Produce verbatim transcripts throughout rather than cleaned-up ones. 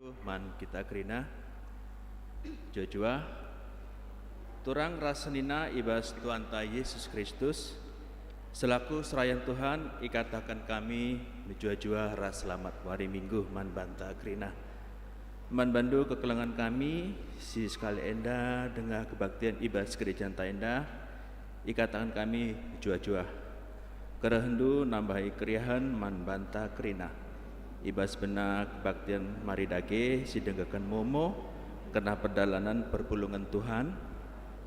Man kita kerina, mejuah-juah, turang ras senina i bas Tuhanta Yesus Kristus, selaku serayan Tuhan, ikataken kami mejuah-juah ras selamat wari Minggu man banta kerina. Man bandu kekelengen kami, si sekali enda denga kebaktin i bas gerejanta enda, ikataken kami mejuah-juah. Kerehndu nambahi keriahen man banta kerina. I bas bena kebaktin mari dage si denggeken momo kerna perdalanen perpulungen Tuhan,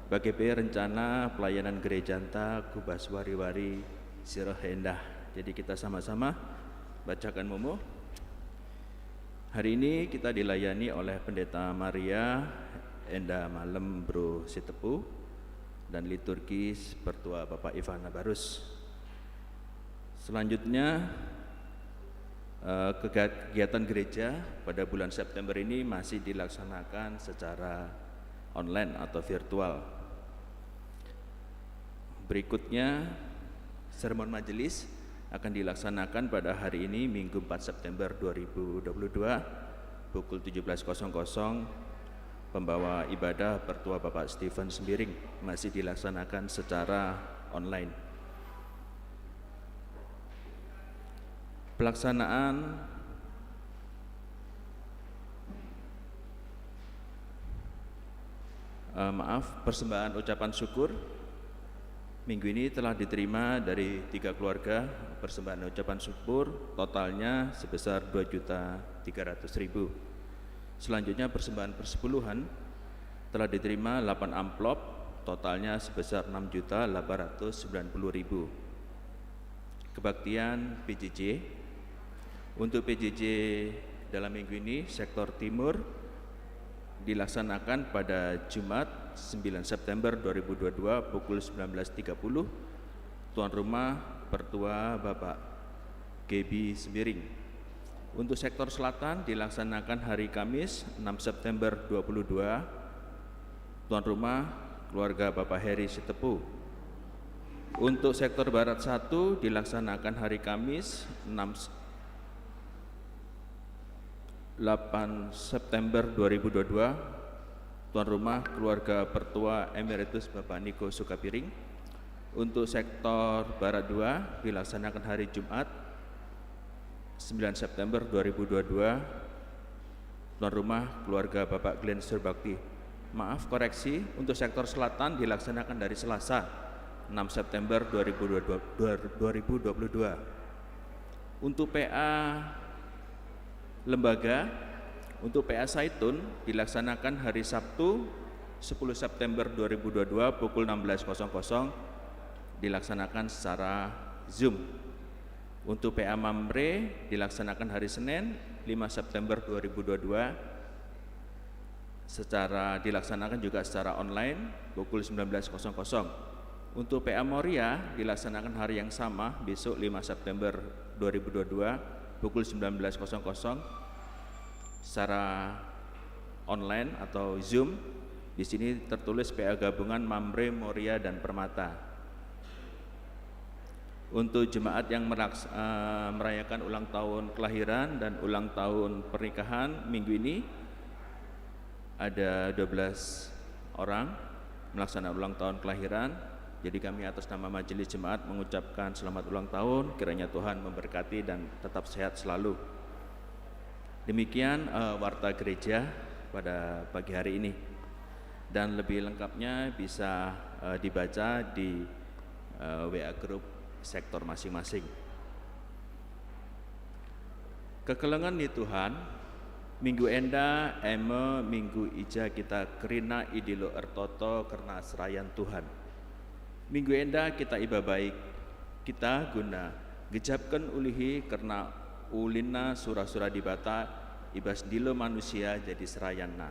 bage pe rencana pelayanan gerejanta ku bas wari-wari si reh enda. Jadi kita sama-sama bacaken momo. Hari ini kita dilayani oleh Pendeta Maria, enda malem Bro Sitepu, dan liturgis Pertua Bapak Ivana Barus. Selanjutnya, eh, kega-, kegiatan gereja pada bulan September ini masih dilaksanakan secara online atau virtual. Berikutnya, sermon majelis akan dilaksanakan pada hari ini, Minggu empat September dua ribu dua puluh dua, pukul tujuh belas kosong kosong. Pembawa ibadah Pertua Bapak Stephen Sembiring, masih dilaksanakan secara online. Pelaksanaan, eh, maaf, persembahan ucapan syukur minggu ini telah diterima dari tiga keluarga. Persembahan ucapan syukur totalnya sebesar dua juta tiga ratus ribu. Selanjutnya, persembahan persepuluhan telah diterima delapan amplop, totalnya sebesar enam juta delapan ratus sembilan puluh ribu. Kebaktian P J J. Untuk P J J dalam minggu ini, sektor timur, dilaksanakan pada Jumat, sembilan September dua ribu dua dua, pukul sembilan belas tiga puluh. Tuan rumah Pertua Bapak Gebi Sembiring. Untuk sektor selatan dilaksanakan hari Kamis, enam September dua puluh dua. Tuan rumah keluarga Bapak Heri Sitepu. Untuk sektor barat satu dilaksanakan hari Kamis, enam s-, delapan September dua ribu dua dua. Tuan rumah keluarga Pertua Emeritus Bapak Niko Sukapiring. Untuk sektor barat dua dilaksanakan hari Jumat, sembilan September dua ribu dua dua. Tuan rumah keluarga Bapak Glenn Surbakti. Maaf, koreksi, untuk sektor selatan dilaksanakan dari Selasa, enam September dua ribu dua puluh dua, dua ribu dua puluh dua. Untuk P A lembaga, untuk P A Saitun dilaksanakan hari Sabtu, sepuluh September dua ribu dua dua, pukul enam belas kosong kosong, dilaksanakan secara Zoom. Untuk P A Mamre dilaksanakan hari Senin, lima September dua ribu dua dua, secara, dilaksanakan juga secara online pukul sembilan belas kosong kosong. Untuk P A Moria dilaksanakan hari yang sama, besok, lima September dua ribu dua dua, pukul sembilan belas kosong kosong, secara online atau Zoom. Di sini tertulis P A gabungan Mamre, Moria, dan Permata. Untuk jemaat yang meraks-, eh, merayakan ulang tahun kelahiran dan ulang tahun pernikahan minggu ini, ada dua belas orang melaksanakan ulang tahun kelahiran. Jadi, kami atas nama Majelis Jemaat mengucapkan selamat ulang tahun, kiranya Tuhan memberkati dan tetap sehat selalu. Demikian, eh, warta gereja pada pagi hari ini. Dan lebih lengkapnya bisa, eh, dibaca di, eh, W A grup sektor masing-masing. Kekelengen ni Tuhan, minggu enda e me minggu i ja kita kerina idilo ertoto kerna serayan Tuhan. Minggu enda kita ibabai kita guna gejapken ulihi kerna ulinna sura-sura Dibata i bas ndilo manusia jadi serayanNa.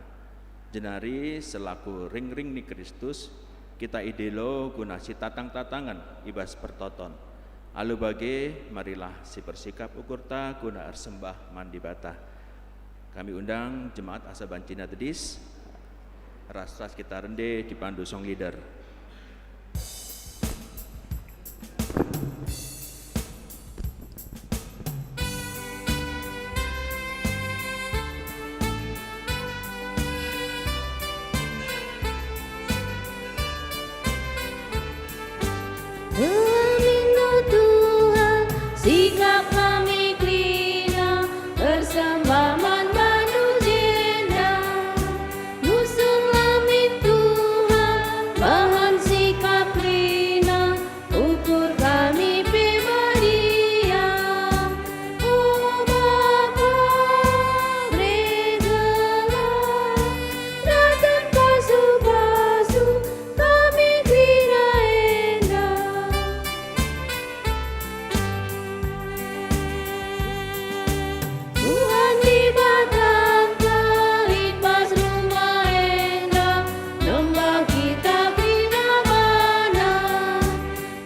Jenari selaku ringring ni Kristus, kita idilo guna sitatang-tatangen i bas pertoton. Alu bage, marilah sipersikap ukurta guna ersembah man Dibata. Kami undang jemaat asa bancina tedis, ras-ras kita rende dipandu song leader. Sikap kami kerina, ersembah man bandu jenda. Nusur la min Tuhan, bahan sikap kerina, ukur kami pe badia. O Bapa, bere gelah, datang pasu-pasu kami kerina enda. Tuhan Dibatanta, lit bas rumah enda, nembah kita kerina baNa.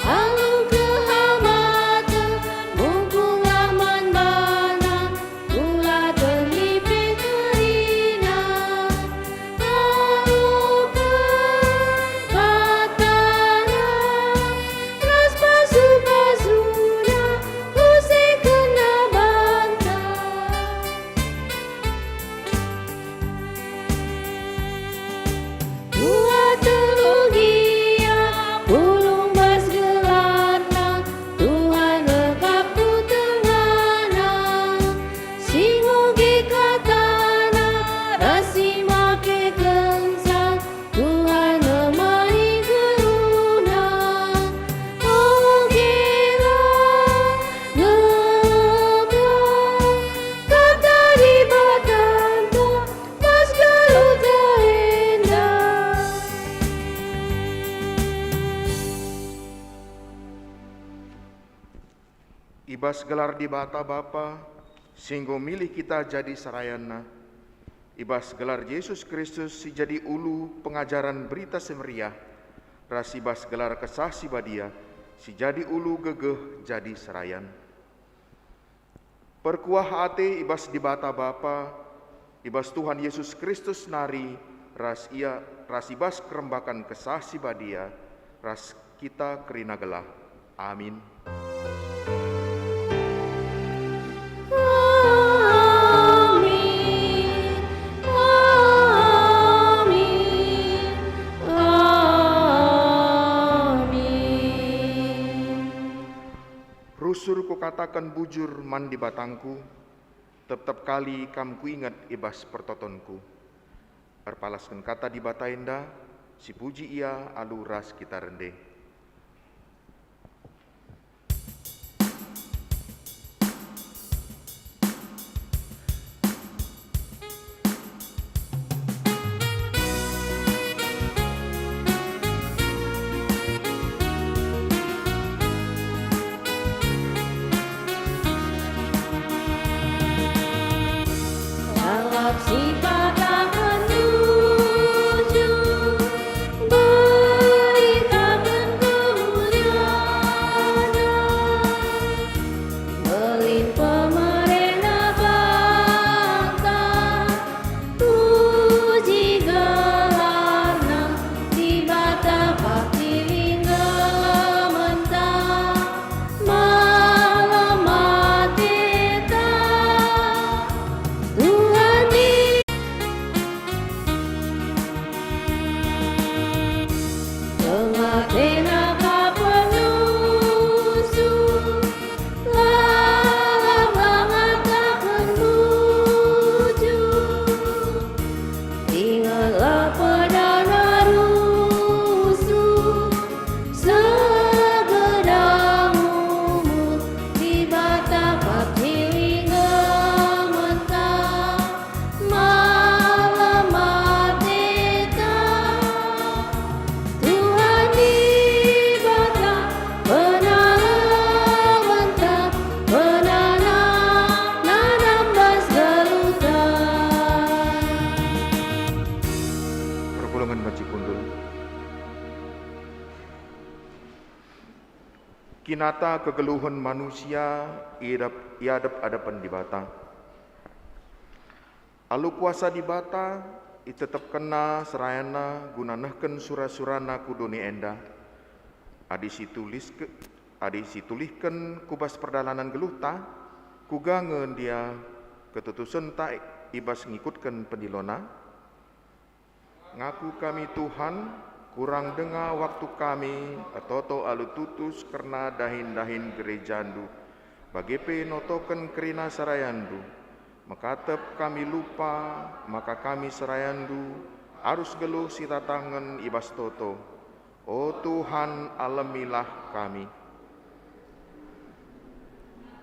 Alu kehamaten, mungkunglah man baNa, kulaken nipe kerina. Taluken kataNa, ras pasu-pasuNa, kusekenNa banta. Dua telu gia pulung bas gelarNa, Tuhan rekap ku tengahna. Si ngoge kataNa ras si makekenca, Tuhan nemani geluhna. Ogelah, gelah, kata Dibatanta, bas geluhta enda. I bas gelar Dibata Bapa, si enggo milih kita jadi serayanNa, i bas gelar Jesus Kristus si jadi ulu pengajaren Berita Si Meriah, ras i bas gelar Kesah Si Badia si jadi ulu gegeh jadi serayan. Perkuah ate i bas Dibata Bapa, i bas Tuhan Jesus Kristus nari, ras Ia, ras i bas kerembaken Kesah Si Badia, ras kita kerina gelah. Amin. Amin. Amin. Amin. Rusur kukataken bujur man Dibatangku, tep-tep kali kam kuinget i bas pertotonku. Erpalasken kata Dibata enda, sipuji Ia alu ras kita rende. Lalap si kataken tujuh, beritaken kemulianNa. Mbelin pemerena banta, puji gelarNa, Dibata pagi lingga menta, malem ateta. Tuhan di tengah-tengah kapenusu, lalap ngataken bujur, ingetlah pedana rusuh, segedang umur Dibata pagi lingga menta. Malem ateta, Tuhan Dibata, penala banta, penanam, nanam bas geluhta. Perpulungen banci kundul. Kinata kegeluhen manusia i adep-, i adep-adepen Dibata. Alu kuasa Dibata, itetapkenNa serayanNa guna nehken sura-suraNa ku doni enda. Adi situliske-, adi situlihken ku bas perdalanen geluhta, kuga nge ndia ketutusenta i bas ngikutken pendiloNa? Ngaku kami, Tuhan, kurang denga waktu kami ertoto alu tutus kerna dahin-dahin gerejaNdu, Bage pe notoken kerina serayanNdu. Mekatep kami lupa maka kami serayanNdu arus geluh si tatangen i bas toto. O Tuhan, alemilah kami.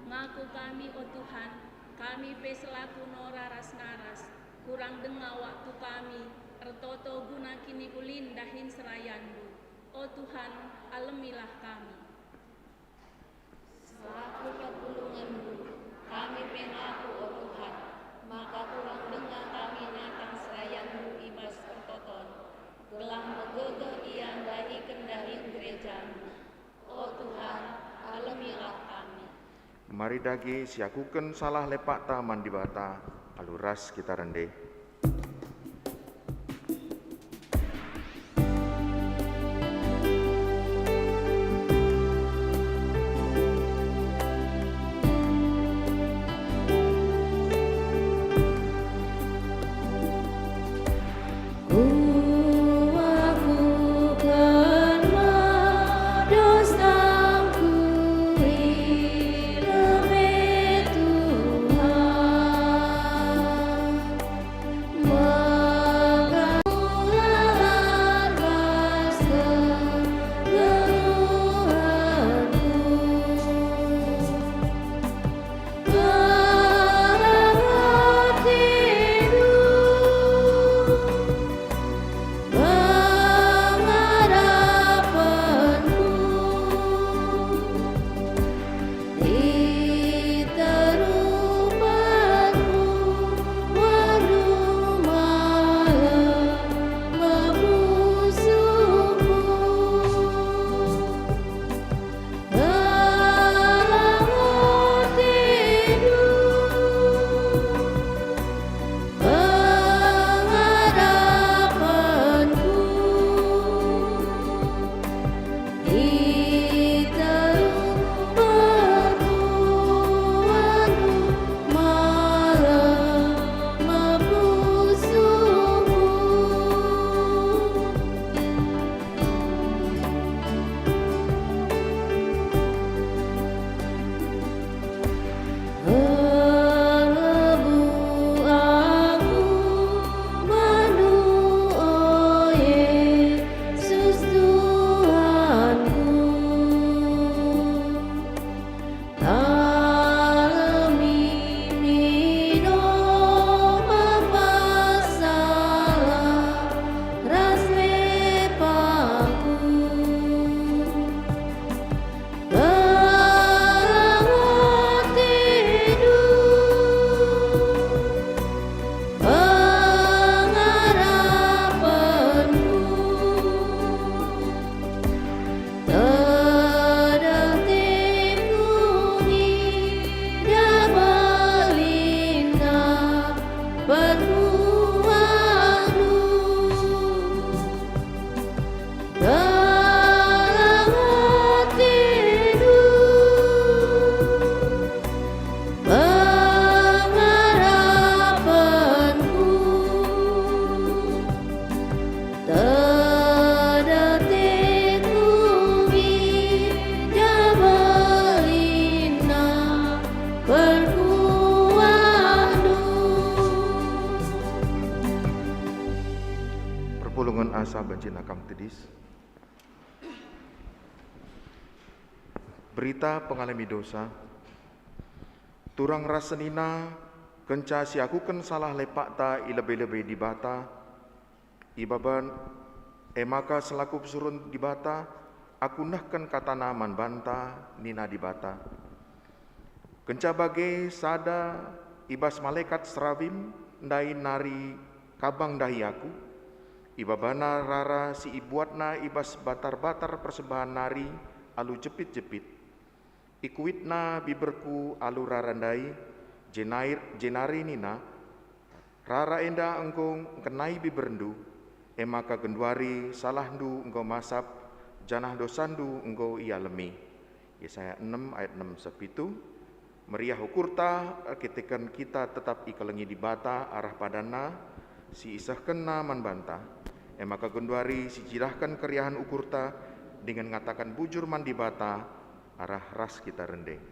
Ngaku kami, o Tuhan, kami pe selaku nora ras naras, kurang denga waktu kami ertoto guna kiniulin dahin serayanNdu. O Tuhan, alemilah kami. Selaku perpulungenNdu, kami pe ngaku, o Tuhan, maka kurang denga kami natang serayanNdu i bas pertoton, gelah megegeh ia ndahiken dahin gerejaNdu. O Tuhan, alemilah kami. Mari dage siakuken salah lepakta man Dibata, alu ras kita rende. Kuakukenlah dosangku i lebe Tuhan. Di terupanmu walu malam memusuhku. Gelah atendu pengarapenku. Di terupanmu walu malam memusuhku. Erlebuh aku bandu, o Yesus Tuhanku. Talemi mino masalah ras lepakku. Gelah atendu pengarapenku. Tedeh teku ngidah belinna perkuahndu. Gelah atendu pengarapenku. Tedeh teku ngidah belinna perkuahndu. Perpulungen asa banci nakam tedis. Berita pengalemi dosa. Turang ras senina, kenca siakuken salah lepakta i lebe-lebe Dibata, ibaban, e maka selaku pesuruhen Dibata, aku nehken katana man banta, nina Dibata. Kenca bage sada i bas malekat serafim ndai nari kabang ndahi aku, ibabana rara si ibuatna i bas batar-batar persembahen nari alu jepit-jepit. Ikuitna biberku alu rara ndai, jenair-, jenari nina, "Rara enda enggo ngkenai biberndu, e maka genduari salahndu enggo masap, janah dosandu enggo ialemi." Yesaya enem ayat enem seh pitu. Meriah ukurta erkiteken kita tetap ikelengi Dibata arah padanNa si isehkenNa man banta. E maka genduari sicidahken keriahen ukurta dingen ngataken bujur man Dibata arah ras kita rende.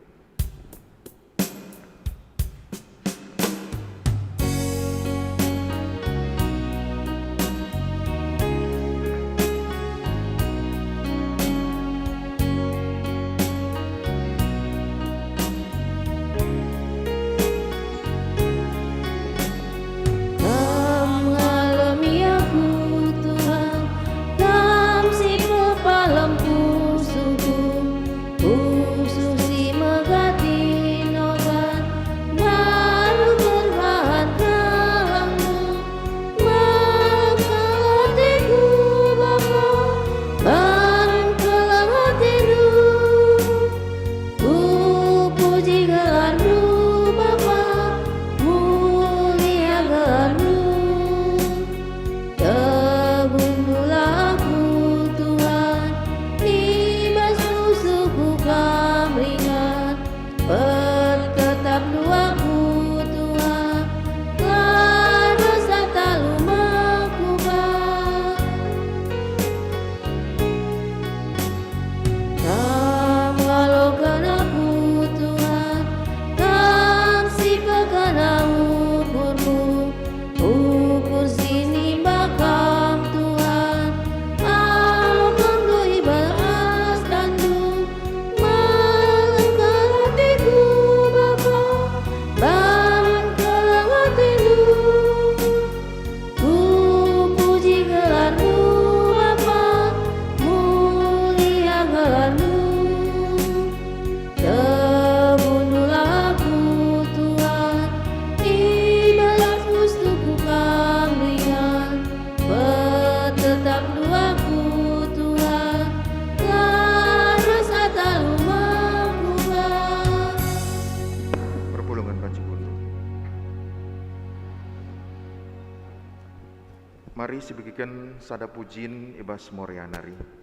Mari sibegiken sada pujin i bas Moria nari.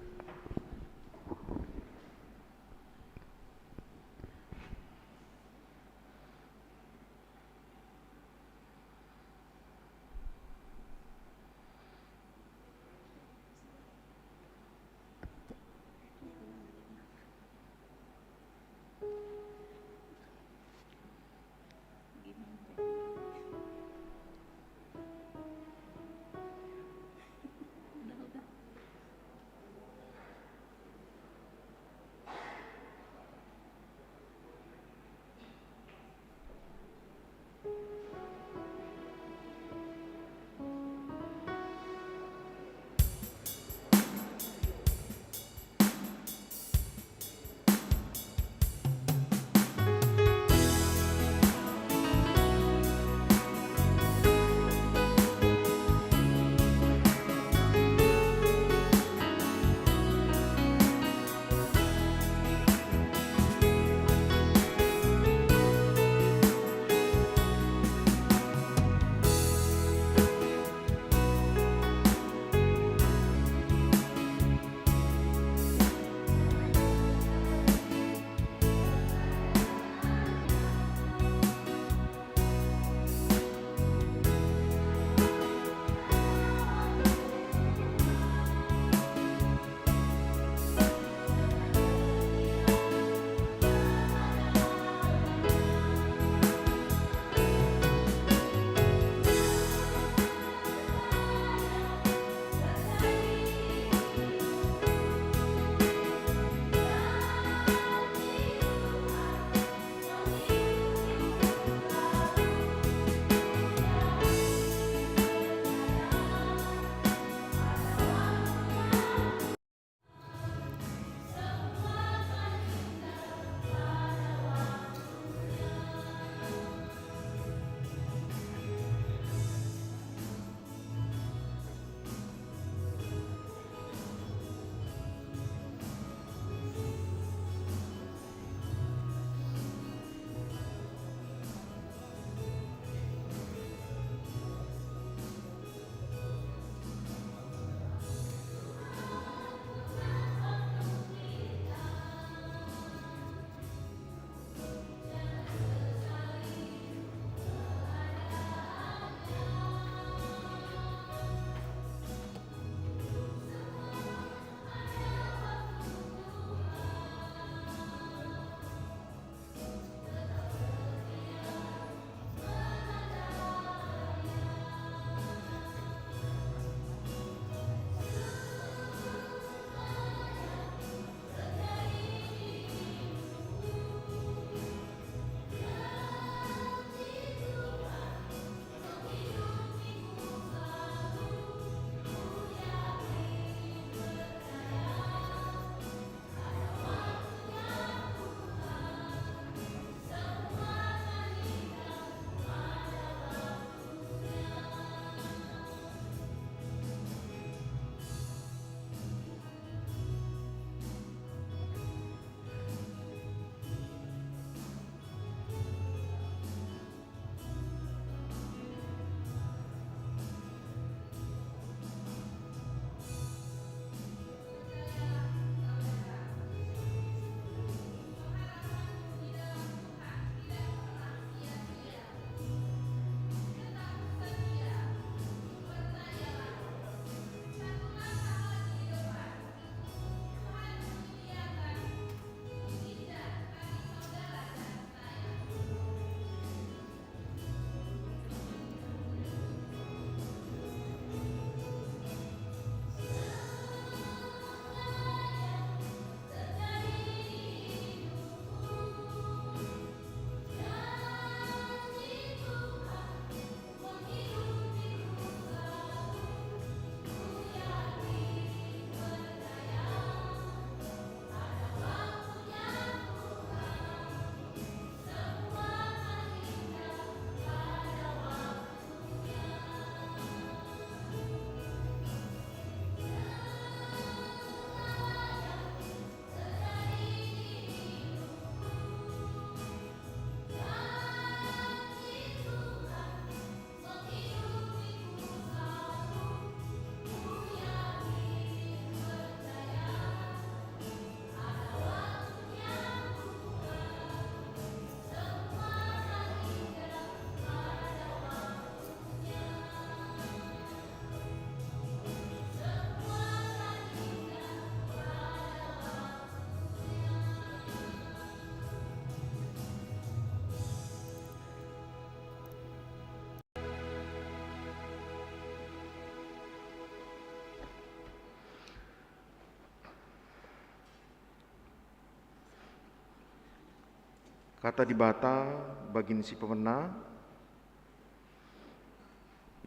Kata Dibata bagin si pemena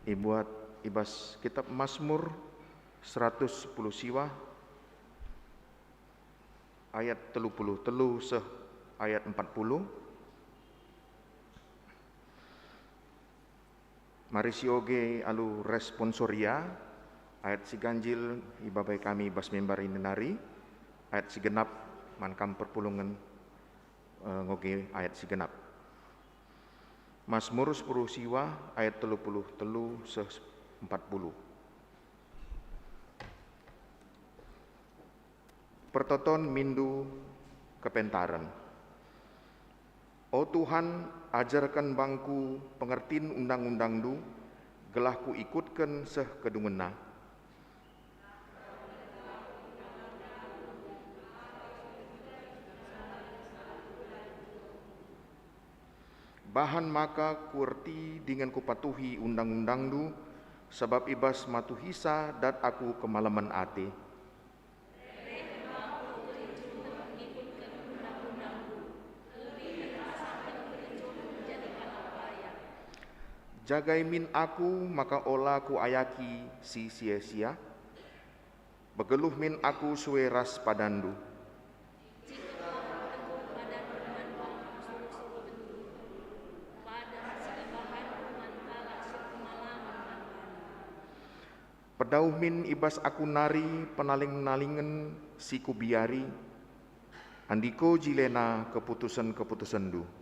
ibuat i bas Kitap Masmur seratus sepuluh siwah, ayat telu puluh telu seh ayat empat puluh. Mari sioge alu responsoria, ayat si ganjil ibabai kami bas membar ini nari, ayat si genap man kam perpulungen, eh, ngoge ayat si genap. Masmur sepuluh siwah ayat telu puluh telu seh empat puluh. Pertoton mindu kepentaren. O Tuhan, ajarken bangku pengertin undang-undangNdu, gelah kuikutken seh kedungenna. Bahan maka kuerti dingen kupatuhi undang-undangNdu, sabap i bas matuhisa dat aku kemalemen ate. Jagai min aku maka ola kuayaki si sia-sia, begeluh min aku sue ras padanNdu. Pedauh min i bas aku nari penaling-nalingen si kubiari, andiko jilena keputusen-keputusenNdu.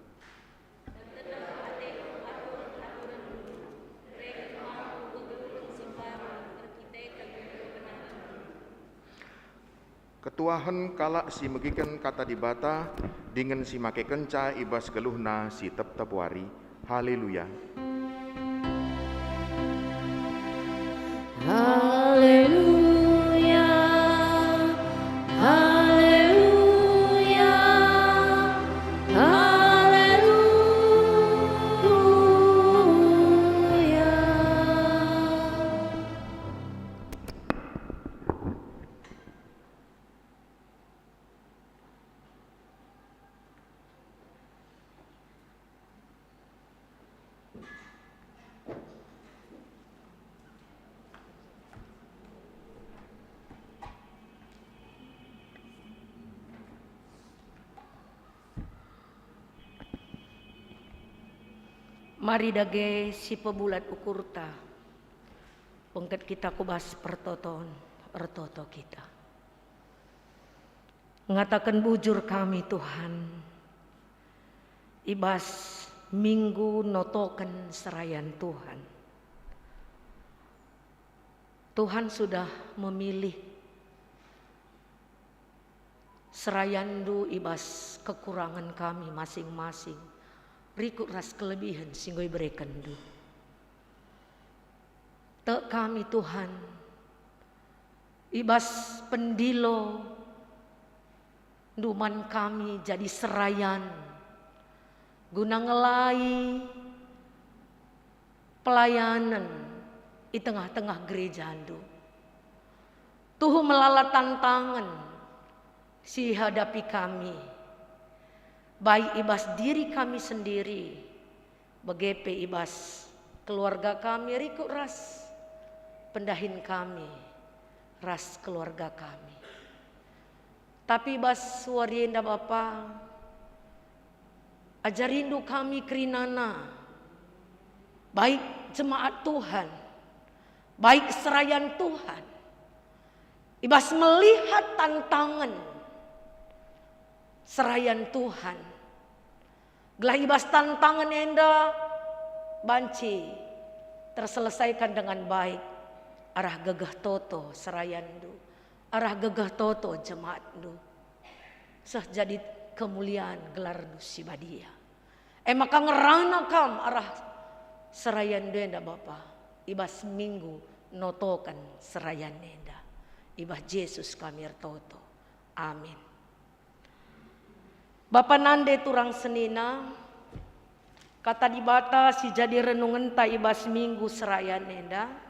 Ketuahen kalak si megiken Kata Dibata dingen si makekenca i bas geluhna si tep-tep wari. Haleluya! Haleluya, haleluya, haleluya. Mari dage sipebulat ukurta, bengket kita ku bas pertoton, ertoto kita. Ngataken bujur kami, Tuhan, i bas minggu notoken serayan Tuhan. Tuhan sudah memilih serayanNdu i bas kekurangen kami masing-masing, rikut ras kelebihen si enggo iberekenNdu. Tek kami, Tuhan, i bas pendilo Ndu man kami jadi serayan guna ngelai pelayanen i tengah-tengah gerejaNdu. Tuhu melala tantangen si ihadapi kami, baik i bas diri kami sendiri, bage pe i bas keluarga kami rikut ras pendahin kami ras keluarga kami. Tapi i bas wari enda, Bapa, ajarindu kami kerinana, baik jemaat Tuhan, baik serayan Tuhan, i bas melihat tantangen serayan Tuhan, gelah i bas tantangen enda banci terselesaikan dengan baik arah gegeh toto serayanNdu, arah gegeh toto jemaatNdu, seh jadi kemulian gelarNdu si badia. E maka ngerana Kam arah serayanNdu enda, Bapa, i bas minggu notoken serayan enda. I bas Jesus kami ertoto. Amin. Bapa nande turang senina, Kata Dibata si jadi renungenta i bas minggu serayan enda.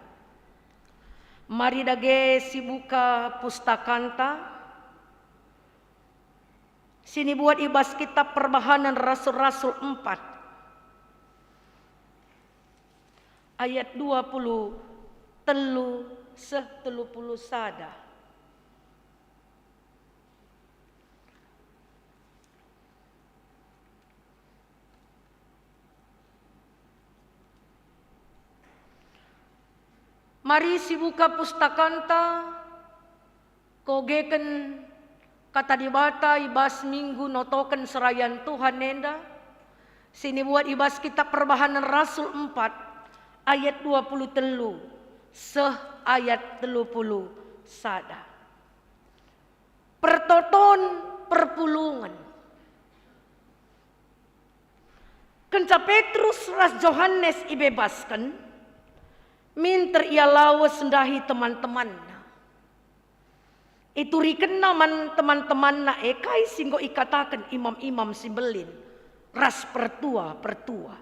Mari dage sibuka pustakanta, Si nibuat i bas Kitab Perbahanen Rasul-Rasul empat, ayat dua puluh telu seh telu puluh sada. Mari sibuka pustakanta, kogeken Kata Dibata i bas minggu notoken serayan Tuhan enda, si nibuat i bas Kitab Perbahanen Rasul empat ayat dua puluh telu seh ayat telu puluh sada. Pertoton perpulungen. Kenca Petrus ras Johanes ibebasken, minter ia lawes ndahi teman-temanna. Iturikenna man teman-temanna e kai si enggo ikataken imam-imam si mbelin ras pertua-pertua.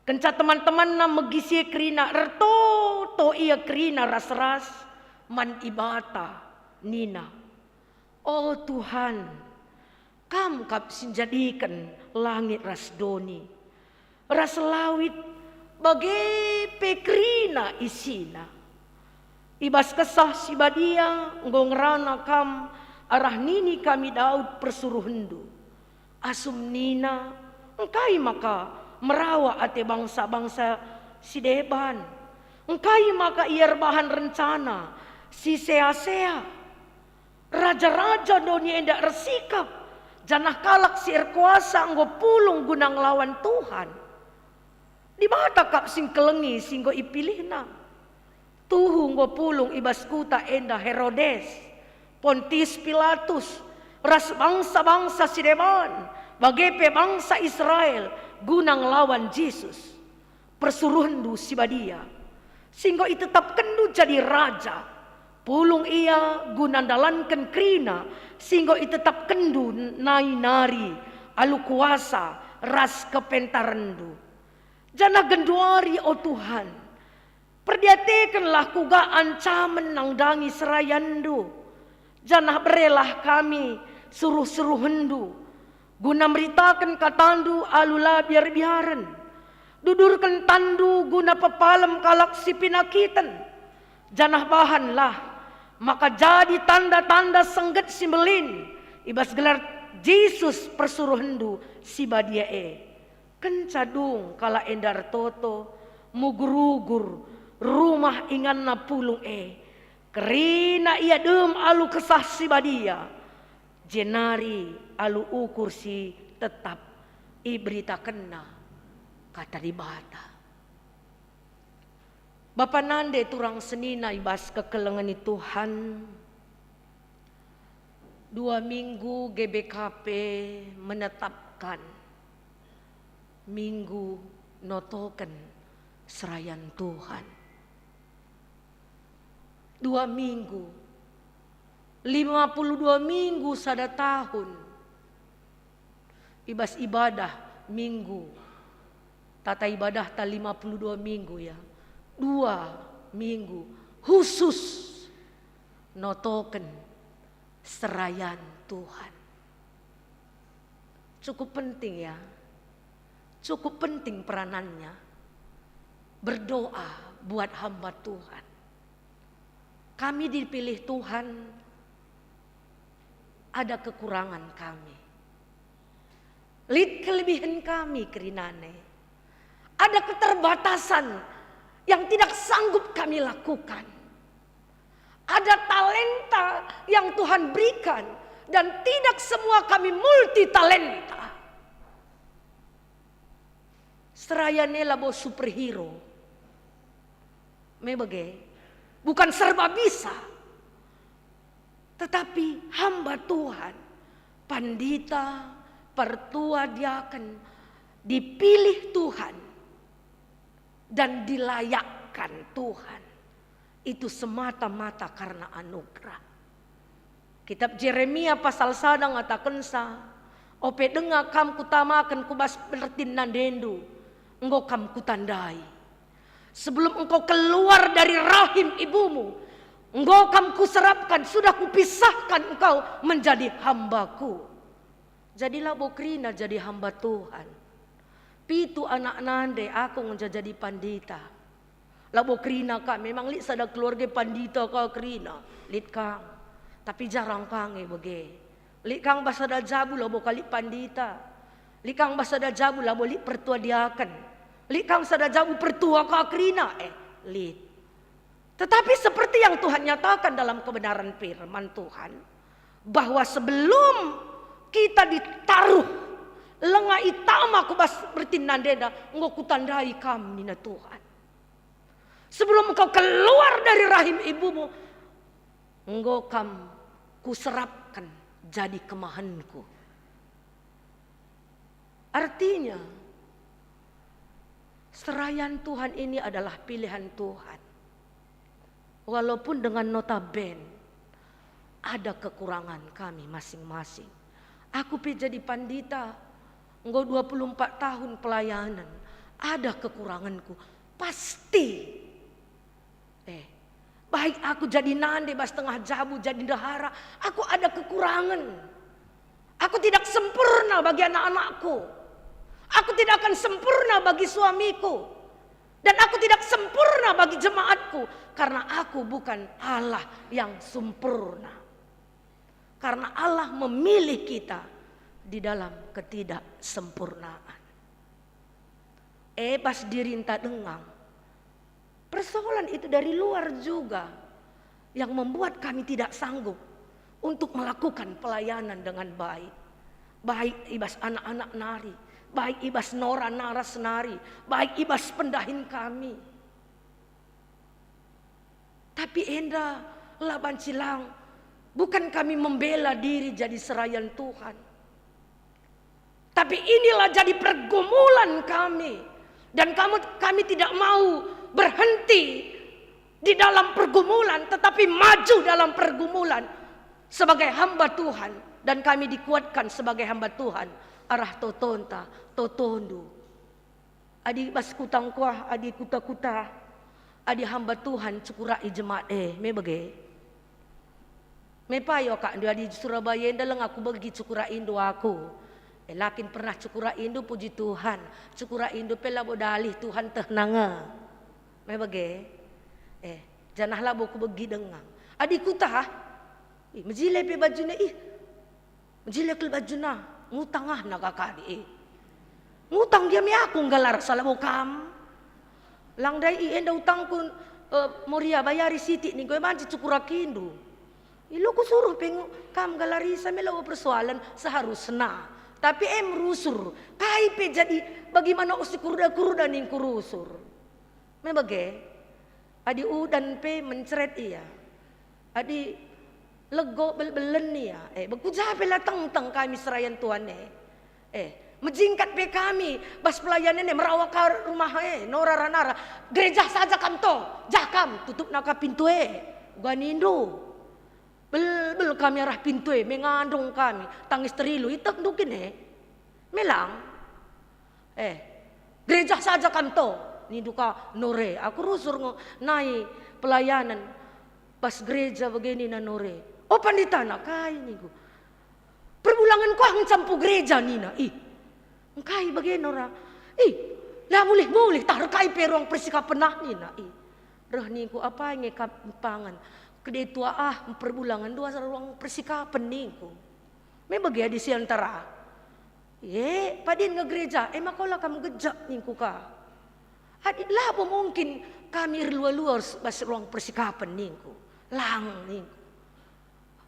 Kenca teman-temanna megi si e kerina, ertoto ia kerina ras-ras man Dibata, nina, "O Tuhan, Kam kap si njadiken langit ras doni, ras lawit, bage pe kerina isina. I bas Kesah Si Badia enggo ngerana Kam arah nini kami Daud persuruhenNdu. Asum nina, 'Engkai maka merawa ate bangsa-bangsa si deban? Engkai maka ia erbahan rencana si sea-sea?' Raja-raja doni enda ersikap, janah kalak si erkuasa enggo pulung guna ngelawan Tuhan. Dibata kap si ngkelengi si enggo ipilihNa. Tuhu enggo pulung i bas kuta enda Herodes, Pontius Pilatus, ras bangsa-bangsa si deban, bage pe bangsa Israel, guna ngelawan Jesus, persuruhenNdu si badia, si enggo itetapkenNdu jadi raja. Pulung ia guna ndalanken kerina si enggo itetapkenNdu nai nari alu kuasa ras kepentarenNdu. Janah genduari, o Tuhan, perdiatekenlah kuga ancamen nandangi serayanNdu, janah berelah kami suruh-suruhenNdu, guna meritaken kataNdu alu la biar-biaren. Dudurken tanNdu guna pepalem kalak si penakiten, janah bahanlah maka jadi tanda-tanda sengget si mbelin i bas gelar Jesus persuruhenNdu si badia e." Kenca dung kalak enda ertoto, mugur-ugur rumah inganna pulung e, kerina ia dem alu Kesah Si Badia, jenari alu ukur si tetap iberitakenna Kata Dibata. Bapa nande turang senina i bas kekelengen Tuhan, dua minggu G B K P menetapkan minggu notoken serayan Tuhan. Dua minggu, lima puluh dua minggu sada tahun, i bas ibadah minggu, tata ibadahta lima puluh dua minggu, ya, dua minggu khusus notoken serayan Tuhan. Cukup penting, ya. Cukup penting peranannya. Berdoa buat hamba Tuhan. Kami dipilih Tuhan, ada kekurangan kami. Lit kelebihen kami kerinane. Ada keterbatasan yang tidak sanggup kami lakukan. Ada talenta yang Tuhan berikan, dan tidak semua kami multi talenta. Serayan e labo superhero. Me bage, bukan serba bisa. Tetapi hamba Tuhan, pandita, pertua, diaken, dipilih Tuhan dan dilayakkan Tuhan, itu semata-mata karena anugerah. Kitab Jeremia pasal sada ngatakensa, "Ope denga kam kutamaken ku bas bertin nandendu, enggo kam kutandai. Sebelum engkau keluar dari rahim ibumu, enggo kam kuserapkan, sudah kupisahkan engkau menjadi hambaku." Jadi labo kerina jadi hamba Tuhan. Pitu anak nande aku ngenca jadi pandita. Labo kerina ka, memang lit sada keluarga pandita ka kerina, lit kang. Tapi jarang kang e bage. Lit kang bas sada jabu labo ka lit pandita. Lit kang bas sada jabu labo lit pertua diaken. Lit kang sada jabu pertua ka kerina, eh, lit. Tetapi seperti yang Tuhan nyatakan dalam kebenaran firman Tuhan, bahwa sebelum kita ditaruh lenga itama ku bas bertin nandena, enggo kutandai kam, nina Tuhan. Sebelum engkau keluar dari rahim ibumu, enggo kam kuserapken jadi kemahenku. Artinya, serayan Tuhan ini adalah pilihan Tuhan. Walaupun dengan notaben ada kekurangan kami masing-masing. Aku pe jadi pandita, enggo dua puluh empat tahun pelayanan, ada kekuranganku. Pasti. Eh, baik aku jadi nande bas tengah jabu, jadi ndehara, aku ada kekurangan. Aku tidak sempurna bagi anak-anakku. Aku tidak akan sempurna bagi suamiku. Dan aku tidak sempurna bagi jemaatku. Karena aku bukan Allah yang sempurna. Karena Allah memilih kita di dalam ketidaksempurnaan. E bas dirinta denga. Persoalan itu dari luar juga yang membuat kami tidak sanggup untuk melakukan pelayanan dengan baik. Baik i bas anak-anak nari, baik i bas nora naras nari, baik i bas pendahin kami. Tapi enda la banci lang, bukan kami membela diri jadi serayan Tuhan. Tapi inilah jadi pergumulan kami. Dan kamu, kami tidak mau berhenti di dalam pergumulan, tetapi maju dalam pergumulan sebagai hamba Tuhan. Dan kami dikuatkan sebagai hamba Tuhan arah totonta, totondu. Adi bas kuta ngkuah, adi kuta-kuta, adi hamba Tuhan cukura i jemaat e, me bage. Me payo kak ndu adi Surabaya enda leng aku begi cukura indu aku. E, lakin pernah cukura indu, puji Tuhan. Cukura indu pe labo dalih Tuhan tehna nge. Me bage. Eh, janah labo kubegi denga. Adi kuta, ih, mejile pe bajuna, ih. Mejile kal bajuna, ngutang ah na kakadi, eh. Ngutang dia me aku nggalar sala bo kam. Lang ndai i enda utangku, eh, Moria bayari sitik ningku, e banci cukura kindu. Ilo kusuruh pe ngu-, kam nggalari sa me labo persoalan seharusna. Tapi em rusur, kai pe jadi bagi manuk si kurda-kurda ningku rusur. Me bage, adi udan pe mencret ia. Adi lego bel-belen ia. Eh, bekuja pe la tengteng kami serayan Tuhan e. Eh, mejingkat pe kami bas pelayanan e, merawa ka rumah e, nora ranara. Gereja saja kam to, jah kam, tutupna ka pintu e. Uga nindu. Bel-bel kami arah pintu e, mengandung kami, tangis terilu, iteh ndukin e. Melang. Eh, gereja saja kam to, nindu ka nore. Aku rusur nge nai pelayanan pas gereja bage nina nore. Oh, panditana kai ningku. Perbulangen kuah ncampu gereja nina. Ih, engkai bage nora. Ih, la mulih-mulih tah kai pe ruang persikapen ah nina. Ih, reh ningku apai nge kap pangan. Kede tua ah perbulangen dua ruang persikapen ningku. Me bage adi siantara. E, padin nge gereja, e maka ola kam gejek ningku ka. Adi labo mungkin kami erlua-lua bas ruang persikapen ningku. Lang ningku.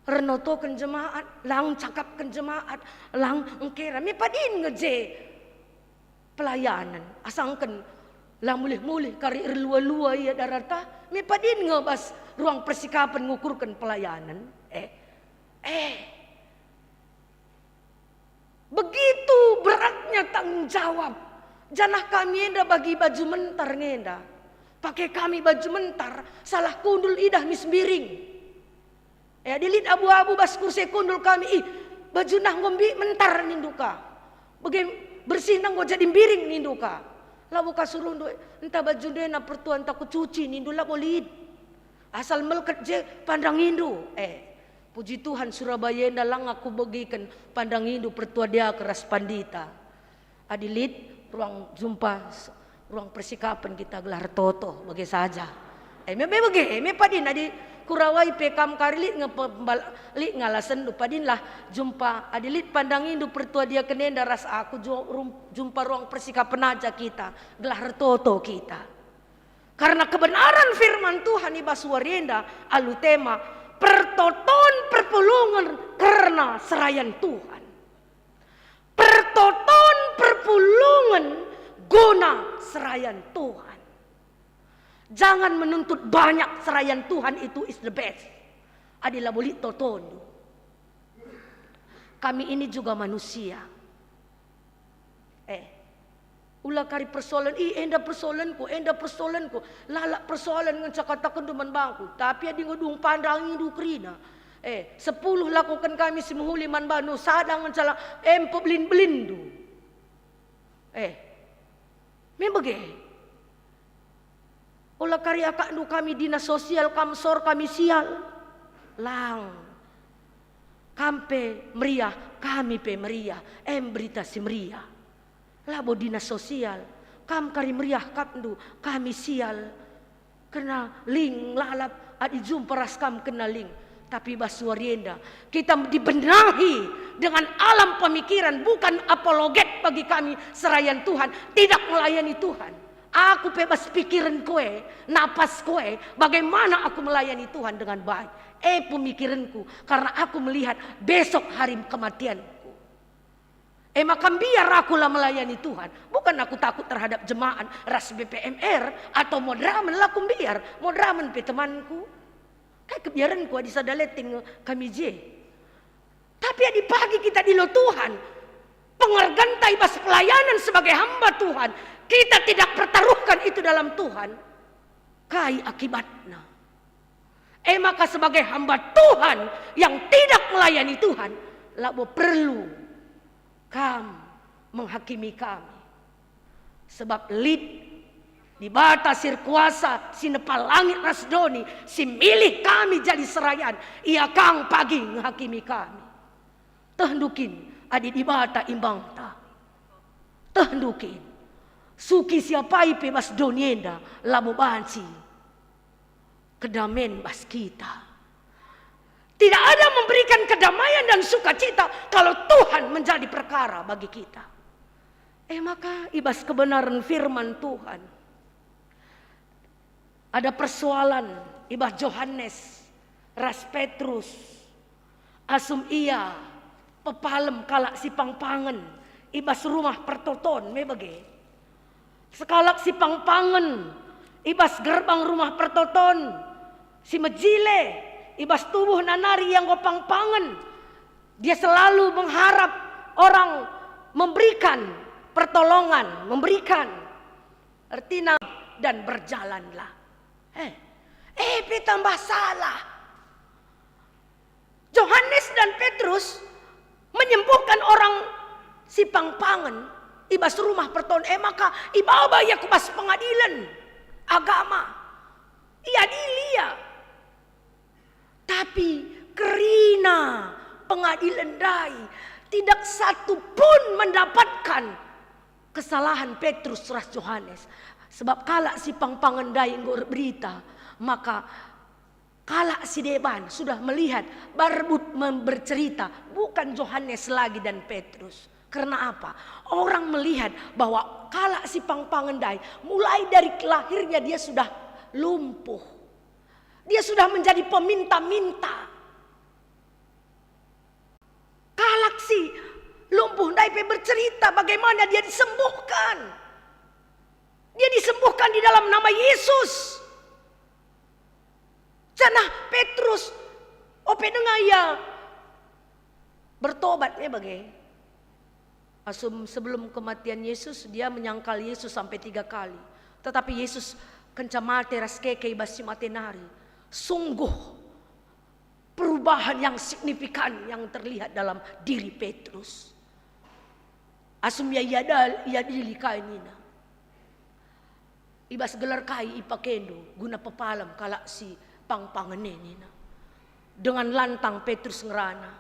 Ernotoken jemaat, lang cakapken jemaat, lang engkera. Me padin nge je pelayanan. Asangken la mulih-mulih kari erlua-lua ia darata. Me padin nge bas ruang persikapen ngukurken pelayanan. Eh, eh. Begitu beratnya tanggung jawab, janah kami enda bagi baju mentar ngenda. Pake kami baju mentar, salah kundul idah mis mbiring. E, adi lit abu-abu bas kursi kundul kami, ih, bajuna enggo mbi mentar nindu ka. Bage bersihna enggo jadi mbiring nindu ka. Labo ka suruhndu, ntah bajundu ena pertua ntah kucuci nindu labo lit. Asal melket je pandang indu. Eh, Puji Tuhan, Surabaya enda lang aku begiken pandangindu pertua diaken ras pandita. Adi lit ruang jumpa, s-, ruang persikapen kita gelah ertoto bage saja. E me, me bage, e me padin adi kurawai pe kam kari lit nge pembal-, lit ngalasenndu, padinlah jumpa. Adi lit pandangindu pertua diaken enda ras aku ju-, rum-, jumpa ruang persikapen aja kita, gelah ertoto kita. Karena kebenaran firman Tuhan i bas wari enda alu tema pertoton perpulungen kerna serayan Tuhan. Pertoton perpulungen guna serayan Tuhan. Jangan menuntut banyak, serayan Tuhan itu is the best. Adi labo lit totondu. Kami ini juga manusia. Eh, ula kari persoalan, "Ih, enda persoalanku, enda persoalanku." Lalap persoalan ngenca katakenndu man bangku, tapi adi ngedung pandangindu kerina, eh, sepuluh lakoken kami si mehuli man bandu, sada ngenca la, em pebelin-belinndu. Eh, me bage. Ola kari akapndu kami dinas sosial, kam sor kami sial. Lang. Kam pe meriah, kami pe meriah. Em berita si meriah. Labo dinas sosial. Kam kari meriah akapndu, kami sial. Kena ling lalap adi jumpa ras kam kena ling. Tapi bas wari enda, kita dibenahi dengan alam pemikiran, bukan apologet bagi kami serayan Tuhan, tidak melayani Tuhan. Aku pe bas pikirenku e, napasku e, bagaimana aku melayani Tuhan dengan baik. E pemikirenku, karena aku melihat besok hari kematianku. E maka mbiar aku la melayani Tuhan. Bukan aku takut terhadap jemaat ras B P M R atau moderamen, la kumbiar, moderamen pe temanku. Kai kebiarenku adi sada leting nge kami je. Tapi adi pagi kita dilo Tuhan, pengergenta i bas pelayanan sebagai hamba Tuhan, kita tidak pertaruhkan itu dalam Tuhan, kai akibatna? E maka sebagai hamba Tuhan yang tidak melayani Tuhan, labo perlu kam menghakimi kami. Sebab lit Dibata si erkuasa, si nepa langit ras doni, si milih kami jadi serayan, Ia kang pagi ngehakimi kami. Tehndu kin adi Dibata imbangta? Tehndu kin? Suki si apai pe bas doni enda labo banci kedamen bas kita. Tidak ada memberikan kedamaian dan sukacita kalau Tuhan menjadi perkara bagi kita. E maka, i bas kebenaran firman Tuhan, ada persoalan i bas Johanes ras Petrus. Asum ia pepalem kalak si pangpangen i bas rumah pertoton me bage. Sekalak si pangpangen i bas gerbang rumah pertoton, si mejile i bas tubuhna nari ia enggo pangpangen. Dia selalu mengharap orang memberikan pertolongan, memberikan. Ertina, dan berjalanlah. Eh, eh, pe tambah salah. Johanes dan Petrus menyembuhkan orang si pangpangen i bas rumah pertoton, e maka ibaba ia ku bas pengadilen agama. Iadili ia. Tapi kerina pengadilen ndai, tidak satu pun mendapatkan kesalahan Petrus ras Johanes. Sebab kalak si pangpangen ndai enggo erberita, maka kalak si deban sudah melihat barbut mem-, bercerita, bukan Johanes lagi dan Petrus. Karena apa? Orang melihat bahwa kalak si pangpangen ndai, mulai dari lahirnya dia sudah lumpuh. Dia sudah menjadi peminta-minta. Kalak si lumpuh ndai pe bercerita bagaimana dia disembuhkan. Dia disembuhkan di dalam nama Yesus. Janah Petrus, ope denga ia bertobat me bage. Asum sebelum kematian Yesus, dia menyangkal Yesus sampai tiga kali. Tetapi Yesus kenca mate ras keke i bas si mate nari. Sungguh perubahan yang signifikan yang terlihat dalam diri Petrus. Asum ia iada-, iadili kai nina, "I bas gelar kai ipakendu guna pepalem kalak si pangpangen e?" nina. Dengan lantang Petrus ngerana,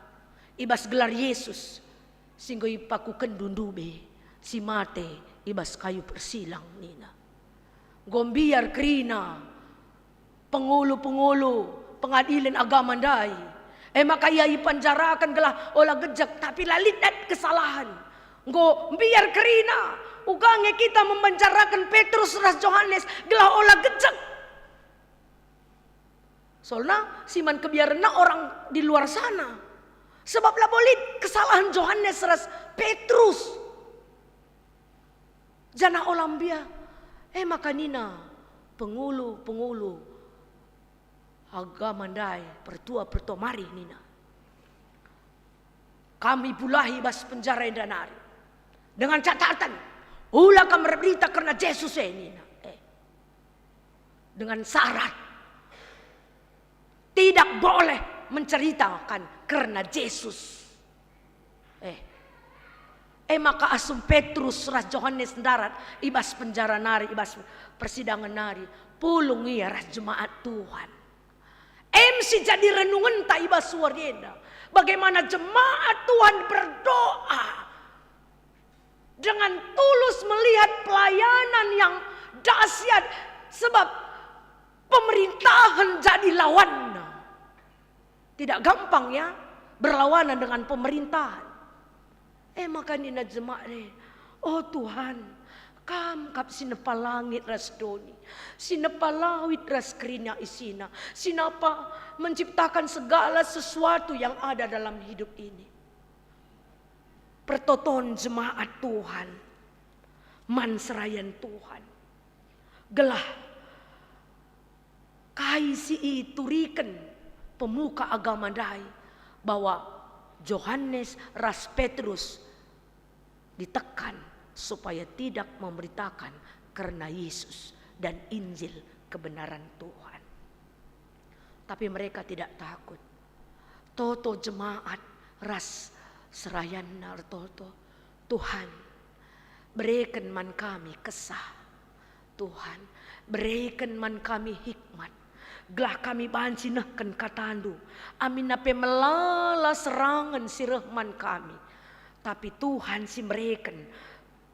"I bas gelar Yesus, si enggo ipakukenndu ndube, si mate i bas kayu persilang," nina. Enggo mbiar kerina pengulu-pengulu pengadilen agama ndai. E maka ia ipanjaraken gelah ola gejek, tapi la lit dat kesalahen. Enggo mbiar kerina, uga nge kita memenjaraken Petrus ras Johanes gelah ola gejek. Soalna si man kebiarenna orang di luar sana. Sebab labo lit kesalahen Johanes ras Petrus. Janah ola mbiar. E maka nina pengulu-pengulu agama ndai, pertua-pertua mari nina, "Kam ipulahi bas penjara enda nari. Dengan catatan, ula kam erberita kerna Jesus e," nina. Eh. Dengan syarat, tidak boleh menceritakan kerna Jesus. Eh. E maka asum Petrus ras Johanes ndarat i bas penjara nari, i bas persidangen nari, pulung ia ras jemaat Tuhan. Em si jadi renungenta i bas wari enda, bagaimana jemaat Tuhan berdoa dengan tulus melihat pelayanan yang dahsyat, sebab pemerintahan jadi lawanna. Tidak gampang, ya, berlawanan dengan pemerintahan. E maka nina jemaat e, "O Tuhan, Kam kap si nepa langit ras doni, si nepa lawit ras kerina isina, si napa menciptakan segala sesuatu yang ada dalam hidup ini." Pertoton jemaat Tuhan man serayan Tuhan, gelah kai si ituriken pemuka agama ndai bahwa Johanes ras Petrus ditekan supaya tidak memberitakan kerna Yesus dan Injil kebenaran Tuhan. Tapi mereka tidak takut. Toto jemaat ras serayanna ertoto, "Tuhan, bereken man kami kesah. Tuhan, bereken man kami hikmat, gelah kami banci nehken kataNdu, aminna pe melala serangen si reh man kami. Tapi Tuhan si mereken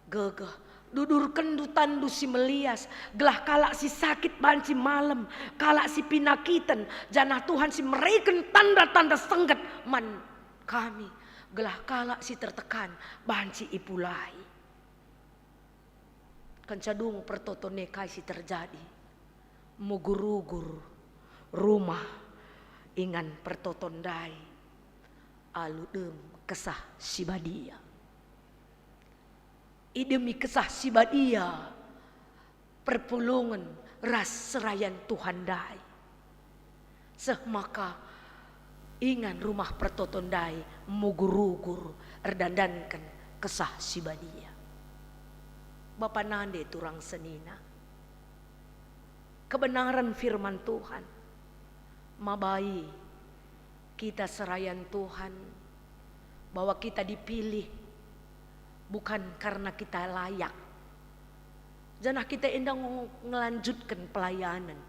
gegeh, dudurkenNdu tanNdu si melias, gelah kalak si sakit banci malem, kalak si pinakiten, janah Tuhan si mereken tanda-tanda sengget man kami, gelah kalak si tertekan banci ipulahi." Kenca dung pertoton e kai si terjadi? Mugur-ugur rumah ingan pertoton ndai alu dem Kesah Si Badia. Idemi Kesah Si Badia perpulungen ras serayan Tuhan ndai. Seh maka ingan rumah pertoton ndai mugur-ugur erdandanken Kesah Si Badia. Bapa nande turang senina, kebenaran firman Tuhan mabai kita serayan Tuhan, bahwa kita dipilih bukan karena kita layak. Janah kita enda enggo ngelanjutken pelayanen.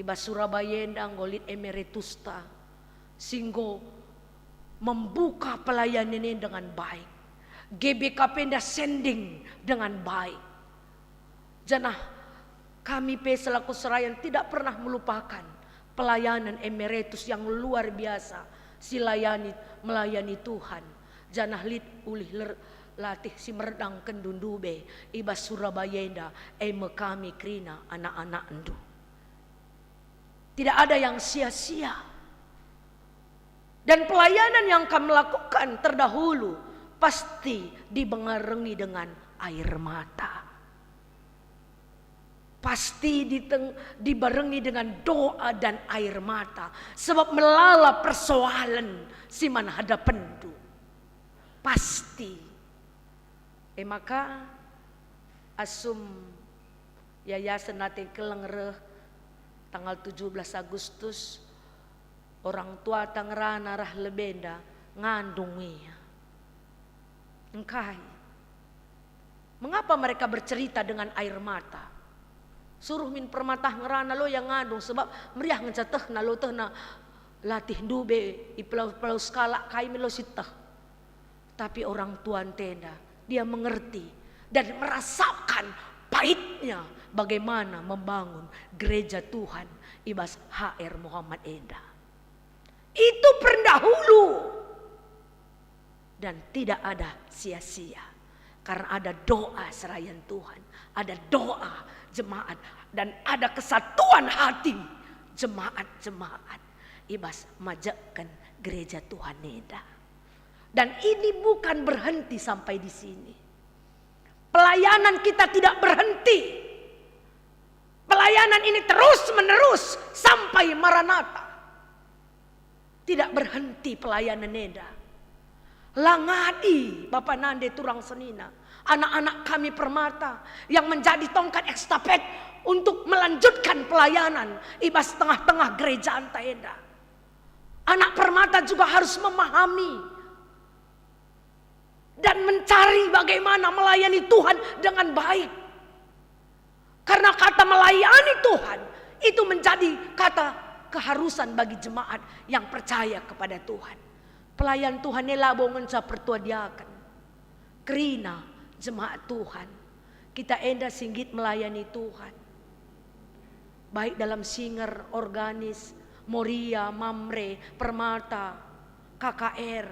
I bas Surabaya enda enggo lit emeritus ta, si enggo membuka pelayanen e dengan baik. G B K P enda sending dengan baik. Janah kami pe selaku serayan tidak pernah melupakan pelayanan emeritus yang luar biasa si layani, melayani Tuhan. Janah lit ulih ler-, latih si merdangken ndube i bas Surabaya enda, e me kami kerina anak-anakNdu. Tidak ada yang sia-sia. Dan pelayanan yang kam lakukan terdahulu pasti dibarengi dengan air mata. Pasti diteng-, dibarengi dengan doa dan air mata, sebab melala persoalen si man hadapenndu. Pasti. E maka, asum Yayasen Ate Keleng reh tanggal tujuh belas Agustus, orang tuata ngerana ras lebenda ngandung ia. Engkai? Mengapa mereka bercerita dengan air mata? Suruh min permatah ngerana lo ia ngandung, sebab meriah ngenca tehna, lo tehna Latih ndube i pelau-pelau sekalak kai melo sieteh. Tapi orang tua ntenda, dia mengerti dan merasakan pahitnya bagaimana membangun gereja Tuhan i bas H R Muhammad enda. Itu pernah dahulu. Dan tidak ada sia-sia. Karena ada doa serayan Tuhan, ada doa jemaat, dan ada kesatuan hati jemaat-jemaat i bas majekken gereja Tuhan enda. Dan ini bukan berhenti sampai di sini. Pelayanan kita tidak berhenti. Pelayanan ini terus-menerus sampai Maranatha. Tidak berhenti pelayanan enda. La ngadi bapa nande turang senina, anak-anak kami Permata yang menjadi tongkat estafet untuk melanjutkan pelayanan i bas tengah-tengah gereja anta enda. Anak Permata juga harus memahami dan mencari bagaimana melayani Tuhan dengan baik. Karena kata melayani Tuhan itu menjadi kata keharusan bagi jemaat yang percaya kepada Tuhan. Pelayan Tuhan e labo ngenca pertua diaken. Kerina jemaat Tuhan. Kita enda si nggit melayani Tuhan. Baik dalam singer, organis, Moria, Mamre, Permata, K K R,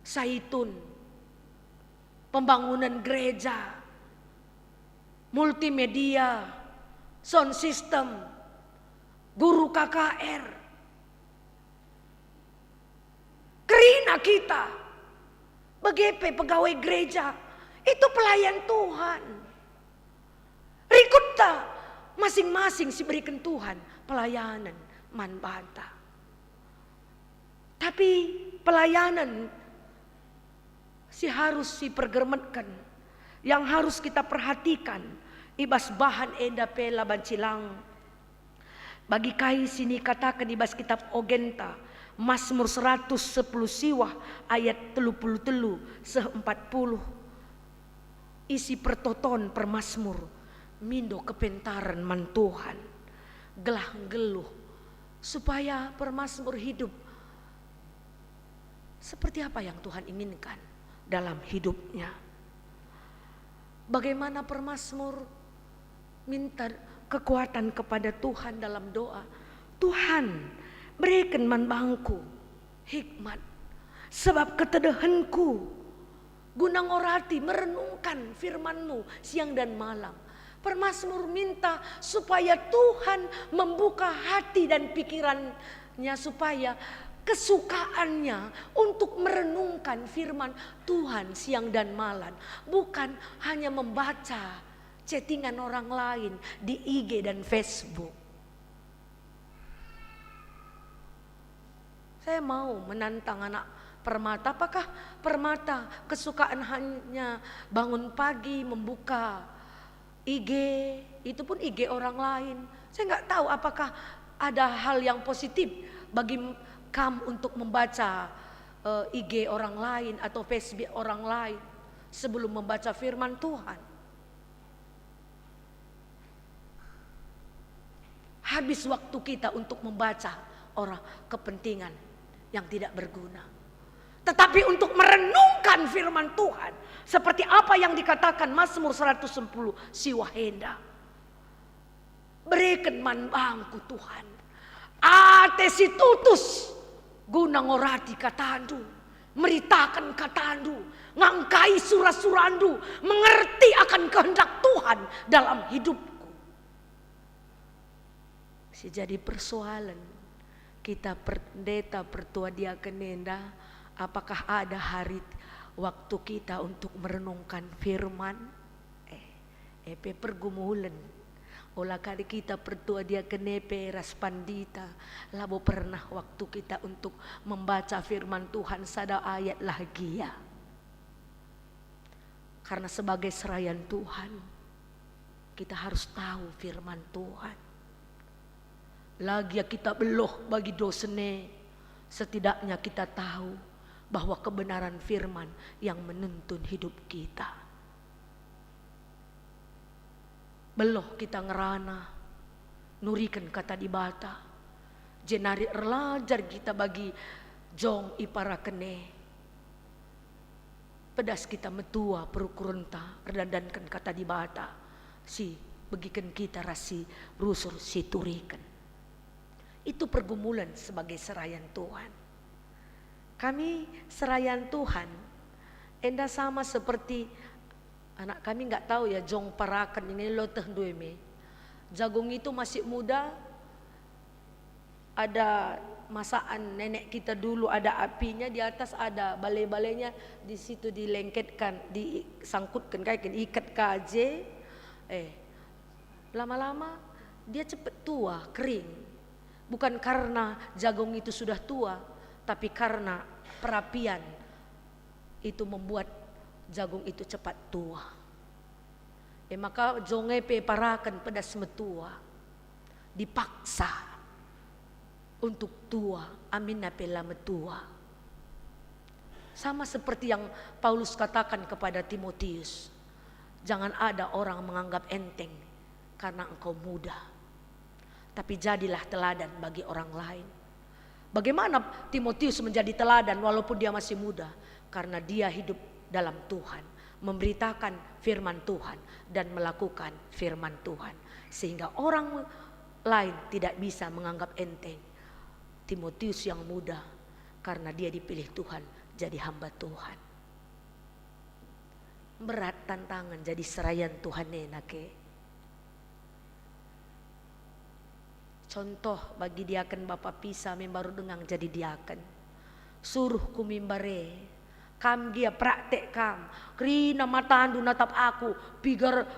Saitun, pembangunan gereja, multimedia, sound system, guru K K R. Kerina kita, bage pe pegawai gereja, itu pelayan Tuhan. Rikutta masing-masing si beriken Tuhan pelayanen man banta. Tapi pelayanen si harus sipergermetken, yang harus kita perhatikan i bas bahan enda pe la banci lang. Bagi kai si nikataken i bas kitab Ogenta, Masmur seratus sepuluh siwah ayat telu puluh telu seh empat puluh, isi pertoton permasmur mindo kepentaren man Tuhan, gelah nggeluh, supaya permasmur hidup seperti apa yang Tuhan inginkan dalam hidupnya. Bagaimana permasmur minta kekuatan kepada Tuhan dalam doa, "Tuhan, bereken man bangku hikmat, sebab ketedehenku guna ngorati merenungkan firman-Mu siang dan malam." Permasmur minta supaya Tuhan membuka hati dan pikirannya, supaya kesukaannya untuk merenungkan firman Tuhan siang dan malam, bukan hanya membaca chattingan orang lain di I G dan Facebook. Saya mau menantang anak Permata, apakah Permata kesukaan hanya bangun pagi membuka I G, itu pun I G orang lain? Saya nggak tahu apakah ada hal yang positif bagi kam untuk membaca, eh, I G orang lain atau Facebook orang lain sebelum membaca firman Tuhan. Habis waktu kita untuk membaca orang kepentingan yang tidak berguna. Tetapi untuk merenungkan firman Tuhan, seperti apa yang dikatakan Mazmur seratus sepuluh siwah enda. Bereken man bangku, Tuhan, ate si tutus guna ngorati katandu, meritaken katandu, ngangkai sura-surandu, mengerti akan kehendak Tuhan dalam hidupku. Si jadi persoalen, kita per-, pendeta, pertua diaken enda, apakah ada hari waktu kita untuk merenungkan firman? Eh, e pe pergumulen. Ola kade kita pertua diaken e pe ras pandita, labo pernah waktu kita untuk membaca firman Tuhan sada ayat lah gia. Karena sebagai serayan Tuhan, kita harus tahu firman Tuhan. La gia kita beloh bagi dosen e, setidaknya kita tahu bahwa kebenaran firman yang menuntun hidup kita. Beloh kita ngerana, nuriken Kata Dibata, Jenari erlajar kita bagi jong iparaken e. Pedas kita metua perukurenta erdandanken Kata Dibata si begiken kita ras si rusur si turiken. Itu pergumulan sebagai serayan Tuhan. Kami serayan Tuhan enda sama seperti anak kami, nggak tahu ya, jong paraken ini lo teh ndue me. Jagung itu masih muda, ada masaan nenek kita dulu, ada apinya, di atas ada bale-balenya, di situ dilengketkan, disangkutkan, kayak ikat kaje. Eh, lama-lama dia cepet tua, kering. Bukan karena jagung itu sudah tua, tapi karena perapian itu membuat jagung itu cepat tua. E maka jong e pe paraken pedas metua, dipaksa untuk tua, aminna pe la metua. Sama seperti yang Paulus katakan kepada Timotius, "Jangan ada orang menganggap enteng karena engkau muda, tapi jadilah teladan bagi orang lain." Bagaimana Timotius menjadi teladan walaupun dia masih muda? Karena dia hidup dalam Tuhan, memberitakan firman Tuhan, dan melakukan firman Tuhan, sehingga orang lain tidak bisa menganggap enteng Timotius yang muda, karena dia dipilih Tuhan jadi hamba Tuhan. Berat tantangan jadi serayan Tuhan ena ke. Contoh bagi diaken bapa pisa me mbaru denga jadi diaken. Suruh ku mimbar e, kam gia praktek kam, kerina matandu natap aku, piga,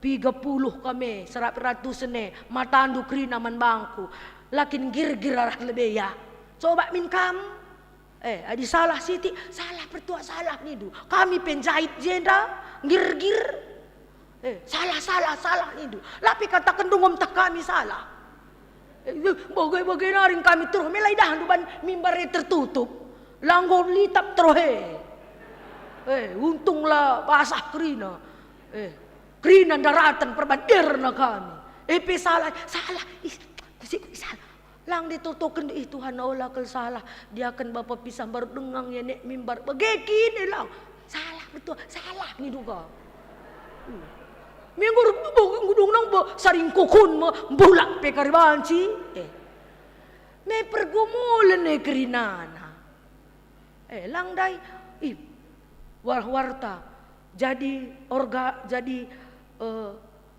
piga puluh kam e, seratus e, matandu kerina man bangku, la kin nggirgir arah lebe ya. Coba min kam. Eh, adi salah sitik, "Salah, pertua, salah," nindu. Kami pe njait jenda, nggirgir. Eh, "Salah, salah, salah," nindu. La pe kataken dungom tah kami salah. Eh, bage-bage nari kami teroh, me la idahndu ban mimbar e tertutup. La enggo litap teroh e. Eh, untung la basah kerina. Eh, kerina ndaraten perban erna kami. E pe salah, salah. Ih, kusik, kusik, salah. Lang ditotoken, "Ih, Tuhan, ola kal salah." Diaken bapa pisa mbaru denga ia nek mimbar. Bage kin e lang. "Salah, pertua, salah," nindu ka. Hmm. Minggu ngudung nang bo saring kukun me mbulak pe kari banci. Eh. Me pergumulen e kerinana. Eh, lang ndai, ih, warah-warta, jadi orga, jadi, eh,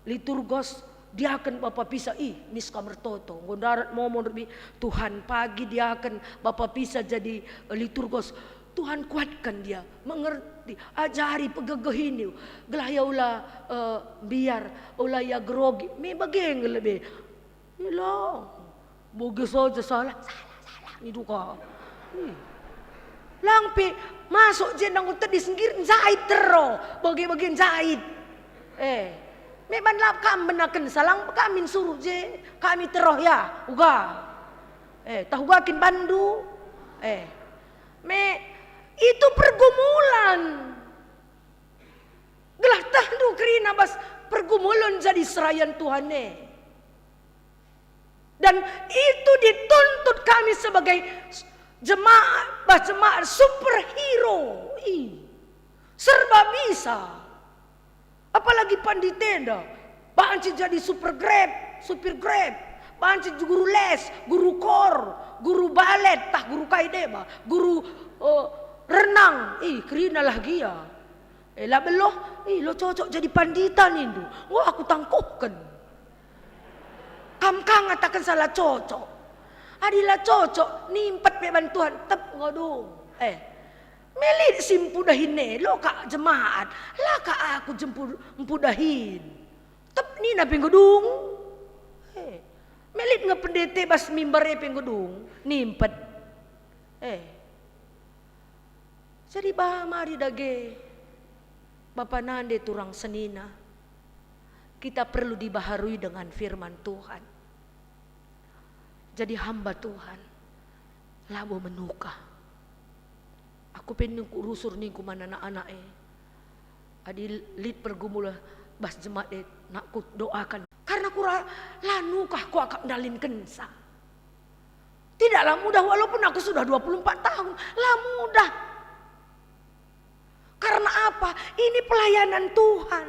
liturgos, diaken bapa pisa, ih, niska mertoto, enggo ndarat momo nderbi Tuhan, pagi diaken bapa pisa jadi, eh, liturgos. Tuhan kuatkan dia, mengerti, ajari, pegegeh ini, gelah ia ula, eh, mbiar, ula ia gerogi, me bage nge lebe. Ilang. Bage saja salah, salah, salah, nindu ka. Ih. Lang pe masuk je nanggo tedis nggir njait teroh, bage-bage njait. Eh. Me ban la kam benaken salang kami suruh je, kami teroh ya, uga. Eh, tah uga kin bandu. Eh. Me itu pergumulan. Gelah tehndu kerina bas pergumulen jadi serayan Tuhan e. Dan itu dituntut kami sebagai jemaat, bah jemaat superhero. Ih, serba bisa. Apalagi pandita enda, banci jadi super Grab, supir Grab, banci guru les, guru kor, guru balet, tah guru kai deba, guru, eh, renang. Ih, kerinalah gia. Eh, la beluh, ih, lo cocok jadi pandita nindu. Enggo aku tangkuhken. Kam ka ngataken salah cocok. Adi la cocok, nimpet pe ban Tuhan, tep enggo dung. Eh, me lit si mpudahin e, lo ka jemaat, la ka aku jempu-, mpudahin. Tep nina pe enggo dung. Eh, me lit nge pendeta bas mimbar e pe enggo dung, nimpet. Eh. Jadi bah mari dage, bapa nande turang senina, kita perlu dibaharui dengan firman Tuhan. Jadi hamba Tuhan, labo menuka. Aku pe ningku rusur ningku man anak-anak e. Adi lit pergumulen bas jemaat e, nakku doakan. Karena kura la nukah kuakap ndalinkensa. Tidaklah mudah, walaupun aku sudah dua puluh empat tahun. La mudah. Karena apa? Ini pelayanan Tuhan.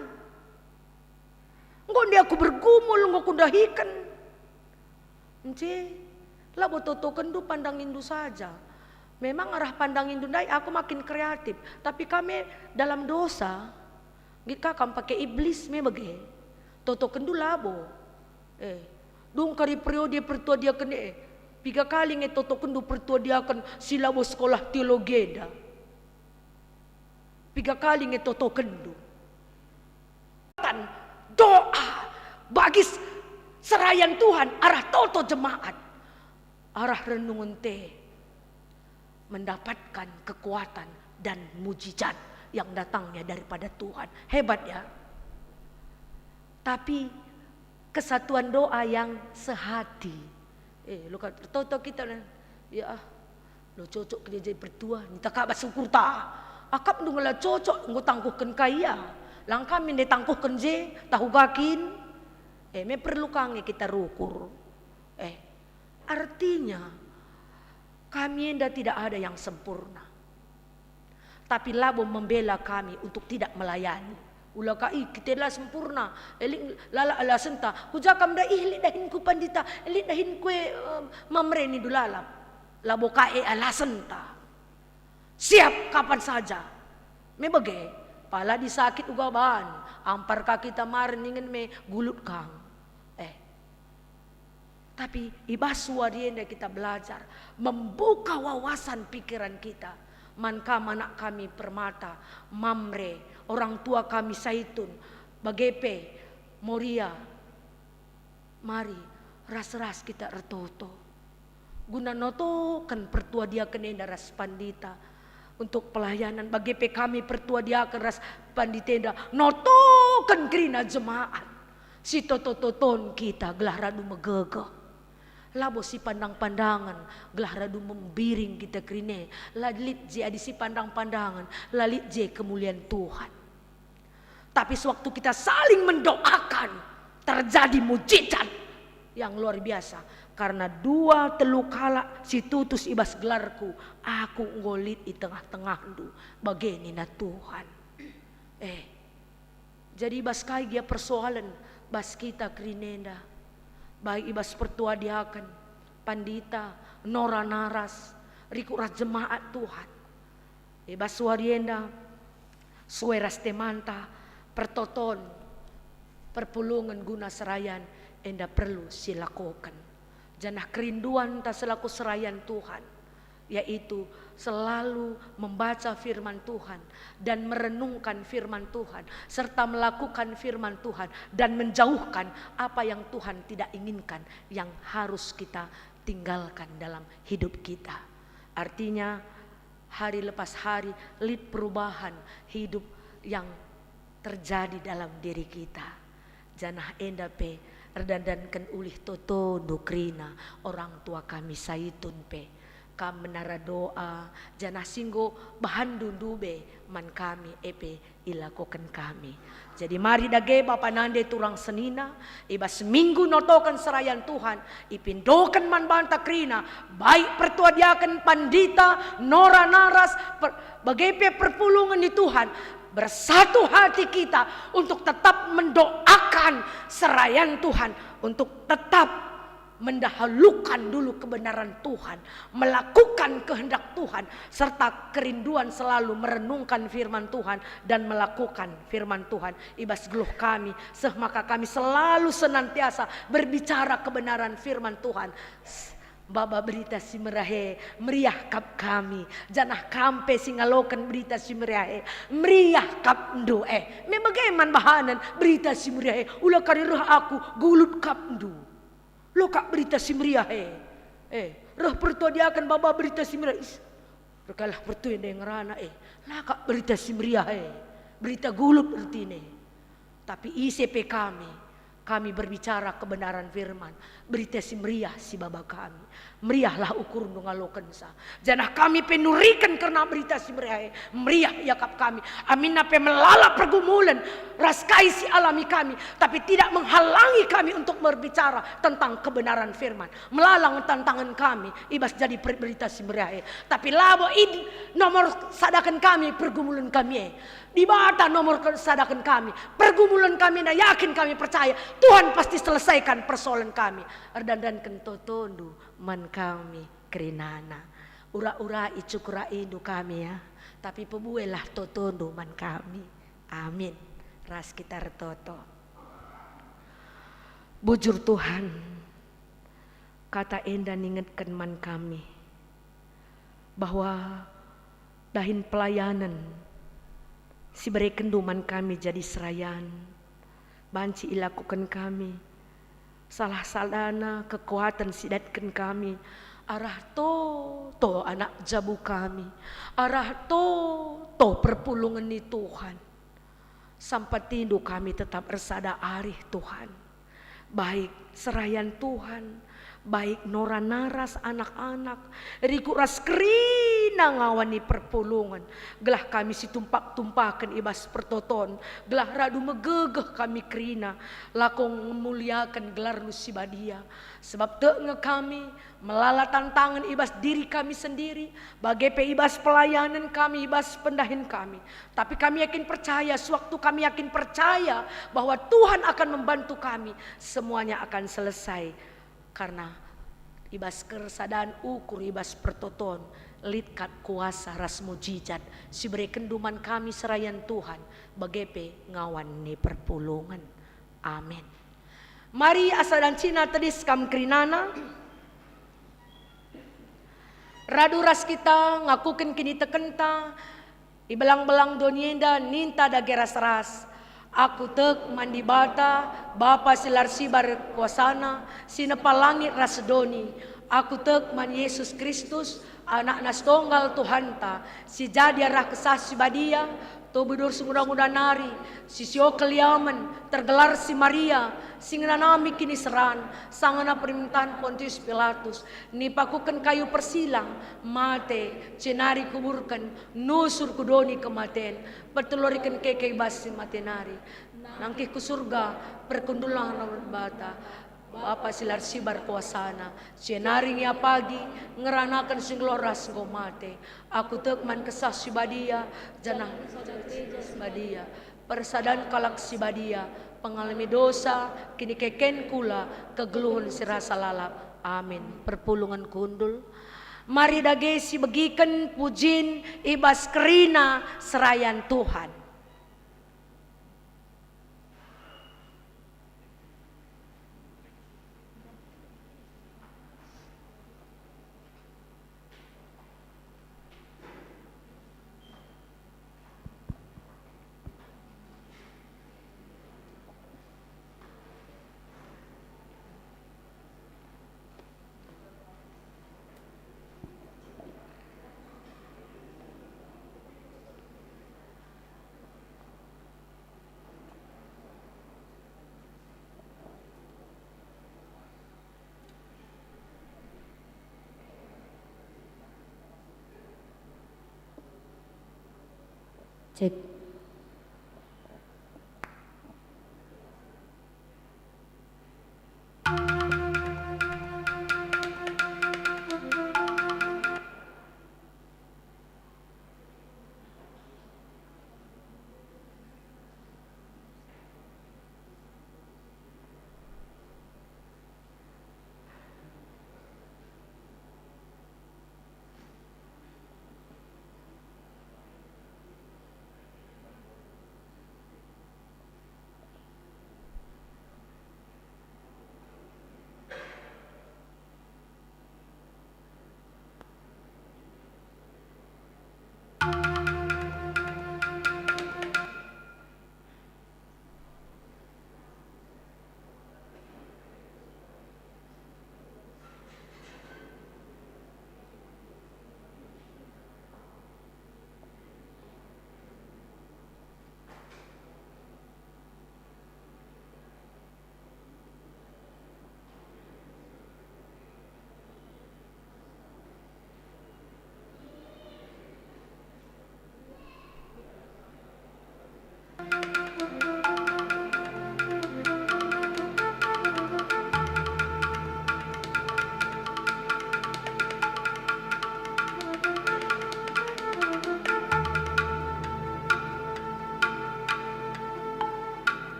Enggo nde aku bergumul, enggo kundahiken. Nce, labo totokenndu pandanginndu saja. Memang arah pandanginndu ndai aku makin kreatif, tapi kami dalam dosa. Nggit ka kam pake iblis me bage. Totokenndu labo. Eh, dung kari periode pertua diaken e. Piga kali nge totokenndu pertua diaken si labo sekolah teologi enda? Piga kali nge totokenndu? Tan doa bagi s-, serayan Tuhan arah toto jemaat, arah renungen te mendapatkan kekuatan dan mujizat yang datangnya daripada Tuhan. Hebat ya. Tapi kesatuan doa yang sehati. Eh, lo ka ertoto kita, nah. Ya, ah, lo cocok ke dia jadi pertua, nita ka bas ukurta. Akapndu ngela cocok, enggo tangkuhken ka ia. Lang kami nde tangkuhken je, tahu gakin. Eh, me perlu kange kita rukur. Eh, artinya, kami enda tidak ada yang sempurna. Tapi labo membela kami untuk tidak melayani. Ula ka, "Ih, kita la sempurna, eh, lit lalap alasenta." Kuja kam nda, "Ih, lit dahinku pandita, eh, lit dahinku, eh, mamre nindu lalap." Labo ka e alasenta. Siap kapan saja. Me bage, pala disakit uga ban, ampar ka kita maren ningen me gulut kang. Eh, Tapi i bas wari enda kita belajar membuka wawasan pikiran kita. Man kam anak kami Permata, Mamre, orang tua kami Saitun, bage pe Moria. Mari ras-ras kita ertoto guna notoken pertua diaken enda ras pandita untuk pelayanan. Bage pe kami pertua diaken ras pandita enda notoken kerina jemaat si toto-toton kita gelah radu megegeh. Labo sipandang-pandangen gelah radu membiring kita kerina e. La lit je adi sipandang-pandangen, la lit je kemulian Tuhan. Tapi sewaktu kita saling mendoakan, terjadi mujizat yang luar biasa. Karena dua telu kalak si tutus i bas gelarku, aku enggo lit i tengah-tengahndu, bage nina Tuhan. Eh, jadi i bas kai gia persoalen bas kita kerina enda, baik i bas pertua diaken, pandita, nora naras, rikut ras jemaat Tuhan. I bas wari enda, sue ras temanta, pertoton, perpulungen guna serayan enda perlu silakoken. Janah kerinduanta selaku serayan Tuhan, yaitu selalu membaca firman Tuhan dan merenungkan firman Tuhan, serta melakukan firman Tuhan dan menjauhkan apa yang Tuhan tidak inginkan yang harus kita tinggalkan dalam hidup kita. Artinya, hari lepas hari lit perubahan hidup yang terjadi dalam diri kita. Janah enda pe erdandanken ulih totondu kerina orang tua kami Saitun pe. Kam menara doa, janah si enggo bahanndu ndube man kami, e pe ilakoken kami. Jadi mari dage bapa nande turang senina, i bas minggu notoken serayan Tuhan, ipindoken man banta kerina, baik pertua diaken, pandita, nora naras, per-, bage pe perpulungen ni Tuhan, bersatu hati kita untuk tetap mendoakan serayan Tuhan, untuk tetap mendahulukan dulu kebenaran Tuhan, melakukan kehendak Tuhan, serta kerinduan selalu merenungkan firman Tuhan dan melakukan firman Tuhan. I bas geluh kami, seh maka kami selalu senantiasa berbicara kebenaran firman Tuhan. S-, Baba Berita Si Meriah e, meriah kap kami, janah kam pe si ngaloken Berita Si Meriah e, meriah kapndu e. Me bage man bahanen Berita Si Meriah e, ula kari reh aku, gulut kapndu. Lo kap Berita Si Meriah e. Eh, reh pertua diaken baba Berita Si Meriah. Is, erkalah pertua enda ngerana e. La kap Berita Si Meriah e. Berita gulut ertina. Tapi ise pe kami, Kami berbicara kebenaran firman, Berita Si Meriah si baba kami. Meriahlah ukurndu ngalokenca. Janah kami pe nuriken kerna Berita Si Meriah e, meriah iakap kami. Aminna pe melala pergumulen ras kai si alami kami, tapi tidak menghalangi kami untuk berbicara tentang kebenaran firman. Melala nge tantangen kami i bas jadi per-, Berita Si Meriah e. Tapi labo id nomor sadaken kami pergumulen kami e. Dibata nomor ke-, sadaken kami. Pergumulen kami enda yakin kami percaya Tuhan pasti selesaikan persoalan kami. Erdandanken totondu man kami kerinana. Ura-urai cukura indu kami ya, tapi pebuelah totondu man kami. Amin. Ras kita ertoto. Bujur Tuhan, kata enda ningetken man kami bahwa dahin pelayanen si berekenndu man kami jadi serayan, banci ilakoken kami. Salah sadana kekuaten si datken kami arah toto anak jabu kami, arah toto perpulungen ni Tuhan. Sampatindu kami tetap ersada arih, Tuhan. Baik serayan Tuhan, baik nora naras anak-anak, rikut ras kerina ngawan ni perpulungen, gelah kami situmpak-tumpaken i bas pertoton, gelah radu megegeh kami kerina, lako ngemuliaken gelarNdu si badia. Sebab tek nge kami, melala tantangen i bas diri kami sendiri, bage pe i bas pelayanen kami, i bas pendahin kami. Tapi kami yakin percaya, sewaktu kami yakin percaya bahwa Tuhan akan membantu kami, semuanya akan selesai. Karena i bas kersadan ukur, i bas pertoton, lit kap kuasa ras mujijat si berekenndu man kami serayan Tuhan, bage pe ngawan ni perpulungen. Amin. Mari asa dancina tedis kam kerinana. Radu ras kita ngakuken kinitekenta i belang-belang doni enda ninta dage ras-ras. Aku tek man Dibata, Bapa si la ersibar kuasana, si nepa langit ras doni. Aku tek man Yesus Kristus, AnakNa sitonggal Tuhanta, si jadi arah Kesah Si Badia, tubuh durus nguda-nguda nari, si sio keliamen, tergelar si Maria, si ngenanami kiniseran, sangana pemerintahan Pontius Pilatus, nipakuken kayu persilang, mate, jenari kuburken, nusur ku doni kematen, peteloriken keke i bas si mate nari, nangkih ku Surga, perkundulna ras Dibata, Bapa si la ersibar kuasana, jenari nge ia pagi, ngeranaken si nggeluh ras enggo mate. Aku tek man Kesah Si Badia, janah si badia, persadan kalak si badia, pengalemi dosa, kinikeken kula, kegeluhen si rasa lalap. Amin. Perpulungen kundul. Mari dage sibegiken pujin i bas kerina serayan Tuhan. Cek.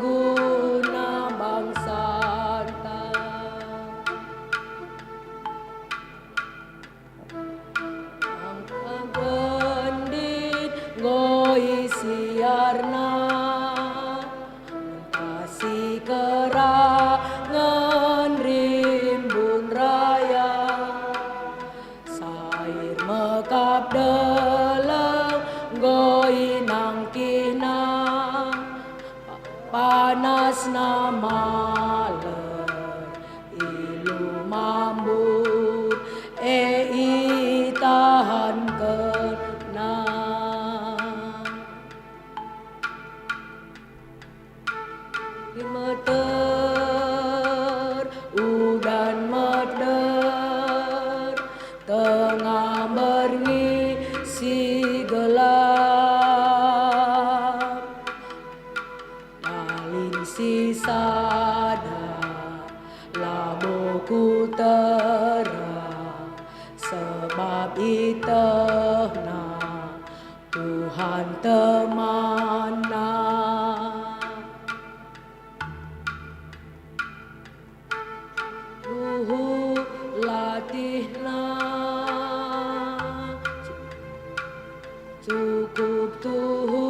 guna bangsanta. Angka gendit enggo isiarna, ntah si kerangen rimbun raya. Sair mekap deleng enggo inangkihna, panasna maler, ilu mambut e itahankenna. Meter udan meder, tengah berngi si gelap. Lalin si sada labo kuterang, sebab ietehna Tuhan temanna. Tuhu latihna, cukup tuhu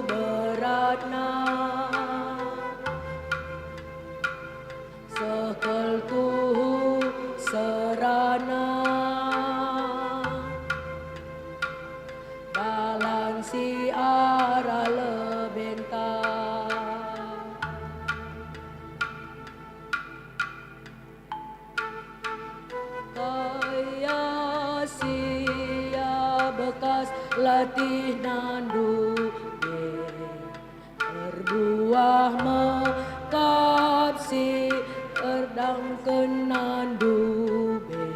beratna. Seh kal tuhu serana, dalan si arah lebenta. Kai sia bekas latihna ndube? Erbuah mekap si erdangkenna ndube.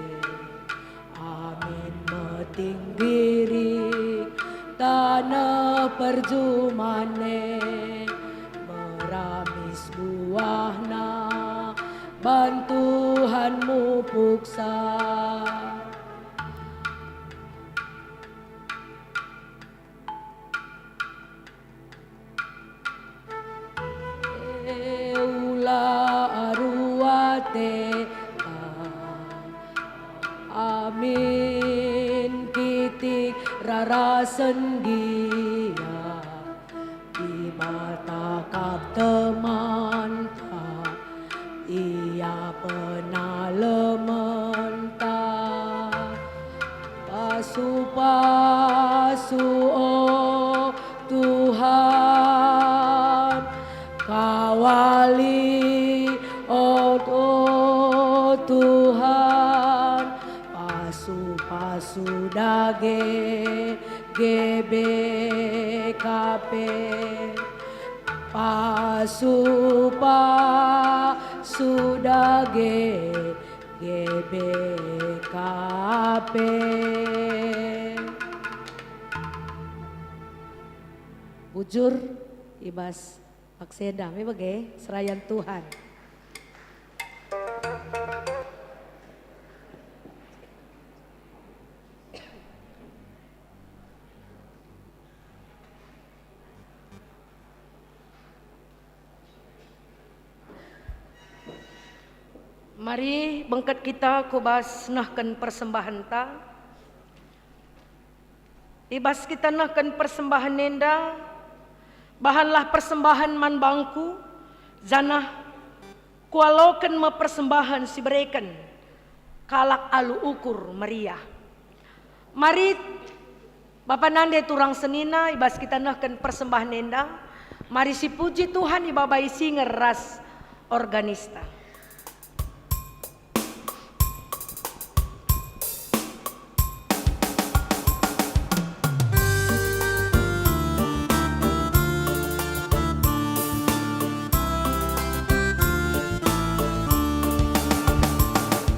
Amin meting birik taneh perjuman e, meramis buahna ban Tuhan mupuksa. Ula aru ateta, amin kitik rara sendia, Dibata kap temanta. Ia penalementa. Pasu-pasu, o Tuhan, kawali, o, o Tuhan, pasu-pasu dage G B K P. Pasu-pasu dage G B K P. Bujur i bas paksa enda, me bage serayan Tuhan. Mari bengket kita ku bas nehken persembahenta. I bas kita nehken persembahen enda, bahanlah persembahen man bangku, janah kualoken me persembahen si ibereken kalak alu ukur meriah. Mari, bapa nande turang senina, i bas kita nehken persembahen enda, mari sipuji Tuhan ibabai singer ras organista.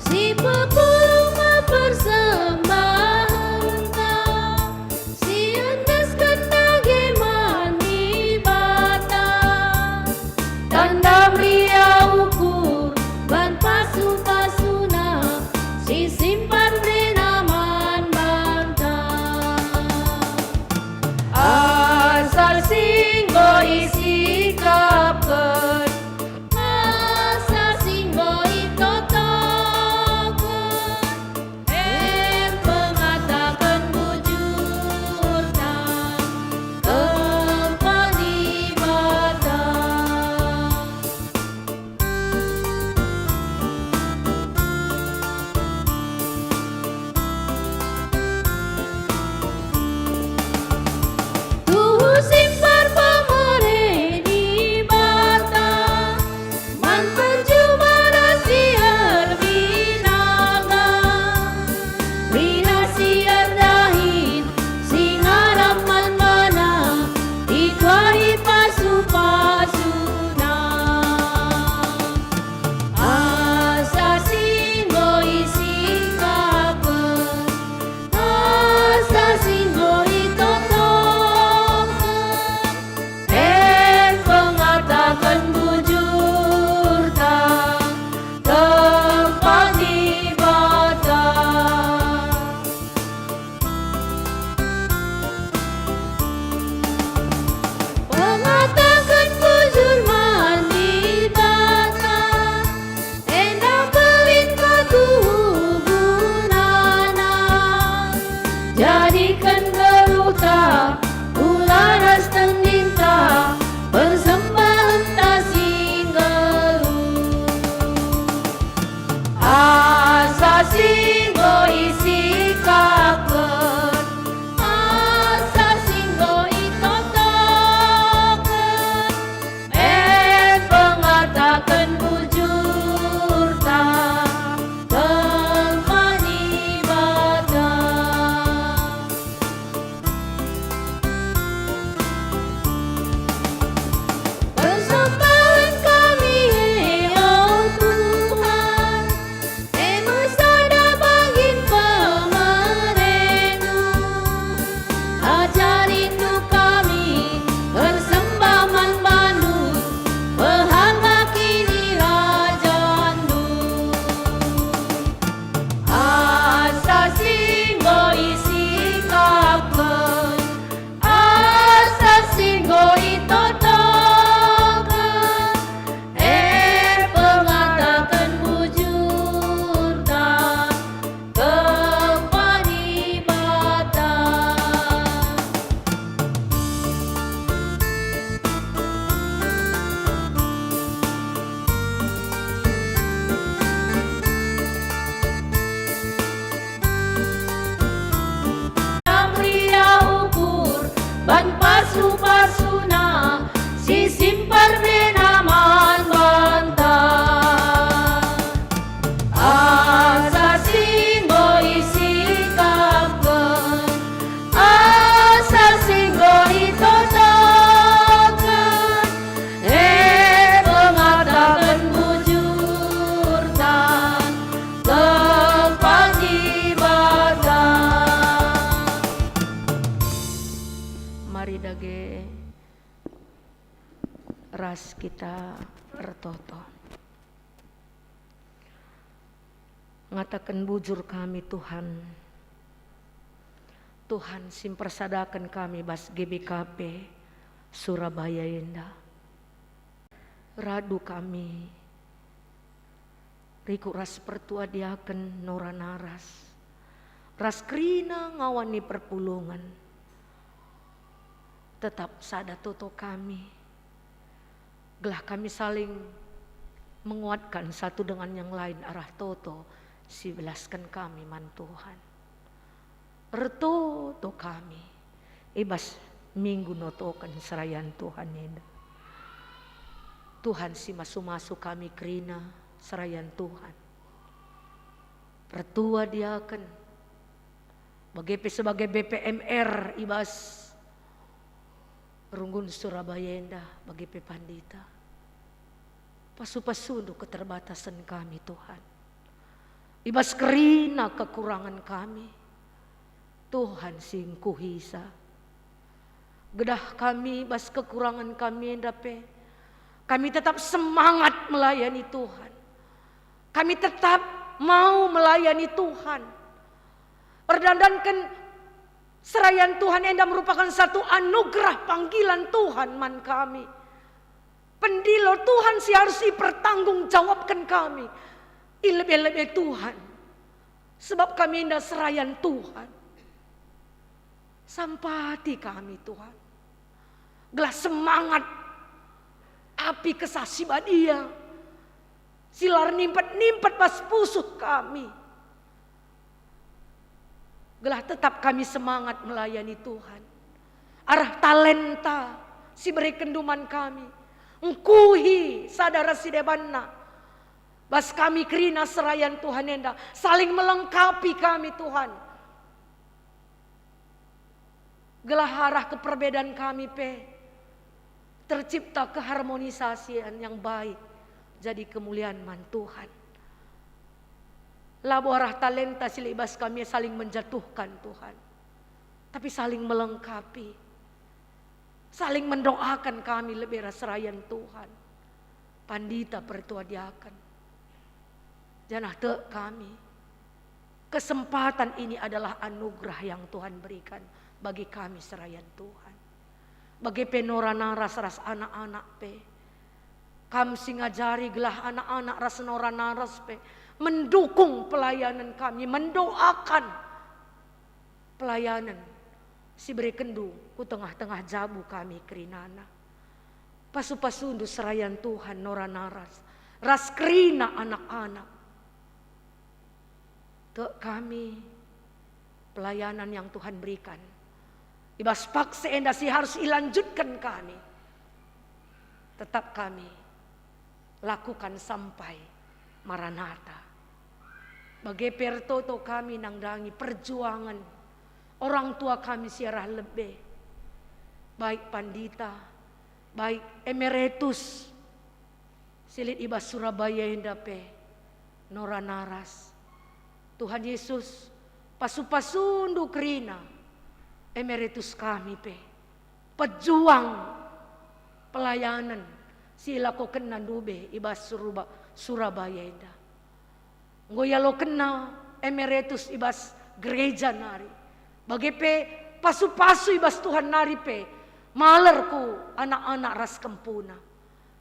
Si pepulung me persembahenta, si endesken dage man Dibata. Tanda meriah ukur Pas kita ertoto. Ngataken bujur kami, Tuhan. Tuhan si mpersadaken kami bas G B K P Surabaya enda. Radu kami, rikut ras pertua diaken Nora Naras, ras kerina ngawan ni perpulungen. Tetap sada toto kami, gelah kami saling menguatkan satu dengan yang lain arah toto si belasken kami man Tuhan. Ertoto kami i bas minggu notoken serayan Tuhan enda. Tuhan si masu-masu kami kerina serayan Tuhan. Pertua diaken, bage pe sebagai B P M R i bas Runggun Surabaya enda, bage pe pandita. Pasu-pasundu keterbatasen kami, Tuhan. I bas kerina kekurangen kami, Tuhan si engkuhisa. Gedah kami bas kekurangen kami enda pe, kami tetap semangat melayani Tuhan. Kami tetap mau melayani Tuhan. Erdandanken serayan Tuhan enda merupakan satu anugerah panggilan Tuhan man kami. Pendilo Tuhan si harus ipertanggungjawabken kami i lebe-lebe Tuhan. Sebab kami enda serayan Tuhan. Sampati kami, Tuhan. Gelah semangat api Kesah Si Badia si la ernimpet-nimpet bas pusuh kami. Gelah tetap kami semangat melayani Tuhan. Arah talenta si berekenndu man kami, engkuhi sada ras si debanna. Bas kami kerina serayan Tuhan enda, saling melengkapi kami, Tuhan. Gelah arah keperbedaan kami pe tercipta keharmonisasian yang baik, jadi kemuliaan man Tuhan. Labo arah talenta si lit i bas kami saling menjatuhkan, Tuhan, tapi saling melengkapi, saling mendoakan kami lebe ras serayan Tuhan, pandita, pertua diaken. Janah tek kami, kesempatan ini adalah anugerah yang Tuhan berikan bagi kami serayan Tuhan. Bage pe Nora Naras ras anak-anak pe. Kam si ngajari gelah anak-anak ras Nora Naras pe mendukung pelayanan kami, mendoakan pelayanan si berekenndu ku tengah-tengah jabu kami kerinana. Pasu-pasundu serayan Tuhan Nora Naras ras kerina anak-anak. Tek kami, pelayanan yang Tuhan berikan i bas paksa enda si harus ilanjutken kami, tetap kami lakukan sampai Maranatha. Bage pe ertoto kami nandangi perjuangen orang tua kami si arah lebe, baik pandita, baik emeritus si lit i bas Surabaya enda pe, Nora Naras. Tuhan Yesus, pasu-pasundu kerina emeritus kami pe, pejuang pelayanen si ilakokenna ndube i bas Suruba-, Surabaya enda. Enggo ialokenna emeritus i bas gereja nari, bage pe pasu-pasu i bas Tuhan nari pe maler ku anak-anak ras kempuna.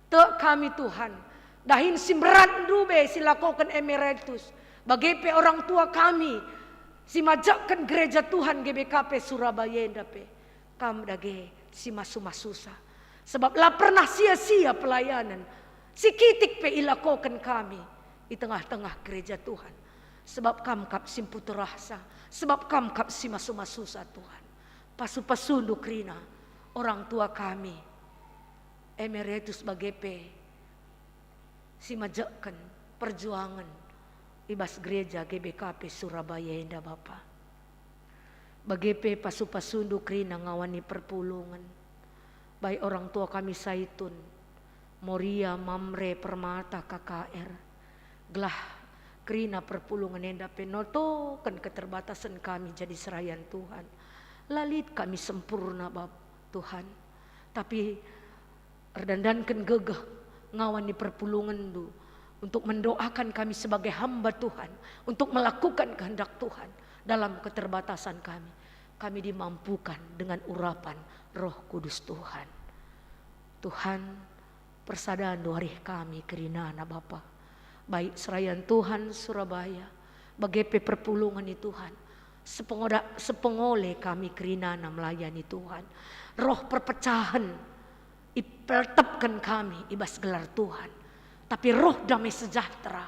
Tek kami, Tuhan, dahin si mberat ndube si lakoken emeritus, bage pe orang tua kami si majekken gereja Tuhan G B K P Surabaya enda pe. Kam dage si masu-masusa, sebab la pernah sia-sia pelayanen si kitik pe ilakoken kami i tengah-tengah gereja Tuhan, sebab Kam kap si mputurahsa, sebab Kam kap si masu-masusa, Tuhan. Pasu-pasundu kerina orang tua kami, emeritus bage pe si majekken perjuangen i bas gereja G B K P Surabaya enda, Bapa. Bage pe pasu-pasundu kerina ngawan ni perpulungen, baik orang tua kami Saitun, Moria, Mamre, Permata, K K R, gelah kerina perpulungen enda pe notoken keterbatasen kami jadi serayan Tuhan. La lit kami sempurna, Bapa, Tuhan, tapi Erdandanken gegeh ngawan ni perpulungenndu untuk mendoakan kami sebagai hamba Tuhan, untuk melakukan kehendak Tuhan dalam keterbatasan kami. Kami dimampukan dengan urapan Roh Kudus Tuhan. Tuhan, persadandu arih kami kerinana Bapa. Baik serayan Tuhan Surabaya, bage pe perpulungen ni Tuhan. Sepengoda-, sepengole kami kerinana melayani Tuhan. Roh perpecahen ipertepken kami i bas gelar Tuhan. Tapi roh damai sejahtera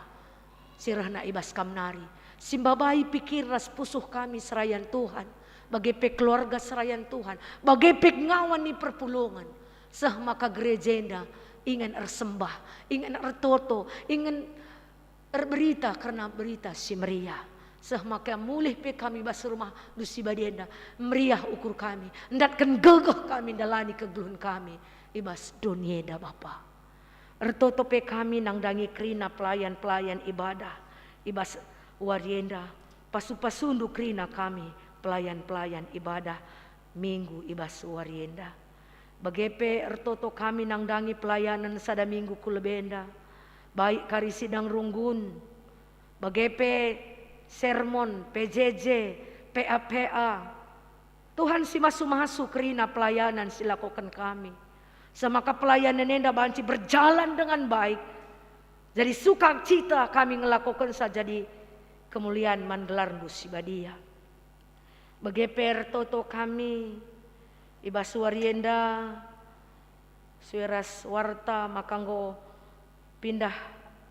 si rehna i bas Kam nari, si mbabai pikir ras pusuh kami serayan Tuhan, bage pe keluarga serayan Tuhan, bage pe ngawan ni perpulungen, seh maka gereja enda ingen ersembah, ingen ertoto, ingen erberita kerna Berita Si Meriah. Seh maka mulih pe kami bas Rumah Ndu Si Badia enda, meriah ukur kami, ndatken gegeh kami ndalani kegeluhen kami i bas doni enda, Bapa. Ertoto pe kami nandangi kerina pelayan-pelayan ibadah i bas wari enda, pasu-pasundu kerina kami pelayan-pelayan ibadah Minggu i bas wari enda. Bage pe ertoto kami nandangi pelayanen sada minggu ku lebe enda, baik kari sidang runggun, bage pe sermon, P J J, P A P A. Tuhan si masu-masu kerina pelayanan si lakoken kami, semaka pelayanan enda banci berjalan dengan baik. Jadi sukacita kami ngelakokensa jadi kemulian man gelarNdu si badia. Bage pe ertoto kami i bas wari enda, sue ras warta maka enggo pindah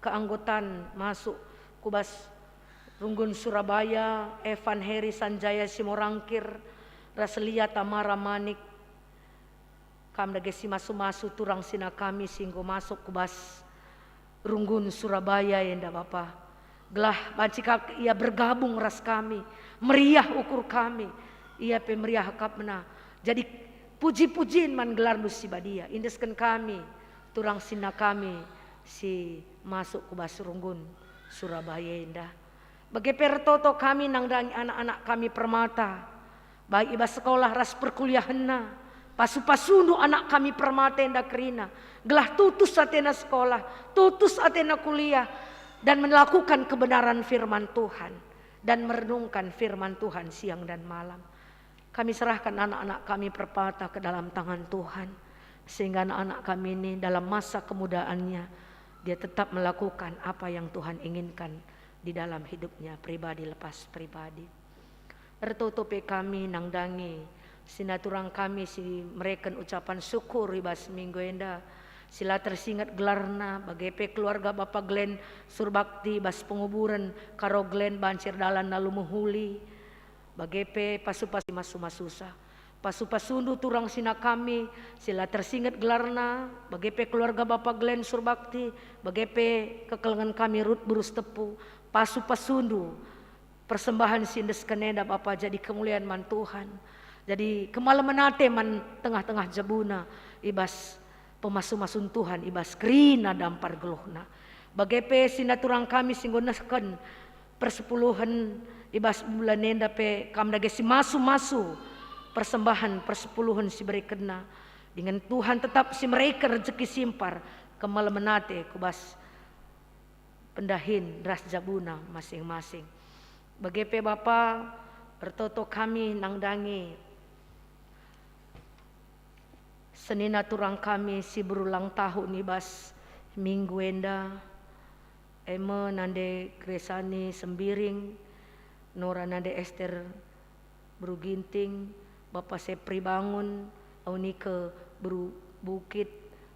keanggotan masuk ku bas Runggun Surabaya, Evan Heri Sanjaya Simorangkir, ras Lia Tamara Manik. Kam dage si masu-masu turang sina kami si enggo masuk ku bas Runggun Surabaya enda, Bapa. Gelah banci ka ia bergabung ras kami, meriah ukur kami, ia pe meriah akapna. Jadi puji-pujin man gelarNdu si badia, iendesken kami, turang sina kami si masuk ku bas Runggun Surabaya enda. Bage pe ertoto kami nandangi anak-anak kami permata, baik i bas sekolah ras perkuliahenna. Pasu-pasundu anak kami permata enda kerina, gelah tutus atena sekolah, tutus atena kuliah, dan melakukan kebenaran firman Tuhan, dan merenungkan firman Tuhan siang dan malam. Kami serahkan anak-anak kami perpata ke dalam tangan Tuhan, sehingga anak-anak kami ini dalam masa kemudaannya, dia tetap melakukan apa yang Tuhan inginkan di dalam hidupnya pribadi lepas pribadi. Ertoto pe kami nandangi sinaturang kami si mereken ucapan syukur i bas minggu enda, si la tersinget gelarna, bage pe keluarga Bapa Glenn Surbakti bas penguburen Karo Glenn banci erdalan lalu mehuli, bage pe pasu-pasu masu-masusa. Pasu-pasundu turang sina kami si la tersinget gelarna, bage pe keluarga Bapa Glenn Surbakti, bage pe kekelengen kami Rut Burus Tepu, pasu-pasundu persembahan si endesken enda, Bapa, jadi kemulian man Tuhan, jadi kemalemen ate man tengah-tengah jabuna i bas pemasu-masun Tuhan, i bas kerina dampar geluhna. Bage pe sinaturang kami si enggo nehken persepuluhen i bas bulan enda pe, kam dage si masu-masu persembahen persepuluhen si berekenna. Dingen Tuhan tetap si mereken rejeki simpar, kemalemen ate ku bas pendahin ras jabuna masing-masing. Bage pe Bapa, ertoto kami nandangi senina turang kami si berulang tahun i bas minggu enda, e me Nande Gresani Sembiring, Nora Nande Ester Beru Ginting, Bapa Sepri Bangun, Aunike Beru Bukit,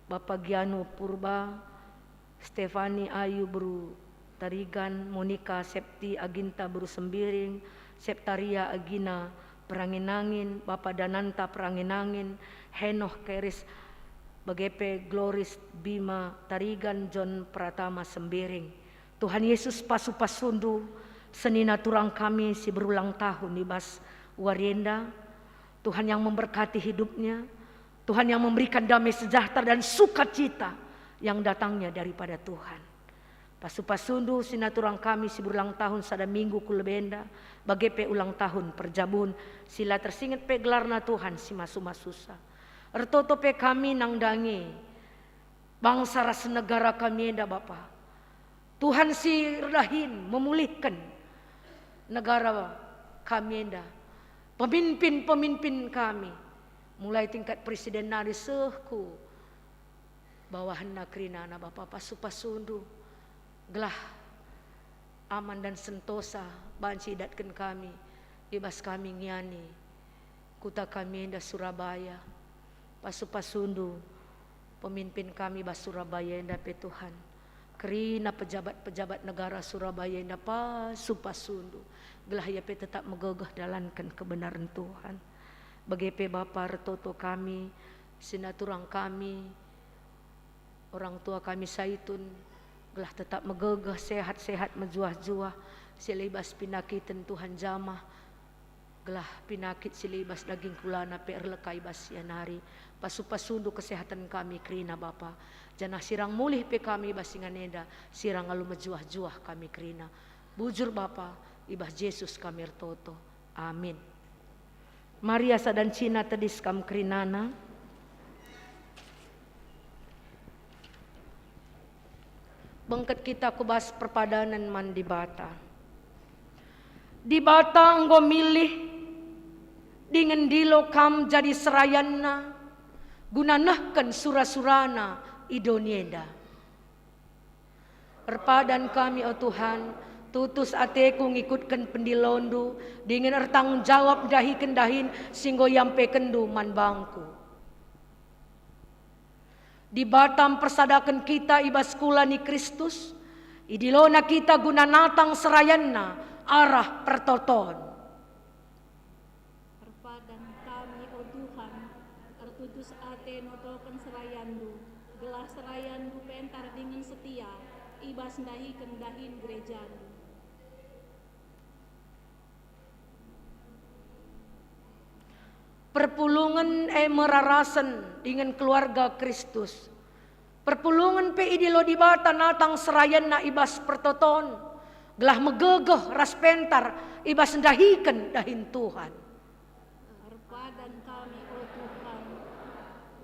Bapa Gianu Purba, Stefani Ayu Beru Tarigan, Monika Septi Aginta Beru Sembiring, Septaria Agina Perangin-angin, Bapa Dananta Perangin-angin, Henoh Keris, bage pe Gloris Bima Tarigan, John Pratama Sembiring. Tuhan Yesus, pasu-pasundu senina turang kami si berulang tahun i bas wari enda. Tuhan yang memberkati hidupnya, Tuhan yang memberikan damai sejahtera dan sukacita yang datangnya daripada Tuhan. Pasu-pasundu senina turang kami si berulang tahun sada minggu ku lebe enda, bage pe ulang tahun perjabun si la tersinget pe gelarna Tuhan si masu-masusa. Ertoto pe kami nandangi bangsa ras negara kami enda, Bapa. Tuhan si erdahin memulihken negara kami enda, pemimpin-pemimpin kami, mulai tingkat presiden nari seh ku bawahenna kerinana, Bapa, pasu-pasundu, gelah aman dan sentosa banci idatken kami, i bas kami ngiani kuta kami enda Surabaya. Pasu-pasundu pemimpin kami bas Surabaya enda pe, Tuhan. Kerina pejabat-pejabat negara Surabaya enda pasu-pasundu, gelah ia pe tetap megegeh dalanken kebenaren Tuhan. Bage pe Bapa ertoto kami, sinaturang kami, orang tua kami Saitun, gelah tetap megegeh, sehat-sehat, mejuah-juah, si la i bas penakiten Tuhan jamah, gelah penakit si la i bas daging kulana pe erlekai bas ia nari. Pasu-pasundu kesehatan kami kerina Bapa, janah sirang mulih pe kami bas ingan enda, sirang alu mejuah-juah kami kerina. Bujur Bapa, i bas Jesus kami ertoto. Amin. Mari asa dancina tedis kam kerinana. Bengket kita ku bas perpadanen man Dibata. Dibata enggo milih dingen ndilo kam jadi serayanNa guna nehken sura-suraNa i doni enda. Erpadan kami, o Tuhan, tutus ateku ngikutken pendiloNdu dingen ertanggung jawab ndahiken dahin si enggo iampekenNdu man bangku. Dibata mpersadaken kita i bas kula ni Kristus, idilona kita guna natang serayanNa arah pertoton. Erpadan kami, o Tuhan, ertutus ate notoken serayanNdu, gelah serayanNdu pentar dingen setia i bas ndahiken dahin gerejaNdu. Perpulungen e me rarasen dingen keluarga Kristus. Perpulungen pe idilo Dibata natang serayanNa i bas pertoton, gelah megegeh ras pentar i bas ndahiken dahin Tuhan. Erpadan kami, o Tuhan,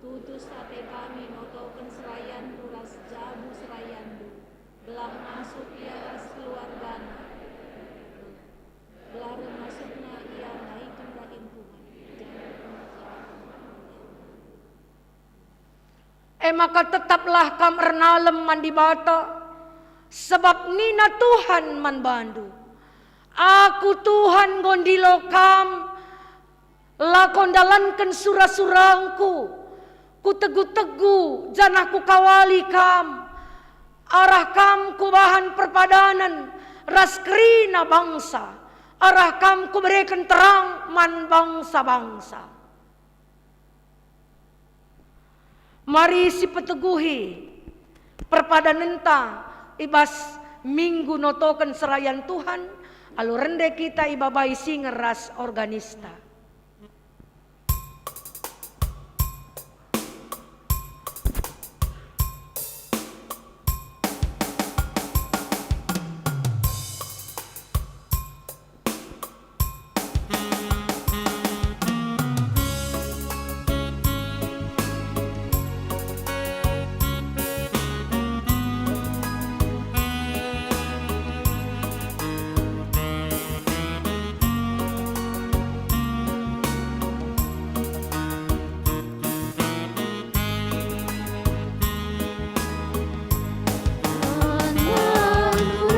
tutus ate kami notoken serayanNdu ras jabu serayanNdu, gelah ngasup ia ras keluargana. Gelah reh ngasup ia ndahiken dahin Tuhan. E maka tetaplah kam ernalem man Dibata, sebab nina Tuhan man bandu, "Aku Tuhan enggo ndilo kam, lako ndalanken sura-surangKu, Kutegu-tegu janah Kukawali kam. Arah kam Kubahan perpadanen ras kerina bangsa, arah kam Kubereken terang man bangsa-bangsa." Mari sipeteguhi perpadanenta i bas Minggu notoken serayan Tuhan, alu rende kita ibabai singer ras organista.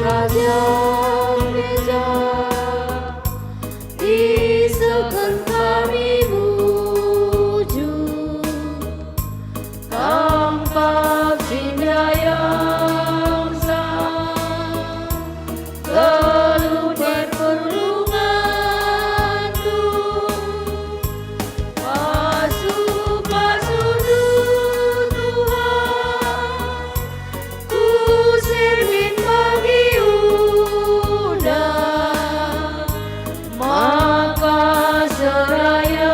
Raja gereja, isehken kami bujur, kam kap si ndayangsa, geluh perpulunganku. Pasu-pasundu Tuhan, kuseh min bagi unda, maka serayandu.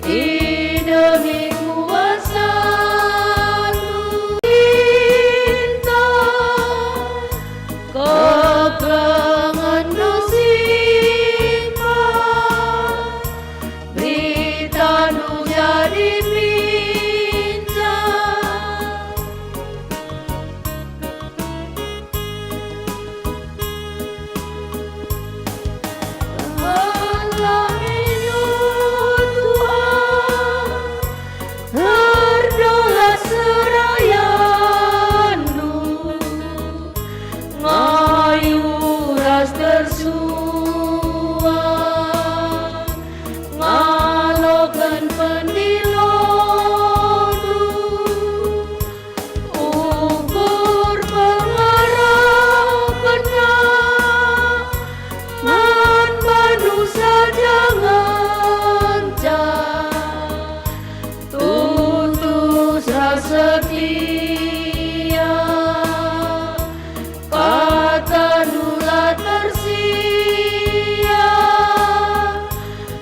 Idemi kuasa Setia, kataNdu la tersia,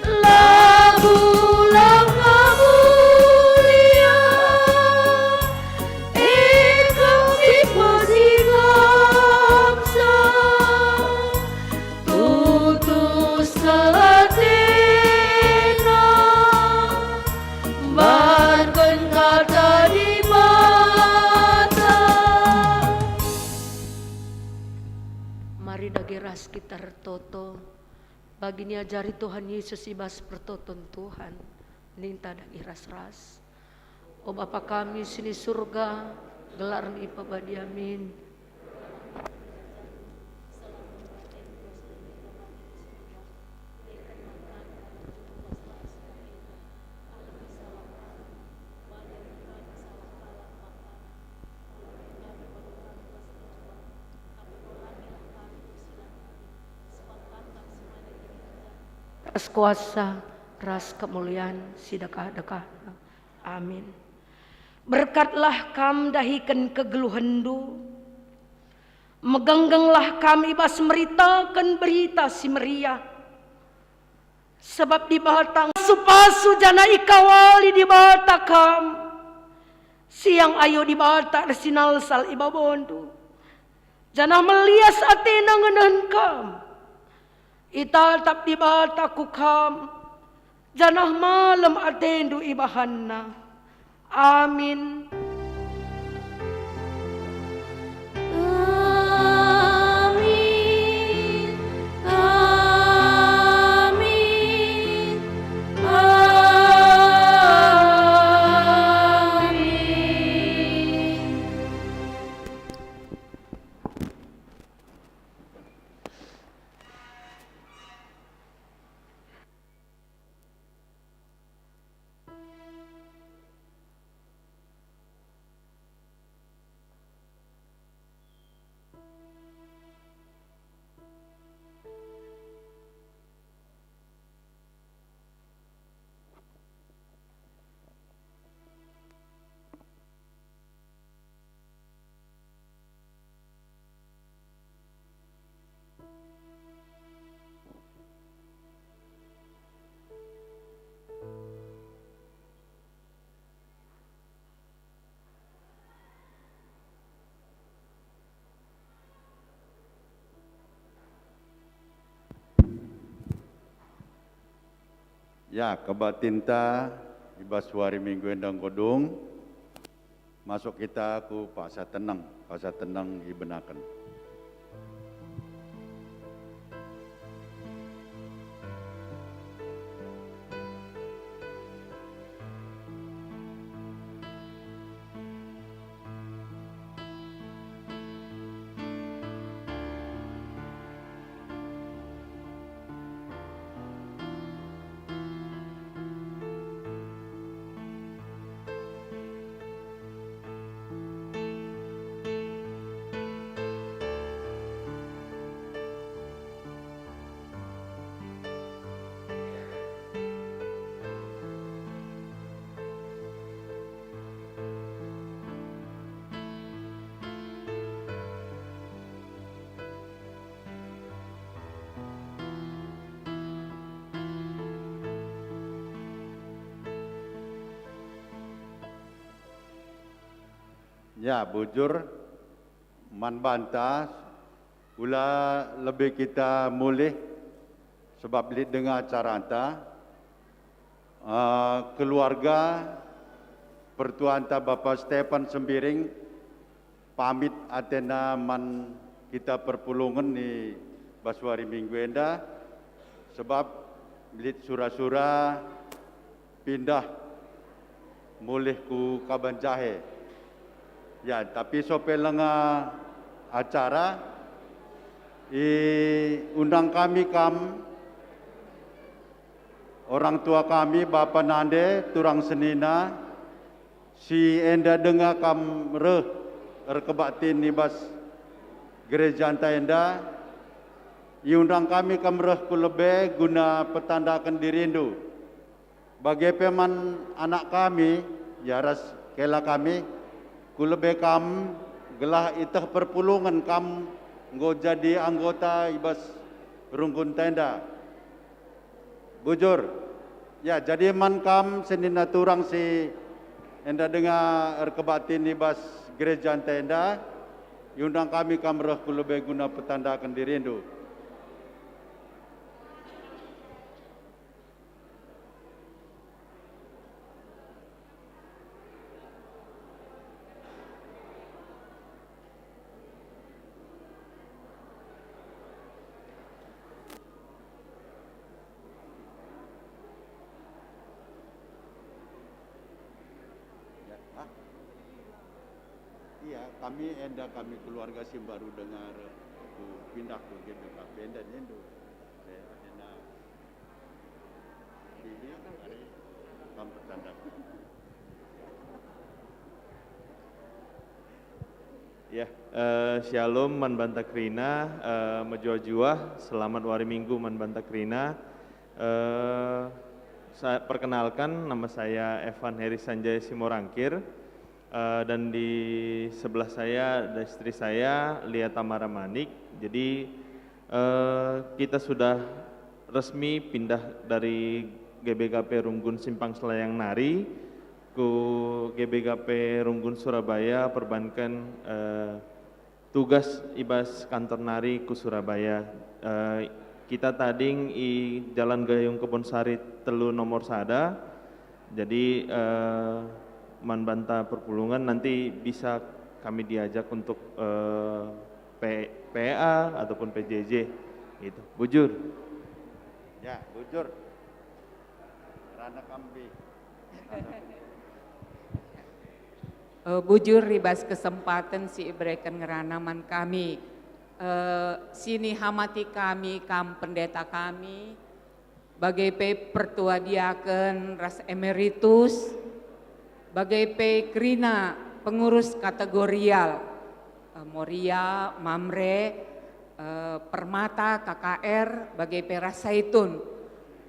lagu la mulia, engkau si pesikapsa. Tutus atena, banken kata Dibata. Mari dage ras kita ertoto, bagi niajari Tuhan Yesus i bas pertoton Tuhan, ninta dage ras-ras. O Bapa kami si ni Surga, gelarNdu ipabadi, amin. Ras kuasa, ras kemulian si dekah-dekahna. Amin. Berkatlah kam dahiken kegeluhenndu. Megenggenglah kam i bas meritaken Berita Si Meriah. Sebab Dibata pasu-pasu janah ikawali Dibata kam, siang ayo Dibata ersinalsal i babondu, janah melias ateNa ngenehen kam. Itatap Dibata ku kam, janah malem atendu ibahanNa. Amin. Amin. Amin. Amin. Ya, kebaktinta i bas wari Minggu enda enggo dung. Masuk kita ku paksa teneng, paksa teneng ibenaken. Ya, bujur man banta, ula lebe kita mulih, sebab lit denga caranta. Eh, keluarga pertuanta Bapa Stefan Sembiring pamit atena man kita perpulungen i bas wari Minggu enda, sebab lit sura-sura pindah mulih ku Kaban Jahe. Ya, tapi sope lenga acara, iundang kami kam, orang tua kami, bapa nande, turang senina, si enda denga kam reh erkebaktin i bas gerejanta enda, iundang kami kam reh ku lebe guna petandaken dirindu. Bage pe man anak kami, ya ras kela kami, Ku lebe kam, gelah iteh perpulungen kam enggo jadi anggota i bas runggun enda. Bujur. Ya, jadi man kam senina turang si enda denga erkebaktin i bas gereja enda, iundang kami kam reh ku lebe guna petandaken dirindu. Ya, ah. Iya, kami enda kami keluarga si mbaru denga reh ku pindah ku G B K P enda nindu. Saya enda. Ya, eh, shalom man banta kerina, eh, mejuah-juah, selamat wari Minggu man banta kerina. Eh, sa-, perkenalkan, nama saya Evan Heri Sanjaya Simorangkir. Eh, dan di sebelah saya ada istri saya, Lia Tamara Manik. Jadi, eh, kita sudah resmi pindah dari G B K P Runggun Simpang Selayang nari ku G B K P Runggun Surabaya perbanken, eh, tugas i bas kantor nari ku Surabaya. Eh, kita tading i Jalan Gayung Kebonsari telu nomor sada. Jadi, eh, man banta perpulungen nanti bisa kami diajak untuk, eh, P-, P A ataupun P J J gitu. Bujur. Ya, bujur. Rana Kambi. Eh, bujur i bas kesempaten si ibereken ngerana man kami. Eh, sinihamati kami kam pendeta kami, bage pe pertua diaken ras emeritus, bage pe kerina pengurus kategorial, eh, Moria, Mamre, eh, Permata, K K R, bage pe ras Saitun,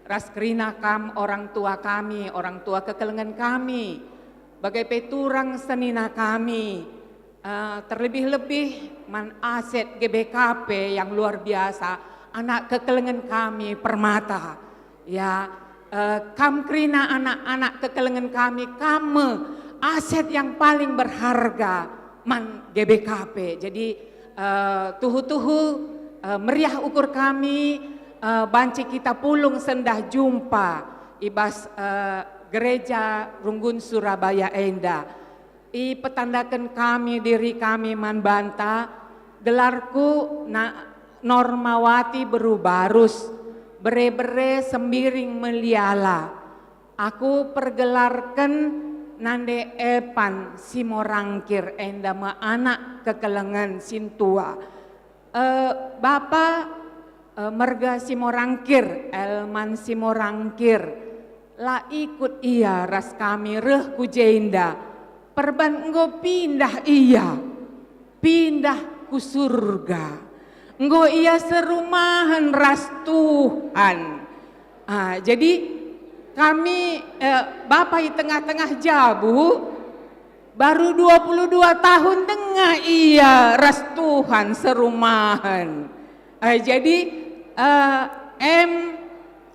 ras kerina kam orang tua kami, orang tua kekelengen kami, bage pe turang senina kami, eh, terlebih-lebih man aset G B K P yang luar biasa, anak kekelengen kami Permata. Ya, eh, kam kerina anak-anak kekelengen kami, kam me aset yang paling berharga man G B K P. Jadi, eh, tuhu-tuhu, eh, meriah ukur kami, eh, banci kita pulung sendah jumpa i bas, eh, Gereja Runggun Surabaya enda. Ipetandaken kami diri kami man banta, gelarku na Normawati Beru Barus, bere-bere Sembiring Meliala. Aku pergelarken nande Epan Simorangkir enda me anak kekelengen sintua. Eh, bapa, eh, merga Simorangkir, Elman Simorangkir, la ikut ia ras kami reh ku jenda. Perban enggo pindah ia, pindah ku surga. Enggo ia serumahen ras Tuhan. Ah, jadi kami, eh, bapa i tengah-tengah jabu, baru dua puluh dua tahun denga ia ras Tuhan serumahen. Eh, jadi, eh, em,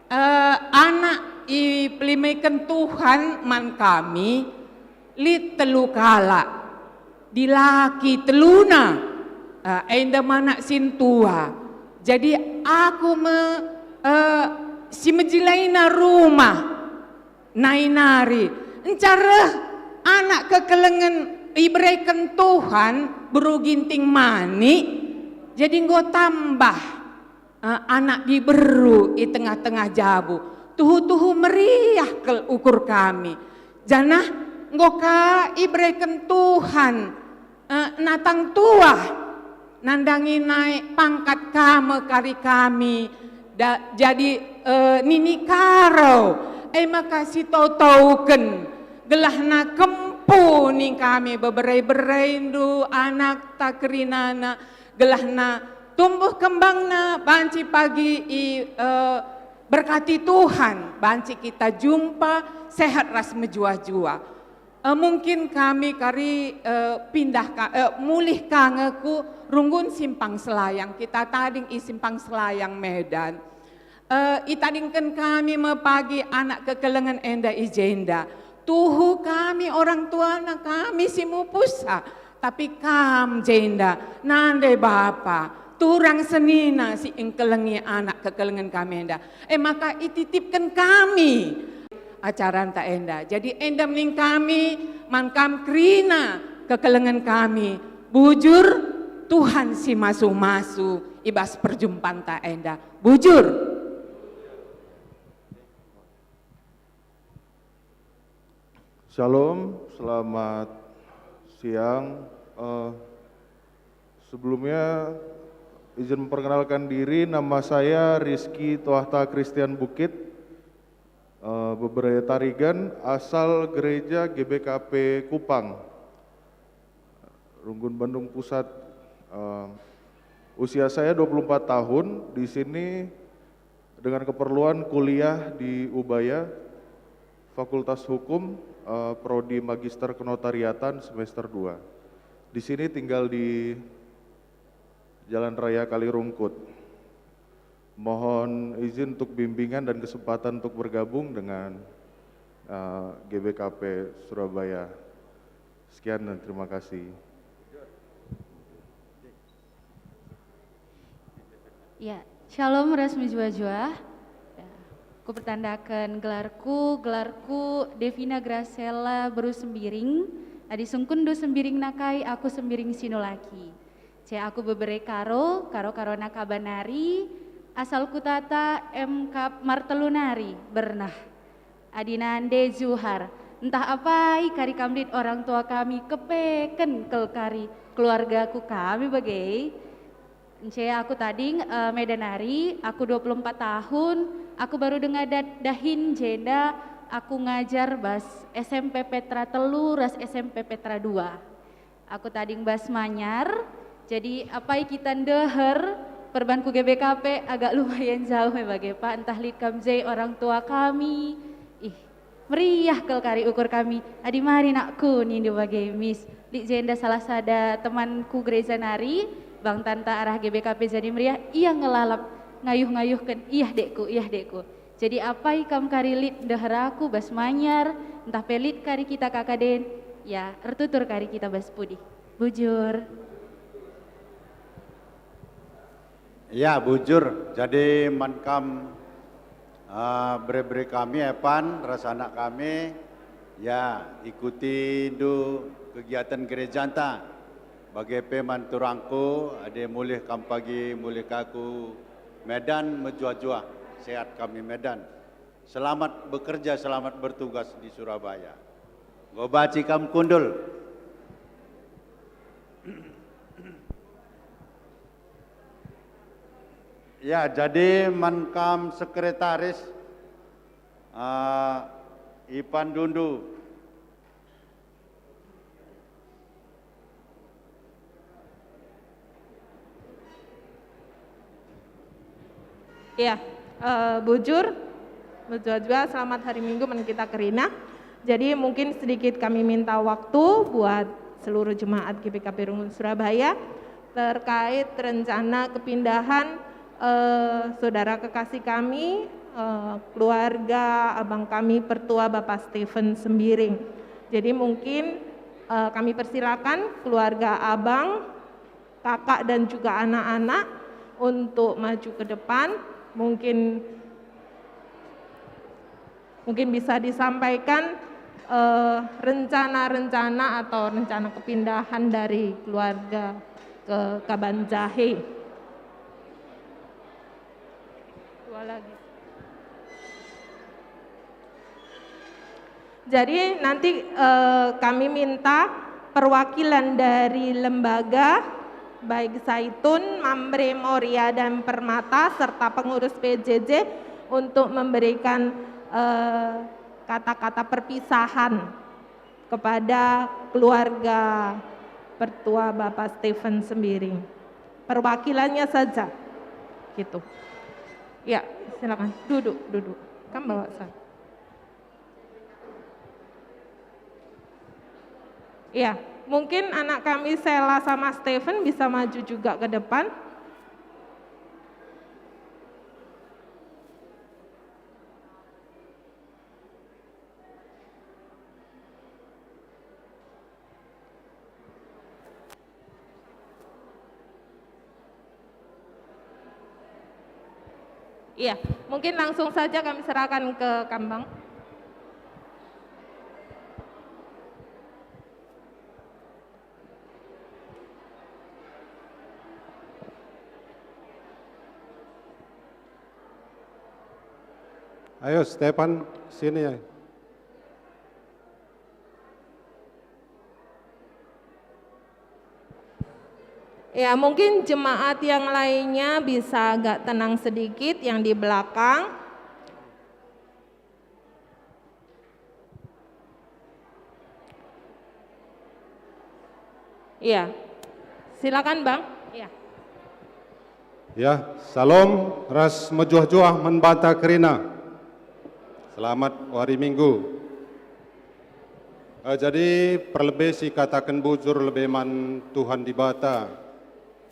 eh, anak ipelimeken Tuhan man kami, lit telu kalak. Dilaki teluna, eh, enda me anak sintua. Jadi aku me, eh, si mejilaina rumah nai nari. Enca reh anak kekelengen ibereken Tuhan, beru Ginting Mani, jadi enggo tambah, eh, anak diberu i tengah-tengah jabu. Tuhu-tuhu meriah kal ukur kami. Janah enggo ka ibereken Tuhan, eh, natang tuah, nandangi naik pangkat ka me kari kami, da-, jadi, eh, nini Karo, e maka sitotauken, gelahna kempu ning kami bebere-bereindu, anakta kerinana, gelahna tumbuh kembangna banci pagi i, eh, berkati Tuhan, banci kita jumpa sehat ras mejuah-juah. Eh, mungkin kami kari, eh, pindah ka, eh, mulih ka nge ku Runggun Simpang Selayang, kita tading i Simpang Selayang Medan. Eh, itadingken kami me pagi anak kekelengen enda i jenda. Tuhu kami orang tuana kami si mupusa, tapi kam jenda, nande bapa, turang senina si engkelengi anak kekelengen kami enda. E maka ititipken kami acaranta enda. Jadi enda mening kami man kam kerina kekelengen kami. Bujur, Tuhan si masu-masu i bas perjumpanta enda. Bujur. Shalom, selamat siang. Eh, sebelumnya izin memperkenalkan diri, nama saya Rizky Tohta Christian Bukit, eh, bebere Tarigan, asal gereja G B K P Kupang, Runggun Bandung Pusat. Eh, usia saya dua puluh empat tahun, di sini dengan keperluan kuliah di Ubaya, Fakultas Hukum, eh, prodi Magister Kenotariatan semester dua. Di sini tinggal di Jalan Raya Kalirungkut. Mohon izin untuk bimbingan dan kesempatan untuk bergabung dengan, eh, G B K P Surabaya. Sekian dan terima kasih. Ya, shalom ras mejuah-juah. Ya, kupertandaken gelarku, gelarku Devina Gracella Beru Sembiring. Adi sungkunndu Sembiring nakai, aku Sembiring Sinulaki. Ce aku bebere Karo, Karo-Karona Kaban nari, asal kutata M Kap Martelu nari, Bernah. Adi nande Juhar, ntah apai kari kam lit orang tua kami kepeken kal kari keluargaku kami bage. Ence aku tading, eh, Medan nari, aku dua puluh empat tahun, aku baru denga da-, dahin jenda aku ngajar bas S M P Petra telu ras S M P Petra dua. Aku tading bas Manyar, jadi apai kita ndeher perbanku G B K P agak lumayan jauh me bage, Pak, ntah lit kam je orang tua kami. Ih, meriah kal kari ukur kami. Adi mari nakku nindu bage, Miss. Lit jenda salah sada temanku gereja nari, bang tanta arah G B K P jadi meriah, ia ngelalap ngayuh-ngayuhken, "Iah dekku, iah dekku." Jadi apai kam kari lit ndeher aku bas Manyar, ntah pe lit kari kita kakaden, ya, ertutur kari kita bas pudi. Bujur. Ya, bujur. Jadi man kam, ah, bere-bere kami, Epan, ras anak kami, ya, ikutindu kegiatan gerejanta. Bage pe man turangku, adi mulih kam pagi, mulih ka ku Medan, mejuah-juah, sehat kami Medan. Selamat bekerja, selamat bertugas di Surabaya. Enggo banci kam kundul. Ya, jadi man kam sekretaris, ah, Ipan Dundu. Ya, eh, bujur, mejuah-juah, selamat hari Minggu man kita kerina. Jadi mungkin sedikit kami minta waktu buat seluruh jemaat G B K P Runggun Surabaya terkait rencana kepindahan, eh, saudara kekasih kami, eh, keluarga abang kami Pertua Bapak Stephen Sembiring. Jadi mungkin, eh, kami persilakan keluarga abang, kakak dan juga anak-anak untuk maju ke depan. Mungkin, mungkin bisa disampaikan, eh, rencana-rencana atau rencana kepindahan dari keluarga ke Kabanjahe. Dua lagi. Jadi nanti, eh, kami minta perwakilan dari lembaga, baik Zaitun, Mamre, Moria, dan Permata, serta pengurus P J J untuk memberikan, eh, kata-kata perpisahan kepada keluarga Pertua Bapak Stephen Sembiring. Perwakilannya saja, gitu. Ya, silakan duduk, duduk. Kamu bawa saya. Ya, mungkin anak kami Sela sama Stephen bisa maju juga ke depan. Iya, mungkin langsung saja kami serahkan ke Kambang. Ayo, Stephen, sini ya. Ya, mungkin jemaat yang lainnya bisa agak tenang sedikit yang di belakang. Iya. Silakan, Bang. Iya. Ya, salam ras mejuah-juah man banta kerina. Selamat wari Minggu. Eh, jadi perlebe si kataken bujur lebe man Tuhan Dibata,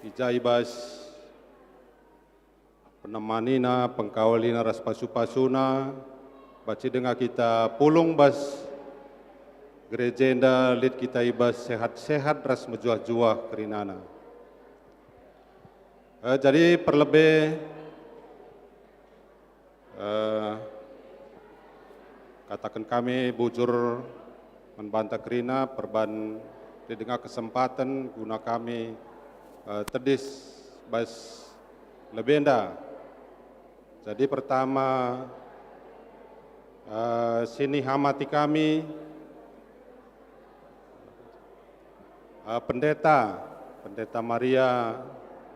i ja i bas penemanina, pengkawalina ras pasu-pasuna, banci denga kita pulung bas gereja enda lit kita i bas sehat-sehat ras mejuah-juah kerinana. Eh, jadi perlebe, eh, kataken kami bujur man banta kerina perban lit denga kesempaten guna kami, eh, tedis bas lebe enda. Jadi pertama, eh, sinihamati kami, eh, Pendeta, Pendeta Maria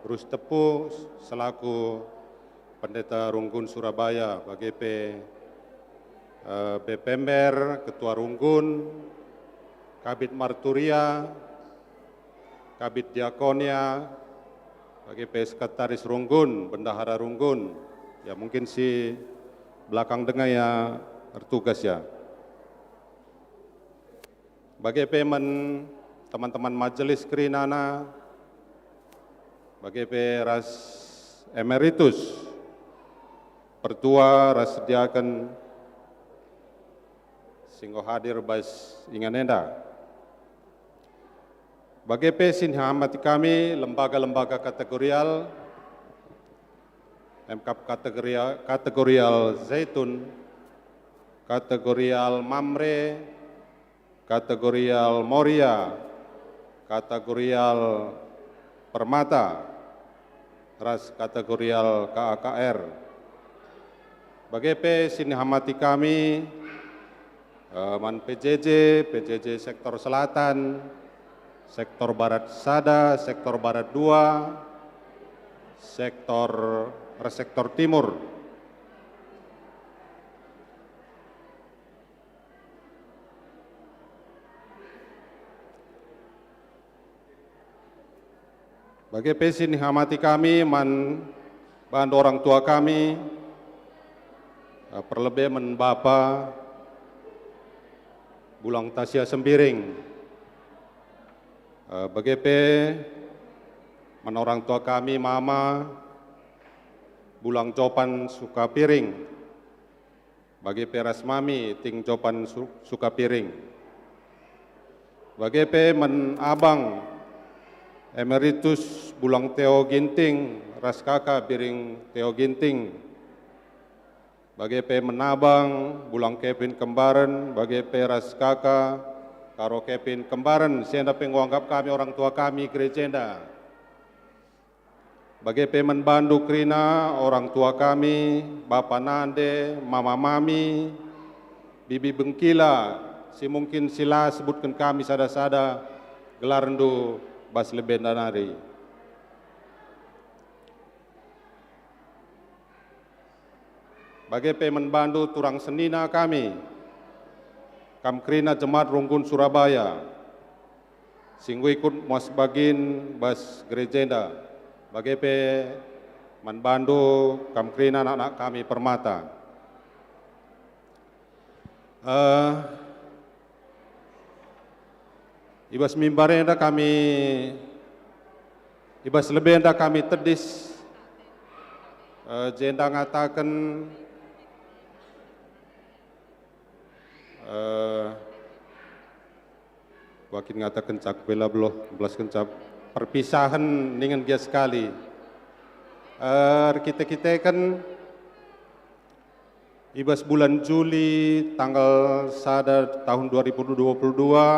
Rustepu selaku Pendeta Runggun Surabaya, bage pe, eh, Bepember, Ketua Runggun, Kabid Marturia, Kabid Diakonia, bage pe Sekretaris Runggun, Bendahara Runggun. Ya, mungkin si belakang denga ya ertugas ya. Bage pe man teman-teman majelis kerinana, bage pe ras emeritus, pertua ras diaken si enggo hadir bas ingan enda. Bage pe sinihamati kami lembaga-lembaga kategorial, emkap kategoria-, kategorial Zaitun, kategorial Mamre, kategorial Moria, kategorial Permata, ras kategorial K A K R. Bage pe sinihamati kami, eh, man P J J, P J J Sektor Selatan, Sektor Barat sada, Sektor Barat dua, Sektor, ras Sektor Timur. Bage pe sinihamati kami man bandu orang tua kami, eh, perlebe man Bapa Bulang Tasia Sembiring. Eh, bage pe man orang tua kami, Mama Bulang Jopan Sukapiring. Bage pe ras Mami Ting Jopan Su-, Sukapiring. Bage pe man Abang Emeritus Bulang Teo Ginting ras Kaka Biring Teo Ginting. Bage pe man Abang Bulang Kevin Kembaren, bage pe ras Kaka Karo Kevin Kembaren, si enda pe enggo anggap kami orang tua kami gereja enda. Bage pe man bandu kerina orang tua kami, bapa nande, mama mami, bibi bengkila, si mungkin si la sebutken kami sada-sada gelarndu bas lebe enda nari. Bage pe man bandu turang senina kami, kam kerina jemaat Runggun Surabaya, si enggo ikut muas bagin bas gereja enda, bage pe man bandu kam kerina anak-anak kami Permata. Eh, I bas mimbar enda kami, i bas lebe enda kami tedis, eh, jenda ngataken, eh, wakin ngataken cak bela beloh, belasken cak perpisahen ningen gia sekali. Eh, erkite-kiteken, i bas bulan Juli tanggal sada tahun dua ribu dua puluh dua,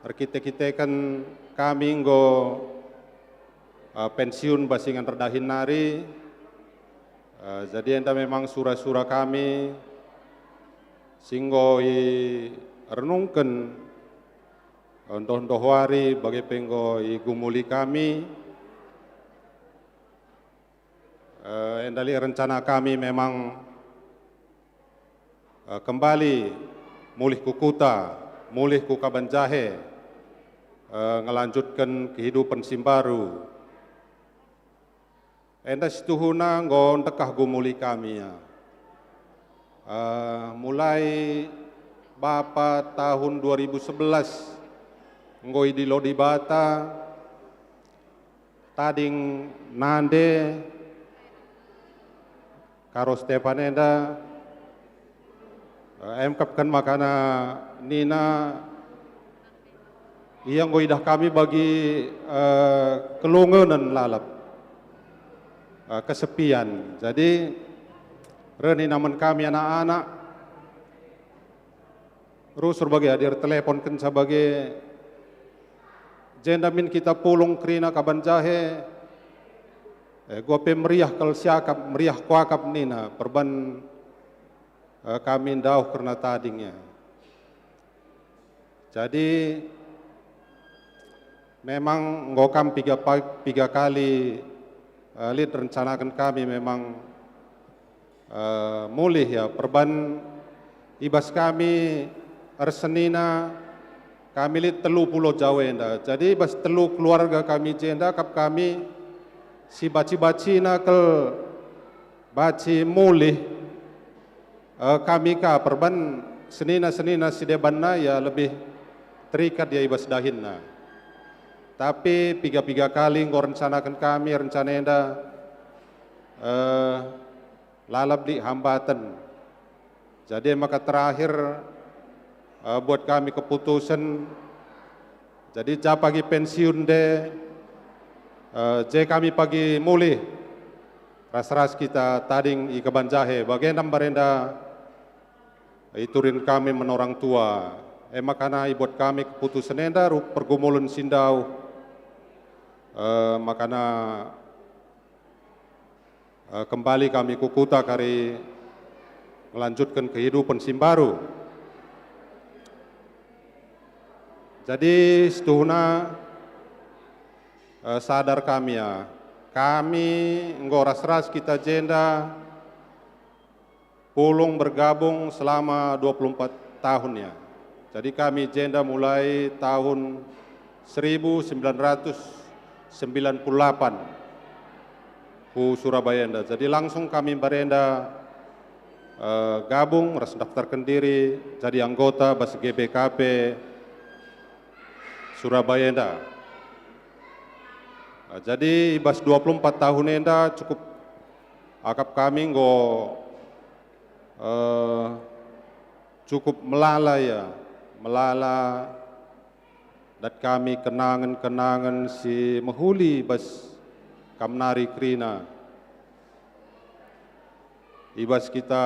erkite-kiteken kami enggo, eh, pensiun bas ingan erdahin nari. Eh, jadi enda memang sura-sura kami si enggo irenungken, eh, ndoh-ndoh wari bage pe enggo igumuli kami. Eh, enda lit rencana kami memang, eh, kembali mulih ku kuta, mulih ku Kaban Jahe, eh, ngelanjutken kehidupan si mbaru. Enda situhuna enggo ndekah gumuli kami, ya. Eh, mulai bapa tahun dua ribu sebelas enggo idilo Dibata, tading nande Karo Stefan enda, eh, emkap kan makana nina, ia enggo idah kami bagi, eh, kelungenen lalap, eh, kesepian. Jadi, reh nina man kami anak-anak, rusur bage adi ertelepon kenca bage, jenda min kita pulung kerina Kaban Jahe, eh, gua pe meriah kal siakap, meriah kuakap nina, perban, eh, kami ndauh kerna tading, ya. Jadi, memang enggo kam piga pa-, piga kali, eh, lit rencanaken kami memang, eh, mulih, ya, perban i bas kami ersenina kami lit telu pulau Jawa enda. Jadi, i bas telu keluarga kami jenda kap kami si baci-bacina kal baci mulih, eh, kami ka perban senina-senina si debanna, ya, lebih terikat, ya, i bas dahinna. Tapi piga-piga kali enggo rencanaken kami rencana enda, eh, lalap lit hambaten. Jadi maka terakhir, eh, buat kami keputusen, jadi ja pagi pensiun de, eh, je kami pagi mulih ras-ras kita tading i Kaban Jahe, bagenda mbarenda iturin kami man orang tua. E makana ibuat kami keputusen enda ru-, pergumulen si ndauh, eh, makana, eh, kembali kami ku kuta kari ngelanjutken kehidupen si mbaru. Jadi, situhuna, eh, sadar kami, ya, kami enggo ras-ras kita jenda pulung bergabung selama dua puluh empat tahun, ya. Jadi, kami jenda mulai tahun seribu sembilan ratus sembilan puluh delapan ku Surabaya enda. Jadi, langsung kami mbarenda, eh, gabung ras ndaftarken diri jadi anggota bas G B K P Surabaya enda. Eh, jadi, i bas dua puluh empat tahun enda cukup akap kami enggo, eh, cukup melala, ya, melala dat kami kenangen-kenangen si mehuli bas kam nari kerina. I bas kita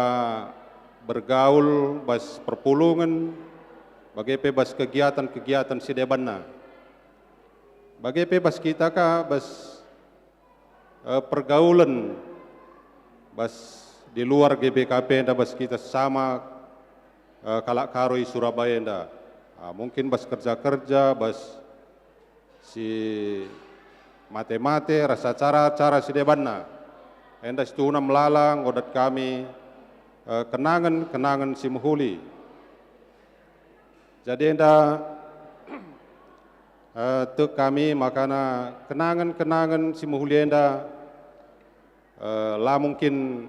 bergaul bas perpulungen, bage pe bas kegiatan-kegiatan si debanna. Bage pe bas kita ka bas, eh, pergaulen bas di luar G B K P enda bas kita sesama, eh, kalak Karo i Surabaya enda. Ah, mungkin bas kerja-kerja, bas si mate-mate, ras acara-acara si debanna. Enda situhuna melala enggo dat kami, eh, kenangen-kenangen si mehuli. Jadi enda, eh, tek kami makana kenangen-kenangen si mehuli enda, eh, la mungkin,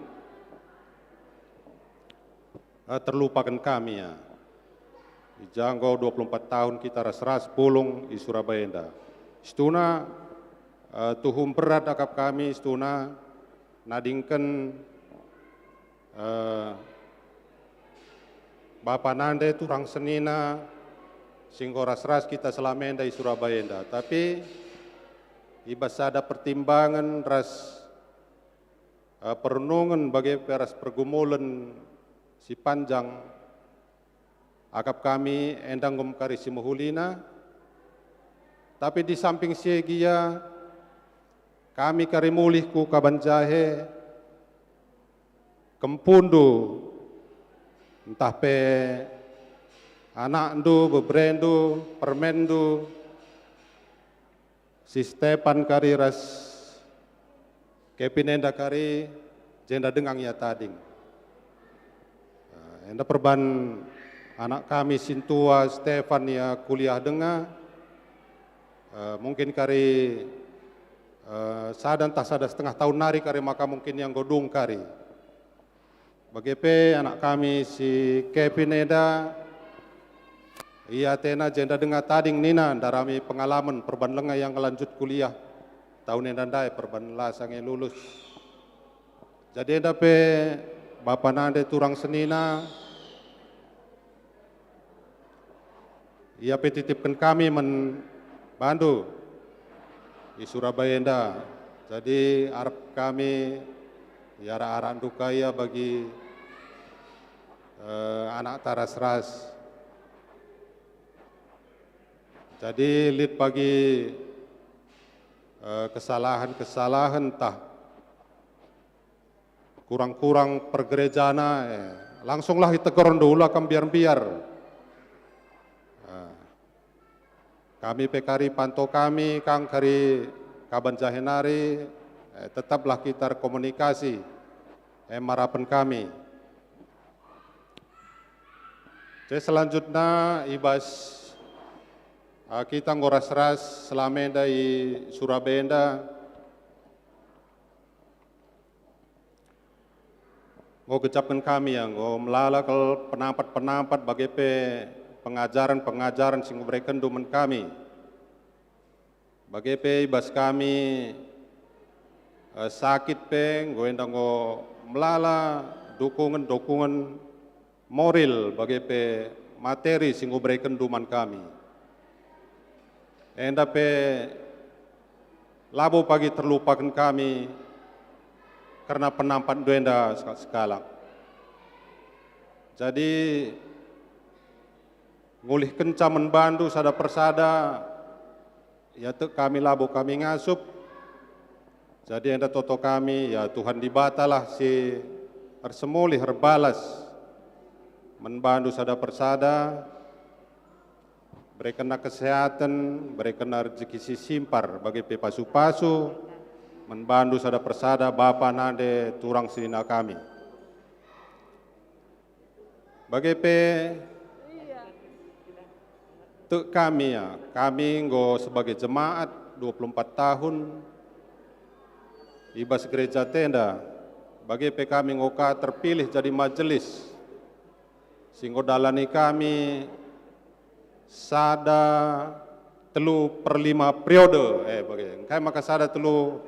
eh, terlupaken kami, ya. I ja enggo dua puluh empat tahun kita ras-ras pulung i Surabaya enda. Situhuna, eh, tuhu mberat akap kami situhuna nadingken, eh, bapa nande turang senina si enggo ras-ras kita selama enda i Surabaya enda. Tapi i bas sada pertimbangen ras, eh, perenungen bage pe ras pergumulen si panjang, akap kami enda enggo me kari si mehulina, tapi di samping si e gia, kami kari mulih ku kaban jahe, kempundu, ntah pe anakndu, beberendu, permenndu, si Stepan kari ras Kevin enda kari, jenda denga ia tading. Eh, enda perban anak kami sintua Stepan ia kuliah denga, eh, mungkin kari, eh, sada ntah sada setengah tahun nari kari maka mungkin ia enggo dung kari. Bage pe anak kami si Kevin enda, ia atena jenda denga tading nina ndarami pengalamen perban lenga ia ngelanjut kuliah tahun enda ndai perban la sa nge lulus. Jadi enda pe bapa nande turang senina, ia pe titipken kami man bandu i Surabaya enda. Jadi arap kami iarak-arakndu ka ia bagi, eh, anakta ras-ras. Jadi lit bagi, eh, kesalahen-kesalahen ntah kurang-kurang pergerejana, eh, langsunglah itegorndu, ula kam mbiar-mbiar. Eh, kami pe kari panto kami, kam kari kaban jahe nari, eh, tetaplah kita erkomunikasi, eh, marapen kami. Oke, selanjutna i bas, eh, kita enggo ras-ras selama enda i Surabaya enda. Enggo gejapken kami, ya, enggo melala kal penampat-penampat bage pe pengajaren-pengajaren si enggo berekenndu man kami. Bage pe i bas kami, eh, sakit pe enggo enda enggo melala dukungen-dukungen moral bage pe materi si enggo berekenndu man kami. Enda pe labo pagi terlupaken kami kerna penampatndu enda sek-, sekalak. Jadi, ngulihkenca man bandu sada persada, ya tek kami labo kami ngasup. Jadi enda toto kami, ya Tuhan Dibatalah si ersemulih erbalas man bandu sada persada, berekenna kesehaten, berekenna rejeki si simpar, bage pe pasu-pasu, man bandu sada persada, bapa, nande, turang senina kami. Bage pe, tek kami, ya, kami enggo sebagai jemaat dua puluh empat tahun i bas gereja enda, bage pe kami enggo ka terpilih jadi majelis si enggo dalani kami sada telu per lima periode, eh, bage. Engkai maka sada telu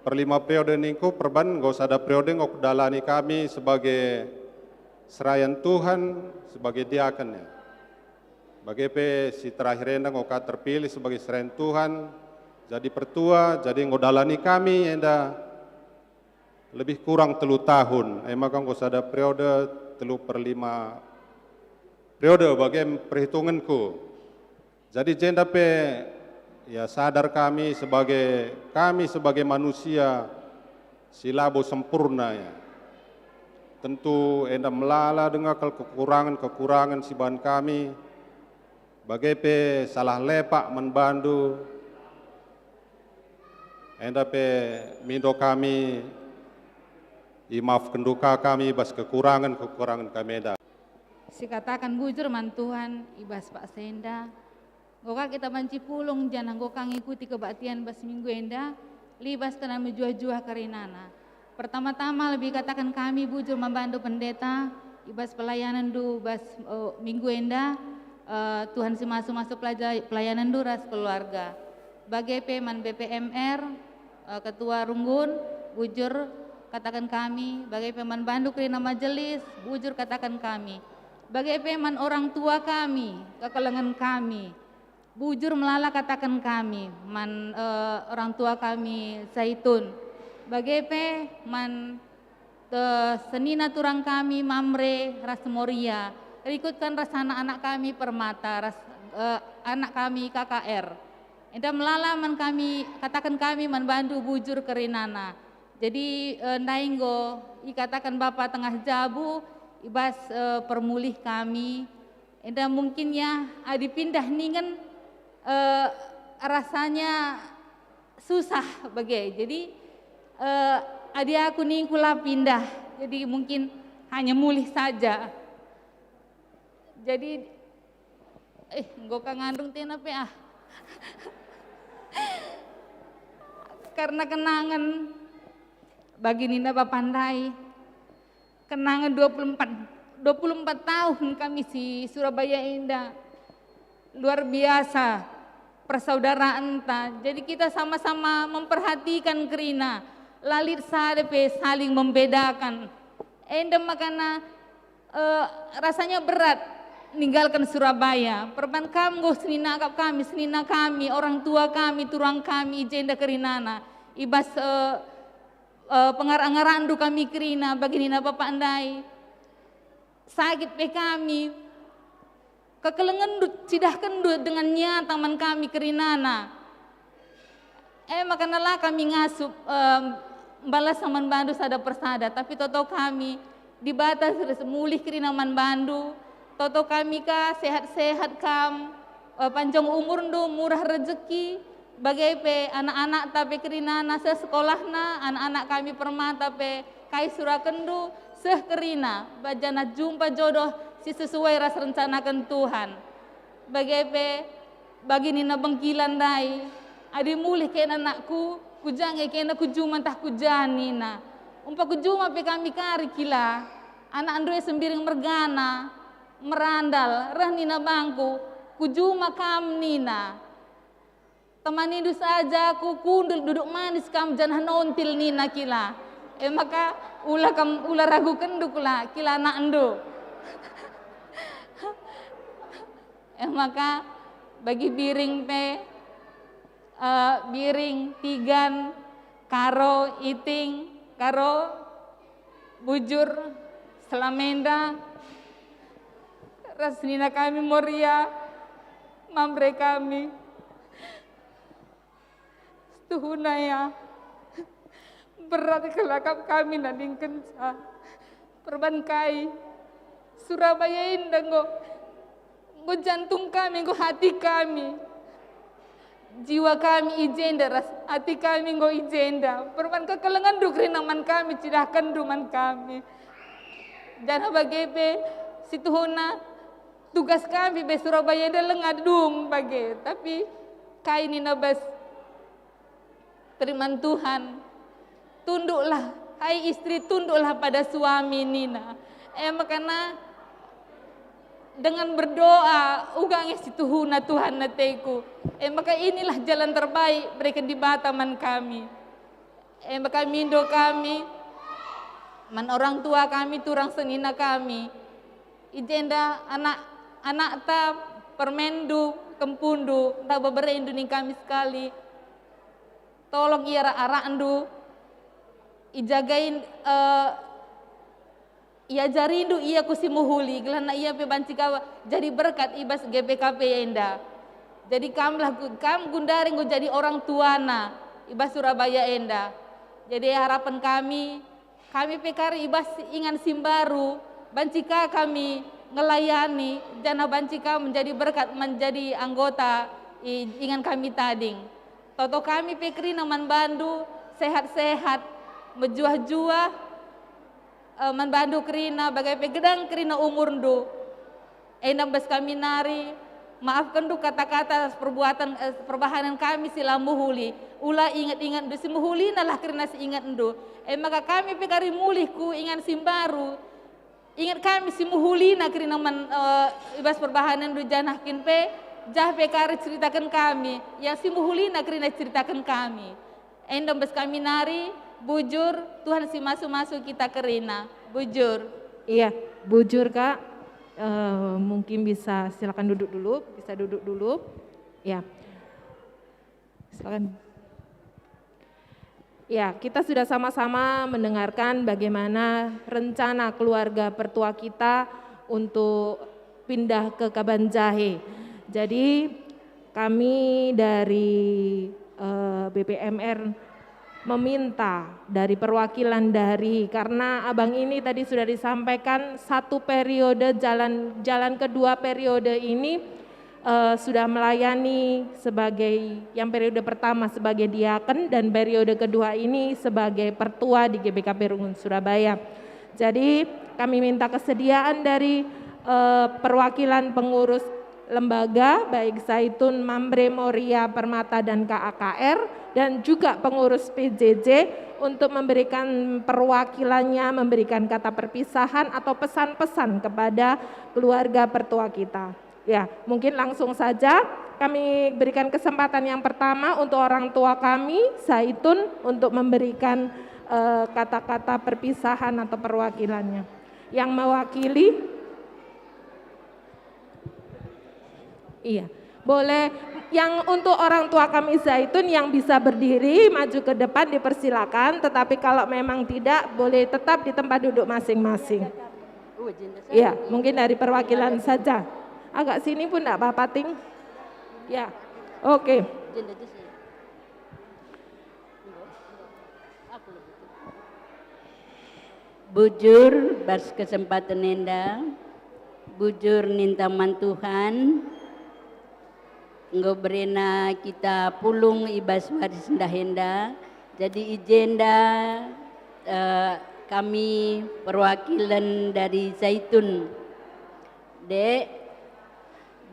per lima periode ningku, perban enggo sada periode enggo kudalani kami sebagai serayan Tuhan, sebagai diaken, ya. Bage pe si terakhir enda enggo ka terpilih sebagai serayan Tuhan, jadi pertua, jadi enggo dalani kami enda lebih kurang telu tahun, e maka enggo sada periode telu per lima periode bage perhitungenku. Jadi jenda pe, ya, sadar kami sebagai, kami sebagai manusia si labo sempurna, ya. Tentu enda melala denga kal kekurangen-kekurangen si bahan kami, bage pe salah lepak man bandu, enda pe mindo kami, imaafkenndu ka kami bas kekurangen-kekurangen kami enda. Sikataken bujur man Tuhan i bas paksa enda. Enggo ka kita banci pulung janah enggo ka ngikuti kebaktian bas minggu enda, libas kena mejuah-juah karinana. Pertama-tama lebih kataken kami bujur man bandu pendeta i bas pelayanenndu bas, eh, minggu enda. Eh, Tuhan si masu-masu pelaja-, pelayanenndu ras keluarga. Bage pe man B P M R, eh, Ketua Runggun, bujur kataken kami, bage pe man bandu kerina majelis, bujur kataken kami. Bage pe man orang tua kami, kekelengen kami, bujur melala kataken kami, man, eh, orang tua kami Zaitun. Bage pe man, eh, senina turang kami Mamre ras Moria, rikutken ras anak-anak kami Permata ras, eh, anak kami K K R. Enda melala man kami, kataken kami man bandu bujur kerinana. Jadi, eh, ndai enggo ikataken Bapa tengah jabu i bas, eh, permulih kami. Enda mungkin ya, adi pindah ningen, eh, rasanya susah bage. Jadi, eh, adi aku ningku la pindah, jadi mungkin hanya mulih saja. Jadi, eh, enggo ka ngandung tena pe ah. Karena kenangen bagi nina bapa ndai. Kenangan dua puluh empat, dua puluh empat tahun kami si Surabaya enda. Luar biasa persaudaraanta. Jadi kita sama-sama memperhatikan kerina. La lit sada pe saling membedakan. Enda makana, eh, rasanya berat ninggalkan Surabaya. Perban kam enggo senina akap kami, senina kami, orang tua kami, turang kami, i jenda kerinana. I bas, eh, eh, pengarak-ngarakndu kami kerina, bagi nina bapa ndai. Sakit pe kami, kekelengenndu cidahkenndu dengan nyata man kami kerinana. Eh, makana la kami ngasup, em, mbalas man bandu sada persada, tapi toto kami, Dibata si mulih kerina man bandu, toto kami ka sehat-sehat kam, eh, panjang umurndu, murah rejeki, bage pe anak-anakta pe kerinana seh sekolahna, anak-anak kami Permata pe kai surakenndu, seh kerina, ba-, janah jumpa jodoh si sesuai ras rencanaken Tuhan. Bage pe, bagi nina bengkila ndai, adi mulih kena anakku, ku ja nge kena ku juma ntah ku ja nina. Umpa ku juma pe kami kari kila, anakndu e sembiring mergana, merandal, reh nina bangku, ku juma kam nina. Temanindu saja ku kundul duduk manis kam janah nontil nina kila. E maka ula kam, ula ragukenndu kula kila anakndu. E maka bagi Biring pe, eh, Biring, Tigan, Karo, Iting, Karo, Bujur, Selamenda, ras nina kami Moria, Mamre kami. Setuhuna ya, berat kelakap kami nadingkenca. Perban kai, Surabaya enda enggo, enggo jantung kami, enggo hati kami. Jiwa kami i jenda ras hati kami enggo i jenda. Perban kekelengenndu kerina man kami, cidahkenndu man kami. Janah bage pe, situhuna, tugas kami pe Surabaya enda langa dung bage, tapi kai nina bas teriman Tuhan, "Tunduklah, hai istri, tunduklah pada suami," nina. E makana dengan berdoa uga nge situhuna Tuhan ateku. E maka inilah jalan terbaik bereken Dibata man kami. E maka mindo kami, man orang tua kami, turang senina kami. I jenda anak, anakta, permenndu, kempundu, ntah beberendu ning kami sekali. Tolong ia arak-arakndu, ijagai, eh, iajarindu ia ku si mehuli, gelarna ia pe banci ka jadi berkat i bas G P K P enda. Jadi kamlah gu-, kam gundari enggo jadi orang tuana i bas Surabaya enda. Jadi harapen kami, kami pe kari i bas ingan si mbaru, banci ka kami ngelayani, janah banci ka menjadi berkat menjadi anggota i ingan kami tading. Toto kami pe kerina man bandu, sehat-sehat, mejuah-juah, eh, man bandu kerina, bage pe gedang kerina umurndu. Enda bas kami nari, maafkenndu kata-kata ras perbuatan, eh, perbahanen kami si la mehuli. Ula inget-ingetndu si mehulinalah kerina si ingetndu. E maka kami pe kari mulih ku ingan si mbaru. Inget kami si mehulina kerina man, eh, i bas perbahanenndu janah kin pe, jah pe kari ceritaken kami, ya si mehulina kerina ceritaken kami. Enda bas kami nari, bujur, Tuhan si masu-masu kita kerina. Bujur. Iya, bujur, Kak. Eh, mungkin bisa silakan duduk dulu, bisa duduk dulu. Ya. Silakan. Ya, kita sudah sama-sama mendengarkan bagaimana rencana keluarga pertua kita untuk pindah ke Kabanjahe. Jadi, kami dari, eh, B P M R meminta dari perwakilan dari, karena abang ini tadi sudah disampaikan satu periode, jalan, jalan kedua periode ini, eh, sudah melayani sebagai, yang periode pertama sebagai diaken dan periode kedua ini sebagai pertua di G B K P Rungun Surabaya. Jadi, kami minta kesediaan dari, eh, perwakilan pengurus lembaga, baik Zaitun, Mamre, Moria, Permata, dan K A K R, dan juga pengurus P J J untuk memberikan perwakilannya, memberikan kata perpisahan atau pesan-pesan kepada keluarga pertua kita. Ya, mungkin langsung saja kami berikan kesempatan yang pertama untuk orang tua kami, Zaitun, untuk memberikan, eh, kata-kata perpisahan atau perwakilannya. Yang mewakili? Iya. Boleh, yang untuk orang tua kami Zaitun yang bisa berdiri, maju ke depan dipersilakan, tetapi kalau memang tidak, boleh tetap di tempat duduk masing-masing. Iya, mungkin dari perwakilan saja. Agak sini pun enggak apa-apa, Ting. Ya, oke. Bujur bas kesempaten enda, bujur ninta man Tuhan, enggo berena kita pulung i bas waris ndai enda. Jadi i jenda, eh, kami perwakilan dari Zaitun, Dek,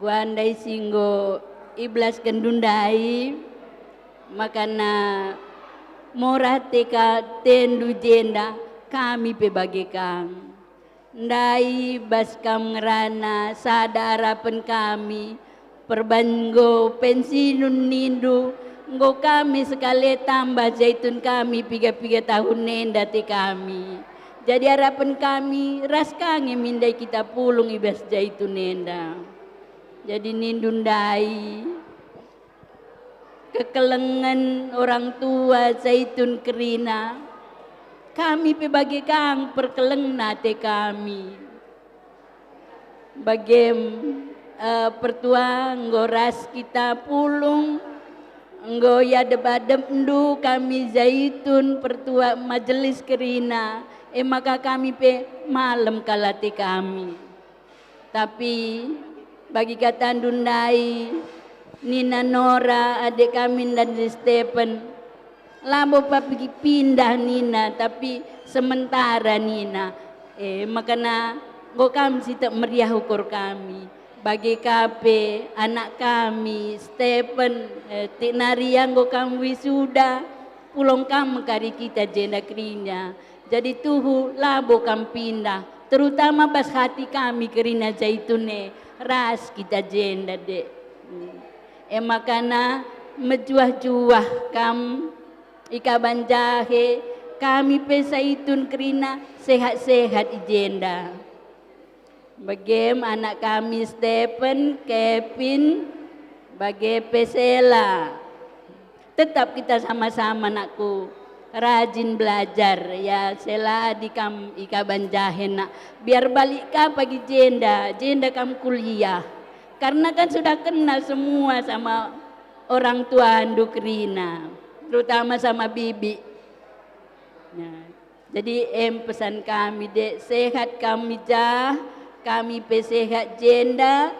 Guandai si enggo ibelaskenndu ndai, makana morah te ka tendu jenda, kami pe bage kang. Ndai bas kam ngerana sada arapen kami, perban enggo pensiun nindu, enggo kami sekali tambah Zaitun kami piga-piga tahun enda te kami. Jadi arapen kami, ras ka nge min ndai kita pulung i bas Zaitun enda. Jadi nindu ndai, kekelengen orang tua Zaitun kerina, kami pe bage kang perkelengna ate kami. Bagem, eh, pertua enggo ras kita pulung, enggo iadep-adepndu kami Zaitun pertua majelis kerina, e maka kami pe malem kal ate kami. Tapi bagi katandu ndai, nina Nora, adik kami ndai Stephen, labo pagi pindah nina, tapi sementara nina. E, makana enggo kam si tek meriah ukur kami. Bage ka pe anak kami, Stephen, e, tik nari enggo kam wisuda, pulung kam kari kita jenda kerina. Jadi tuhu labo kam pindah, terutama bas hati kami kerina Zaitun e, ras kita jenda, Dek. E makana mejuah-juah kam i Kabanjahe, kami pe Zaitun kerina sehat-sehat i jenda. Bagem anak kami Stephen, Kevin, bage pe Sela. Tetap kita sama-sama, nakku, rajin belajar, ya, Sela, adi kam i Kabanjahe, nak. Biar balik ka pagi jenda, jenda kam kuliah. Karena kan sudah kenal semua sama orang tuandu kerina, terutama sama bibi. Nah, jadi em pesan kami, Dek, sehat kami jah, kami pe sehat jenda,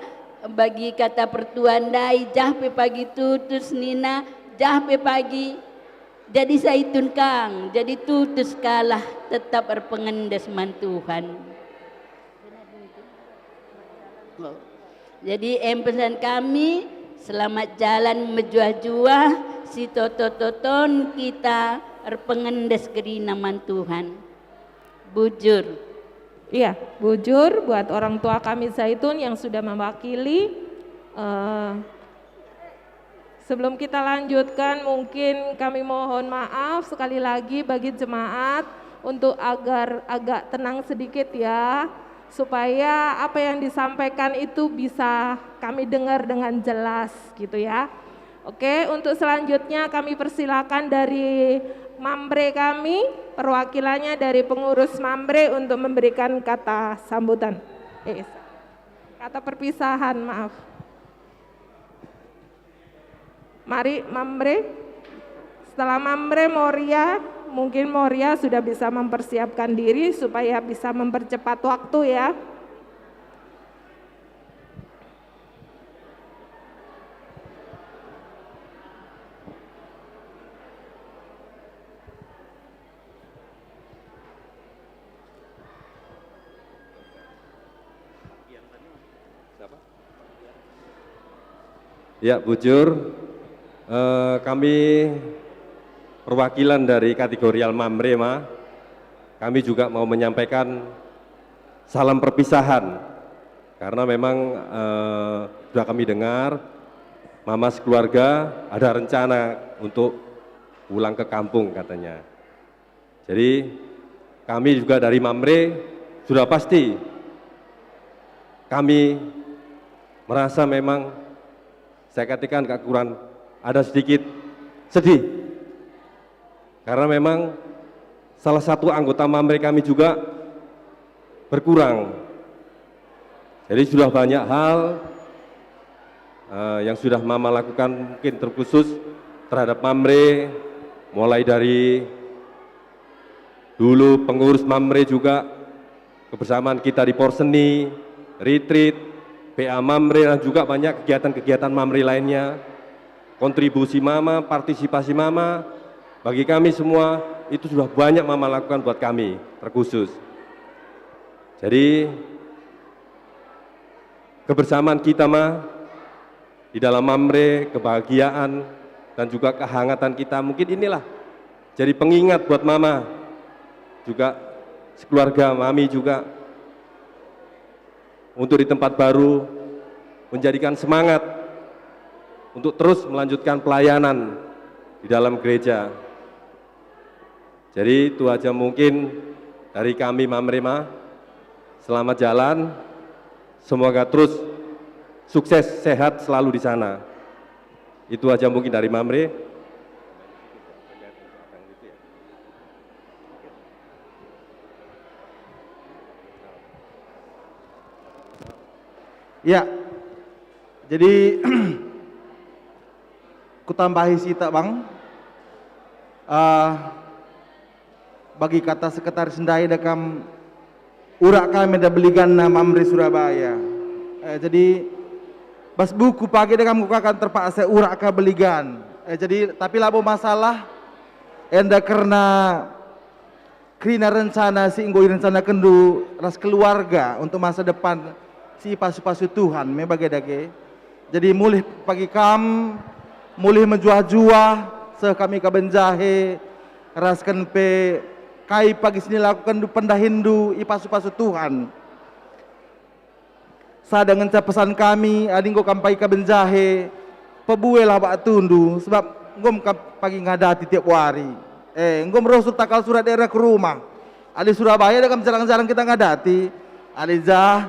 bagi kata pertua ndai, jah pe pagi tutus nina, jah pe pagi jadi Zaitun kang, jadi tutus kalah tetap erpengendes man Tuhan. Jadi em pesan kami, selamat jalan mejuah-juah, si toto-toton kita erpengendes kerina man Tuhan. Bujur. Iya, bujur buat orang tua kami Zaitun yang sudah mewakili. Eh, sebelum kita lanjutkan, mungkin kami mohon maaf sekali lagi bagi jemaat untuk agar agak tenang sedikit ya, supaya apa yang disampaikan itu bisa kami dengar dengan jelas gitu ya. Oke, untuk selanjutnya kami persilakan dari Mamre kami, perwakilannya dari pengurus Mamre untuk memberikan kata sambutan. Eh, kata perpisahan, maaf. Mari, Mamre. Setelah Mamre, Moria, mungkin Moria sudah bisa mempersiapkan diri supaya bisa mempercepat waktu ya. Ya, bujur. Eh, kami perwakilan dari kategorial Mamre, Ma. Kami juga mau menyampaikan salam perpisahan. Karena memang, eh, sudah kami dengar, Mama sekeluarga ada rencana untuk pulang ke kampung katanya. Jadi, kami juga dari Mamre sudah pasti kami merasa memang, saya katakan kekurangan, ada sedikit sedih. Karena memang salah satu anggota Mamre kami juga berkurang. Jadi sudah banyak hal, eh, yang sudah Mama lakukan mungkin terkhusus terhadap Mamre, mulai dari dulu pengurus Mamre juga, kebersamaan kita di Porseni, retreat, P A Mamre, dan juga banyak kegiatan-kegiatan Mamre lainnya. Kontribusi Mama, partisipasi Mama, bagi kami semua, itu sudah banyak Mama lakukan buat kami, terkhusus. Jadi, kebersamaan kita, Ma, di dalam Mamre, kebahagiaan, dan juga kehangatan kita, mungkin inilah jadi pengingat buat Mama, juga sekeluarga Mami juga, untuk di tempat baru, menjadikan semangat untuk terus melanjutkan pelayanan di dalam gereja. Jadi, itu aja mungkin dari kami, Mamre, Ma. Selamat jalan. Semoga terus sukses, sehat selalu di sana. Itu aja mungkin dari Mamre. Ya. Jadi, kutambahi sitak, Bang. Eh, bagi kata sekretaris ndai, enda kam urak kami enda beliganna Mamre Surabaya. Eh, jadi, bas buku pagi enda kam kukakan terpaksa urak ka beligan. Eh, jadi, tapi labo masalah, enda kerna kerina rencana si enggo irencanakenndu ras keluarga untuk masa depan si ipasu-pasu Tuhan me bage dage. Jadi mulih pagi kam, mulih mejuah-juah, seh kami ka Benjahe, rasken pe kai pagi si nilakukenndu pendahinndu ipasu-pasu Tuhan. Sada ngenca pesan kami, adi enggo kam pagi ka Benjahe, pebuelah waktundu, sebab enggo kam pagi ngadati tiap wari. Eh, enggo merosul takal surat daerah ke rumah. Adi Surabaya enda kam jarang-jarang kita ngadati. Adi jah,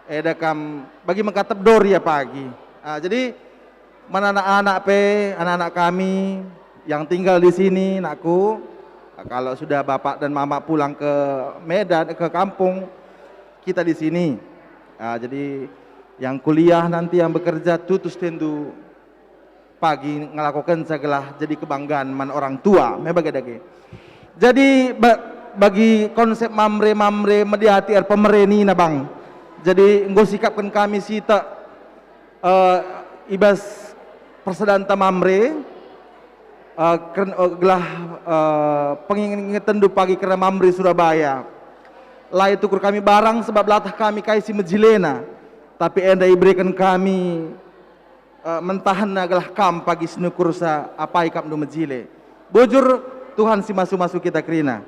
enda kam bagi mengkatep doria pagi. Ah, jadi, man anak-anak pe, anak-anak kami yang tinggal di sini, nakku, kalau sudah bapak dan mama pulang ke Medan, ke kampung, kita di sini. Ah, jadi yang kuliah nanti, yang bekerja, tutus tentu pagi ngelakokenca gelah jadi kebanggaan man orang tua, me bage dage. Jadi ba-, bagi konsep Mamre, Mamre mediati er pemere nina, Bang. Jadi enggo sikapken kami sitak, eh, i bas persedanta Mamre, eh, keren-, eh, gelah, eh, pengingetenndu pagi kerna Mamre Surabaya. La itukur kami barang sebab latah kami kai si mejilena, tapi enda ibereken kami, eh, mentahenna gelah kam pagi si nukursa apai akapndu mejile. Bujur, Tuhan si masu-masu kita kerina.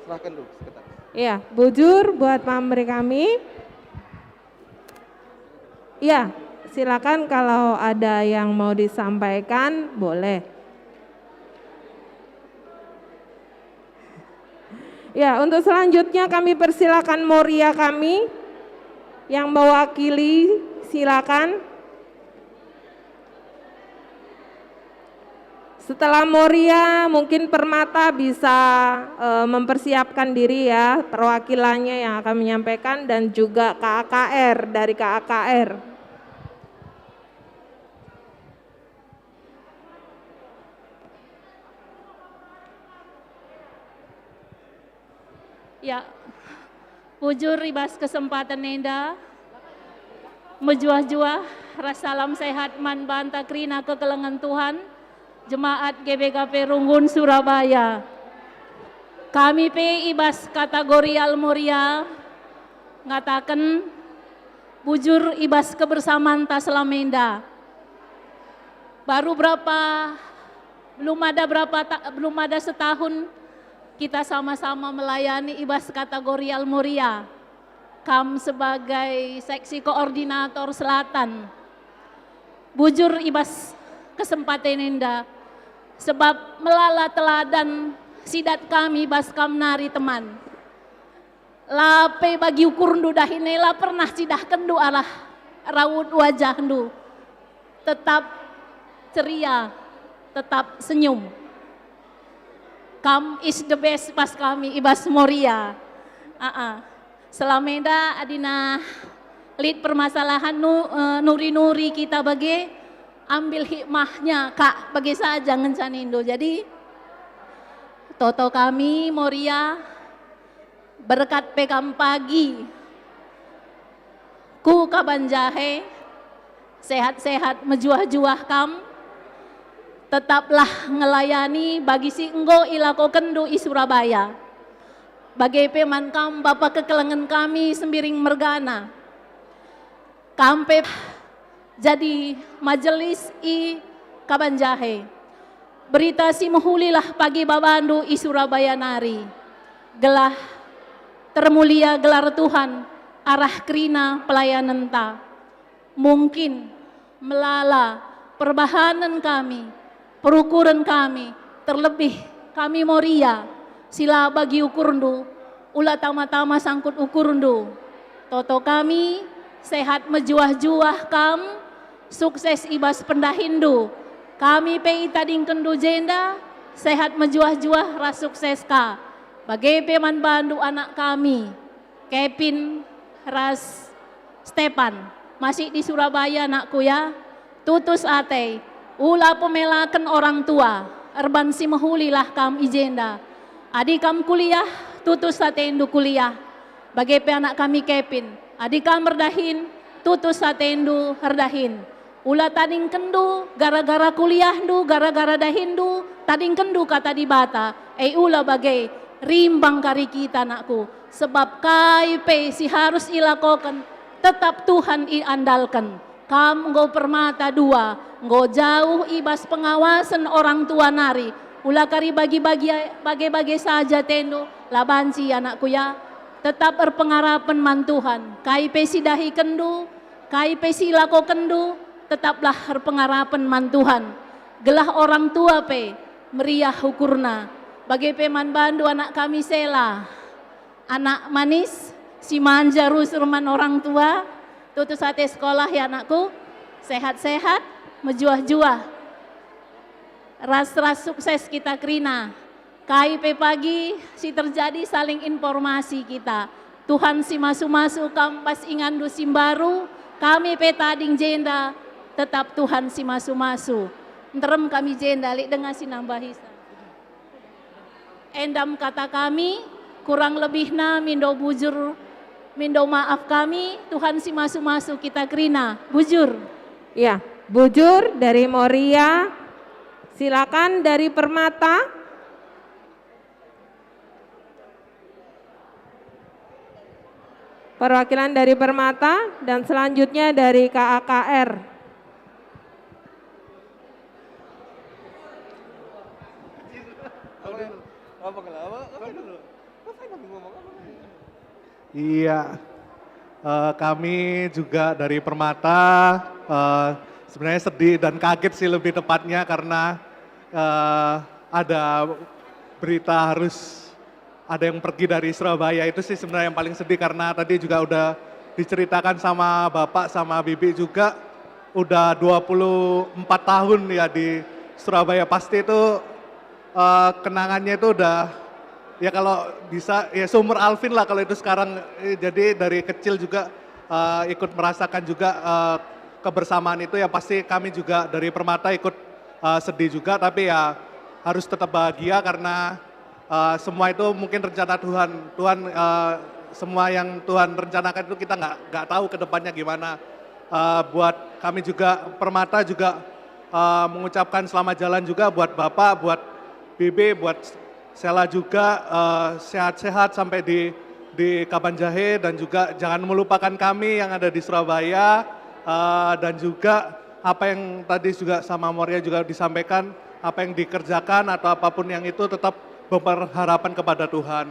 Serahkenndu sekretaris. Iya, bujur buat pamre kami. Iya, silakan kalau ada yang mau disampaikan, boleh. Ya, untuk selanjutnya kami persilakan Moria kami yang mewakili, silakan. Setelah Moria, mungkin Permata bisa, eh, mempersiapkan diri ya, perwakilannya yang akan menyampaikan dan juga K A K R dari K A K R. Ya, bujur i bas kesempaten enda, mejuah-juah ras salam sehat man banta kerina kekelengen Tuhan, jemaat G B K P Runggun Surabaya. Kami pe i bas kategori Almoria ngataken bujur i bas kebersamanta selama enda. Baru berapa, belum ada berapa ta-, belum ada setahun kita sama-sama melayani i bas kategori Almoria. Kam sebagai seksi koordinator selatan. Bujur i bas kesempaten enda, sebab melala teladan si dat kami bas kam nari teman. La pe bagi ukurndu dahin e la pernah cidahkenndu arah raut wajahndu. Tetap ceria, tetap senyum. Kam is the best bas kami i bas Moria. Aa. Selama enda adina lit permasalahan nu-, eh, nuri-nuri kita bage, ambil hikmahnya, Kak, bage saja ngenca nindu. Jadi, toto kami Moria, berkat pe kam pagi ku Kabanjahe, sehat-sehat mejuah-juah kam, tetaplah ngelayani bagi si enggo ilakokenndu i Surabaya. Bage pe man kam bapa kekelengen kami Sembiring mergana. Kam pe jadi majelis i Kabanjahe. Berita si mehulilah pagi babandu i Surabaya nari, gelah termulia gelar Tuhan arah kerina pelayanenta. Mungkin melala perbahanen kami, perukuren kami, terlebih kami Moria, si la bagi ukurndu, ula tama-tama sangkut ukurndu. Toto kami, sehat mejuah-juah kam, sukses i bas pendahinndu. Kami pe itadingkenndu jenda, sehat mejuah-juah ras sukses ka. Bage pe man bandu anak kami, Kevin ras Stepan, masih di Surabaya, nakku, ya. Tutus ate, ula pemelaken orang tua, erban si mehulilah kam i jenda. Adi kam kuliah, tutus atendu kuliah. Bage pe anak kami Kevin, adi kam erdahin, tutus atendu erdahin. Ula tadingkenndu gara-gara kuliahndu, gara-gara dahinndu, tadingkenndu Kata Dibata, e ula bage, rimbang kari kita, nakku. Sebab kai pe si harus ilakoken, tetap Tuhan iandalken. Kam enggo permata dua, enggo jauh i bas pengawasen orang tua nari. Ula kari bagi-bagi, bage-bage saja atendu, la banci, anakku, ya. Tetap erpengarapen man Tuhan. Kai pe si dahikenndu, kai pe si ilakokenndu, tetaplah erpengarapen man Tuhan. Gelah orang tua pe meriah ukurna. Bage pe man bandu anak kami Sela. Anak manis, si manja rusur man orang tua, tutus ate sekolah ya anakku, sehat-sehat, mejuah-juah. Ras-ras sukses kita kerina. Kai pe pagi si terjadi saling informasi kita. Tuhan si masu-masu kam bas inganndu si mbaru, kami pe tading jenda, tetap Tuhan si masu-masu. Nterem kami jenda, lit denga si nambahi sa. Enda me kata kami, kurang lebihna mindo bujur, mindo maaf kami, Tuhan si masu-masu kita kerina. Bujur. Ya, bujur dari Moria. Silakan dari Permata. Perwakilan dari Permata dan selanjutnya dari K A K R. Apa, apa, apa, apa? Iya, eh, kami juga dari Permata, eh, sebenarnya sedih dan kaget sih lebih tepatnya karena, eh, ada berita harus ada yang pergi dari Surabaya. Itu sih sebenarnya yang paling sedih karena tadi juga udah diceritakan sama Bapak sama Bibi juga udah dua puluh empat tahun ya di Surabaya. Pasti itu, eh, kenangannya itu udah, ya kalau bisa ya seumur Alvin lah kalau itu sekarang. Eh, jadi dari kecil juga, eh, ikut merasakan juga, eh, kebersamaan itu. Ya pasti kami juga dari Permata ikut, eh, sedih juga, tapi ya harus tetap bahagia karena, eh, semua itu mungkin rencana Tuhan. Tuhan, eh, semua yang Tuhan rencanakan itu kita nggak nggak tahu ke depannya gimana. Eh, buat kami juga Permata juga, eh, mengucapkan selamat jalan juga buat Bapak, buat Bibi, buat Sela juga, eh, sehat-sehat sampai di di Kabanjahe dan juga jangan melupakan kami yang ada di Surabaya, eh, dan juga apa yang tadi juga sama Moria juga disampaikan, apa yang dikerjakan atau apapun yang itu tetap berharapan kepada Tuhan.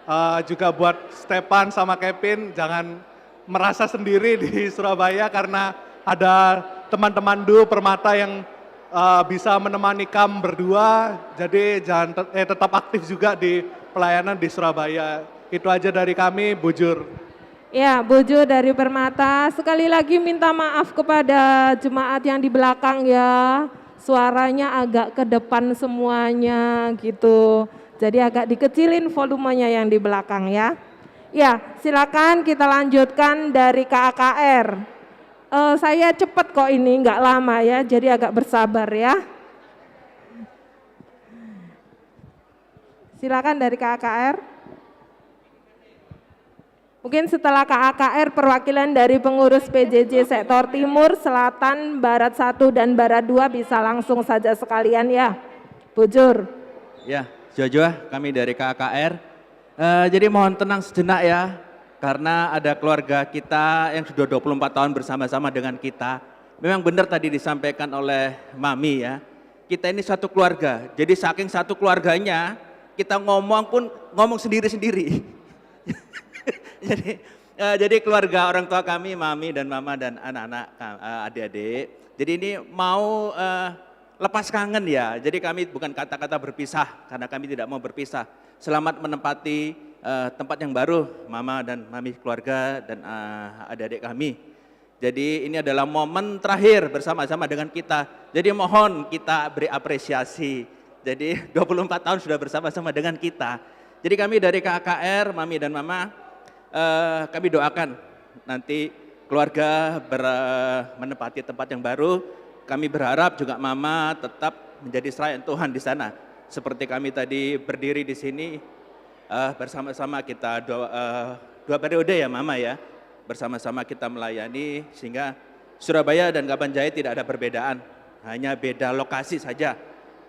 Eh, juga buat Stefan sama Kevin, jangan merasa sendiri di Surabaya karena ada teman-teman Du Permata yang, eh, bisa menemani kam berdua. Jadi jangan te- eh, tetap aktif juga di pelayanan di Surabaya. Itu aja dari kami, bujur. Ya, bujur dari Permata. Sekali lagi minta maaf kepada jemaat yang di belakang ya. Suaranya agak ke depan semuanya gitu. Jadi agak dikecilin volumenya yang di belakang ya. Ya, silakan kita lanjutkan dari K A K R. Eh, saya cepet kok ini, nggak lama ya, jadi agak bersabar ya. Silakan dari K A K R. Mungkin setelah K A K R, perwakilan dari pengurus P J J sektor timur, selatan, barat satu, dan barat dua bisa langsung saja sekalian ya. Bujur. Ya, Jojo, kami dari K A K R. Eh, jadi mohon tenang sejenak ya, karena ada keluarga kita yang sudah dua puluh empat tahun bersama-sama dengan kita. Memang benar tadi disampaikan oleh Mami ya, kita ini satu keluarga. Jadi saking satu keluarganya, kita ngomong pun ngomong sendiri-sendiri. Jadi, eh, jadi keluarga orang tua kami, Mami dan Mama dan anak-anak, ka- eh, adik-adik. Jadi ini mau, eh, lepas kangen ya. Jadi kami bukan kata-kata berpisah karena kami tidak mau berpisah. Selamat menempati, eh, tempat yang baru, Mama dan Mami keluarga dan, eh, adik-adik kami. Jadi ini adalah momen terakhir bersama-sama dengan kita. Jadi mohon kita beri apresiasi. Jadi dua puluh empat tahun sudah bersama-sama dengan kita. Jadi kami dari K A K R, Mami dan Mama, eh, kami doakan nanti keluarga ber- menempati tempat yang baru. Kami berharap juga Mama tetap menjadi serayan Tuhan di sana. Seperti kami tadi berdiri di sini, eh, bersama-sama kita dua, eh, dua periode ya Mama ya. Bersama-sama kita melayani sehingga Surabaya dan Kabanjahe tidak ada perbedaan. Hanya beda lokasi saja.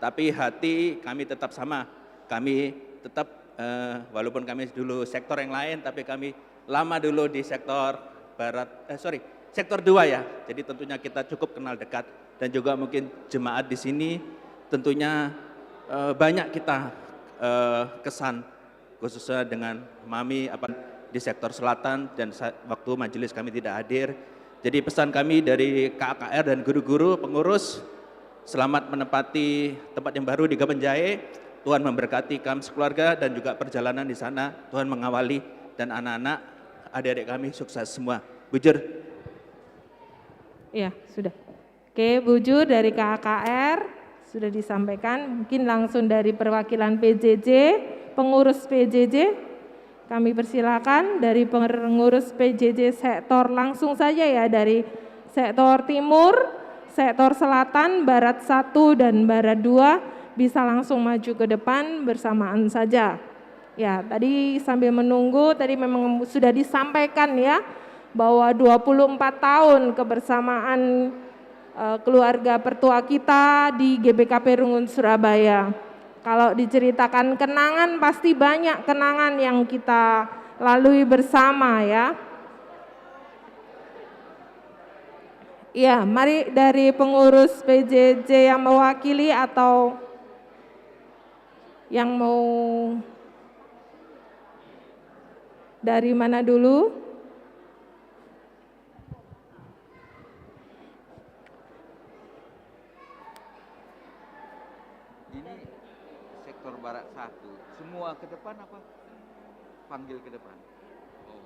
Tapi hati kami tetap sama. Kami tetap, eh, walaupun kami dulu sektor yang lain, tapi kami lama dulu di sektor barat, eh sorry, sektor dua ya. Jadi tentunya kita cukup kenal dekat dan juga mungkin jemaat di sini tentunya, eh, banyak kita, eh, kesan khususnya dengan Mami apa di sektor selatan dan sa- waktu majelis kami tidak hadir. Jadi pesan kami dari K A K R dan guru-guru pengurus, selamat menempati tempat yang baru di Kabanjahe. Tuhan memberkati kam sekeluarga dan juga perjalanan di sana. Tuhan mengawali dan anak-anak, adik-adik kami sukses semua. Bujur. Iya, sudah. Oke, bujur dari K A K R sudah disampaikan. Mungkin langsung dari perwakilan P J J, pengurus P J J. Kami persilakan dari pengurus P J J sektor langsung saja ya, dari sektor timur, sektor selatan, barat satu dan barat dua, bisa langsung maju ke depan bersamaan saja. Ya, tadi sambil menunggu, tadi memang sudah disampaikan ya, bahwa dua puluh empat tahun kebersamaan, eh, keluarga pertua kita di G B K P Rungun Surabaya. Kalau diceritakan kenangan, pasti banyak kenangan yang kita lalui bersama ya. Ya, mari dari pengurus P J J yang mewakili atau yang mau Dari mana dulu? Ini sektor barat satu. Semua ke depan apa? Panggil ke depan. Oh.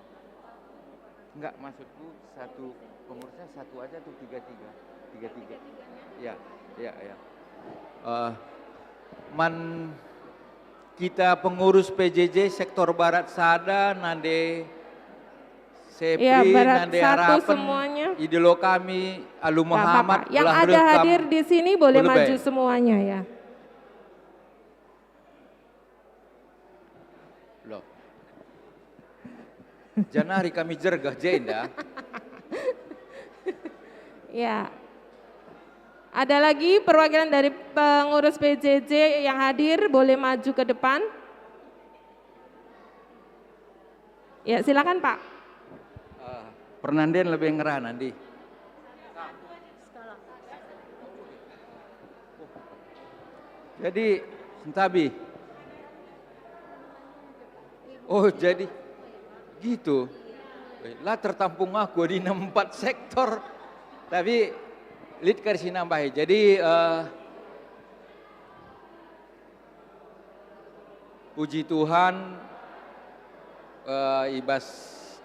Enggak, maksudku satu pengurusnya satu aja tuh, tiga tiga? Tiga tiga. Ya, ya, ya. Eh, man kita pengurus P J J sektor barat sada, nande Sepri, Ya, barat nande satu Arapen, semuanya. Idolo kami, Alu Nggak Muhammad, apa-apa. Yang belah ada reh kam. Hadir di sini boleh Boleh, maju Bay. Semuanya ya. Loh. Janari kami jergah jenda. Ya. Ada lagi perwakilan dari pengurus P J J yang hadir, boleh maju ke depan. Ya, silakan, Pak. Eh, pernanden lebih ngerana, ndi? Jadi, sentabi. Oh, jadi gitu. Eh, la tertampung aku di empat sektor. Tapi lit kari si nambahi. Jadi, eh, puji Tuhan, eh, i bas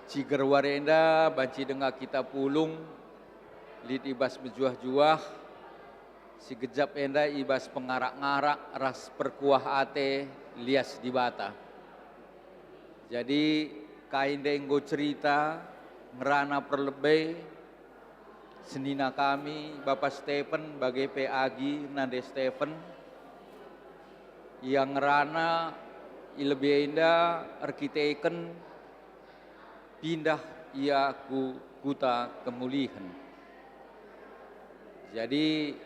ciger wari enda banci denga kita pulung, lit i bas mejuah-juah, si gejap enda i bas pengarak-ngarak ras perkuah ate lias Dibata. Jadi, kai ndai enggo cerita ngerana perlebe, senina kami, Bapa Stephen, bage pe Agi, nande Stephen, ia ngerana i lebe enda erkiteken pindah ia ku kuta kemulihen. Jadi,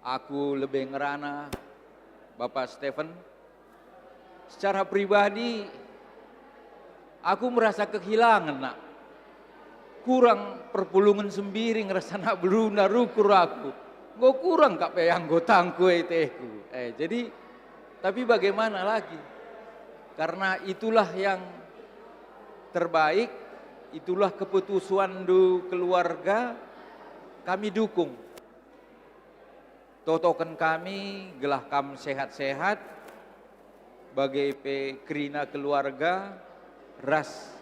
aku lebe ngerana, Bapa Stephen. Secara pribadi, aku merasa kehilangan, nak. Kurang perpulungen Sembiring ras Anak Beruna rukur aku. Enggo kurang kap pe anggotangku e tehku. Eh, jadi, tapi bagaimana lagi? Karena itulah yang terbaik, itulah keputusandu keluarga, kami dukung. Totoken kami gelah kam sehat-sehat, bage pe kerina keluarga ras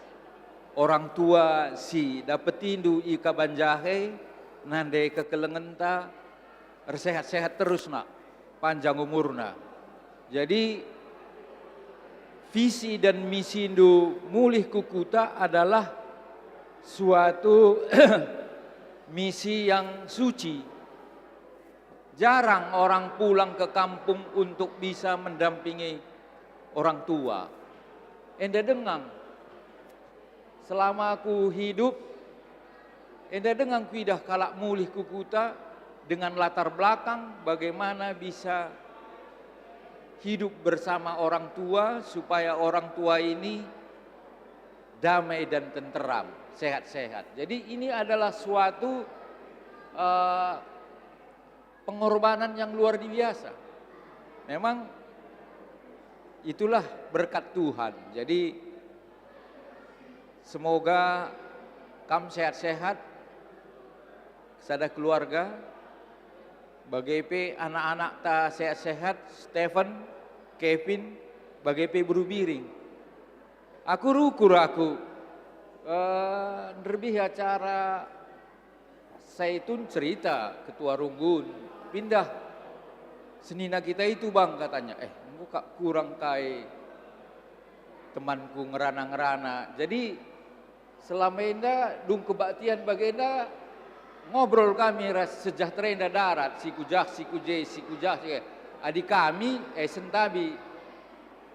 orang tua si dapetindu i Kabanjahe, nande kekelengenta, ersehat-sehat terus, nak, panjang umurna. Jadi, visi dan misindu mulih ku kuta adalah suatu misi yang suci. Jarang orang pulang ke kampung untuk bisa mendampingi orang tua. Enda denga, selama aku hidup, enda denga kuidah kalak mulih ku kuta dengan latar belakang bagaimana bisa hidup bersama orang tua supaya orang tua ini damai dan tenteram, sehat-sehat. Jadi ini adalah suatu, eh, pengorbanan yang luar biasa. Memang itulah berkat Tuhan. Jadi, semoga kam sehat-sehat, sada keluarga, bage pe anak-anakta sehat-sehat, Stephen, Kevin, bage pe beru Biring. Aku rukur aku, eh, nderbihi acara Saitun cerita ketua runggun, pindah senina kita itu, Bang, katanya. Eh, enggo kap kurang kai temanku ngerana-ngerana. Jadi, selama enda dung kebaktian bagenda ngobrol kami ras sejahtera enda darat, si ku jah, si ku je, si ku jah, si. Adi kami, eh, sentabi,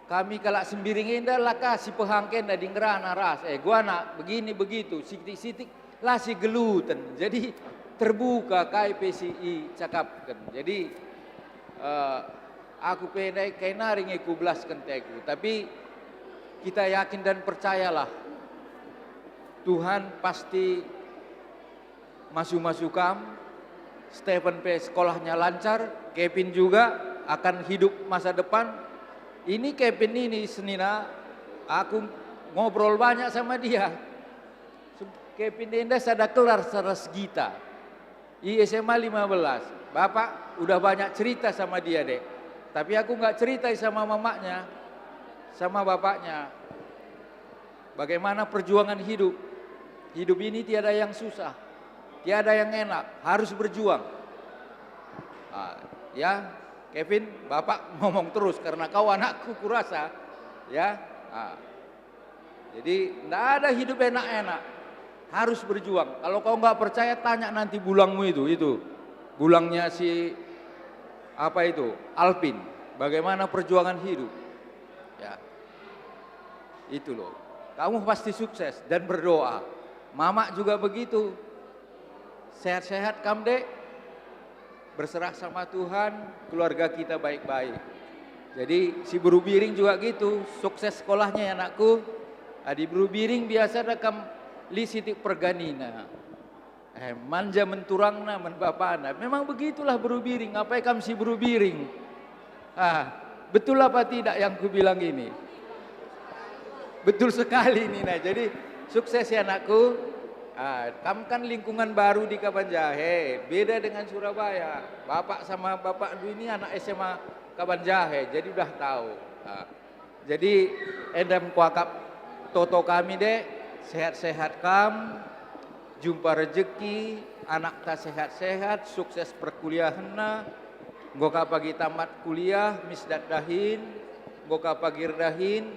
kami kalak Sembiring enda la ka si pehangken adi ngerana ras, eh, guana begini begitu, sitik-sitik la si geluten. Jadi terbuka kai pe si icakapken. Jadi, eh, aku pe ndai kai nari nge kubelasken teku. Tapi kita yakin dan percayalah, Tuhan pasti masu-masu kam. Stephen pe sekolahnya lancar, Kevin juga akan hidup masa depan. Ini Kevin ini senina, aku ngobrol banyak sama dia. Kevin enda sada kelas ras kita. I S M A lima belas. Bapak udah banyak cerita sama dia, Dek. Tapi aku nggak cerita sama mamaknya, sama bapaknya. Bagaimana perjuangan hidup. Hidup ini tiada yang susah, tiada yang enak, harus berjuang. Ah, ya, Kevin, Bapak ngomong terus karena kau anakku kurasa, ya. Ah. Jadi, ndak ada hidup enak-enak. Harus berjuang. Kalau kau nggak percaya, tanya nanti bulangmu itu, itu. Bulangnya si, apa itu, Alpin. Bagaimana perjuangan hidup. Ya. Itu loh. Kamu pasti sukses dan berdoa. Mamak juga begitu. Sehat-sehat kam, Dek. Berserah sama Tuhan, keluarga kita baik-baik. Jadi, si Beru Biring juga gitu, sukses sekolahnya ya, anakku. Adi Beru Biring biasa ada kam lit sitik perganina. Eh, manja menturangna, men bapana. Memang begitulah Beru Biring, apai kam si Beru Biring. Ah, betul apa tidak yang kubilang ini? Betul sekali, Nina. Jadi, sukses ya, anakku. Ah, kam kan lingkungan baru di Kabanjahe, beda dengan Surabaya. Bapak sama bapakndu ini anak S M A Kabanjahe, jadi udah tahu. Ah, jadi, enda me kuakap toto kami, Dek. Sehat-sehat kam, jumpa rejeki, anakta sehat-sehat, sukses perkuliahenna, enggo ka pagi tamat kuliah, misdat dahin, enggo ka pagi erdahin,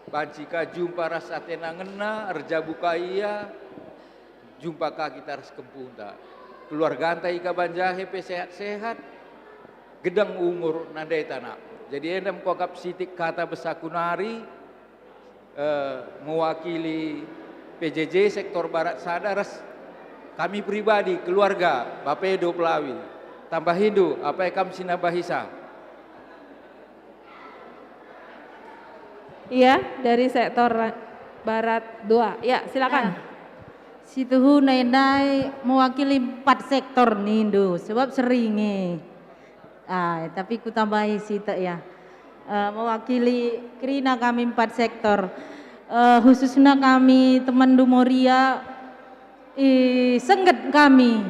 banci ka jumpa ras atena ngena, erjabu ka ia, jumpa ka kita ras kempunta. Keluarganta i Kabanjahe pe sehat-sehat, gedang umur nandeta, Nak. Jadi enda me kuakap sitik kata besaku nari, eh, mewakili P J J sektor Barat sada ras kami pribadi, keluarga, Bapak Edo Pelawi. Tambahindu, apai kam si nambahisa? Iya, dari sektor Barat dua. Ya, silakan. Ah, si tuhuna ndai mewakili empat sektor nindu, sebab sering e. Ah, tapi kutambahi sitik ya. Eh, mewakili kerina kami empat sektor. Eh, khususna kami teman Dumoria, ih, sengget kami.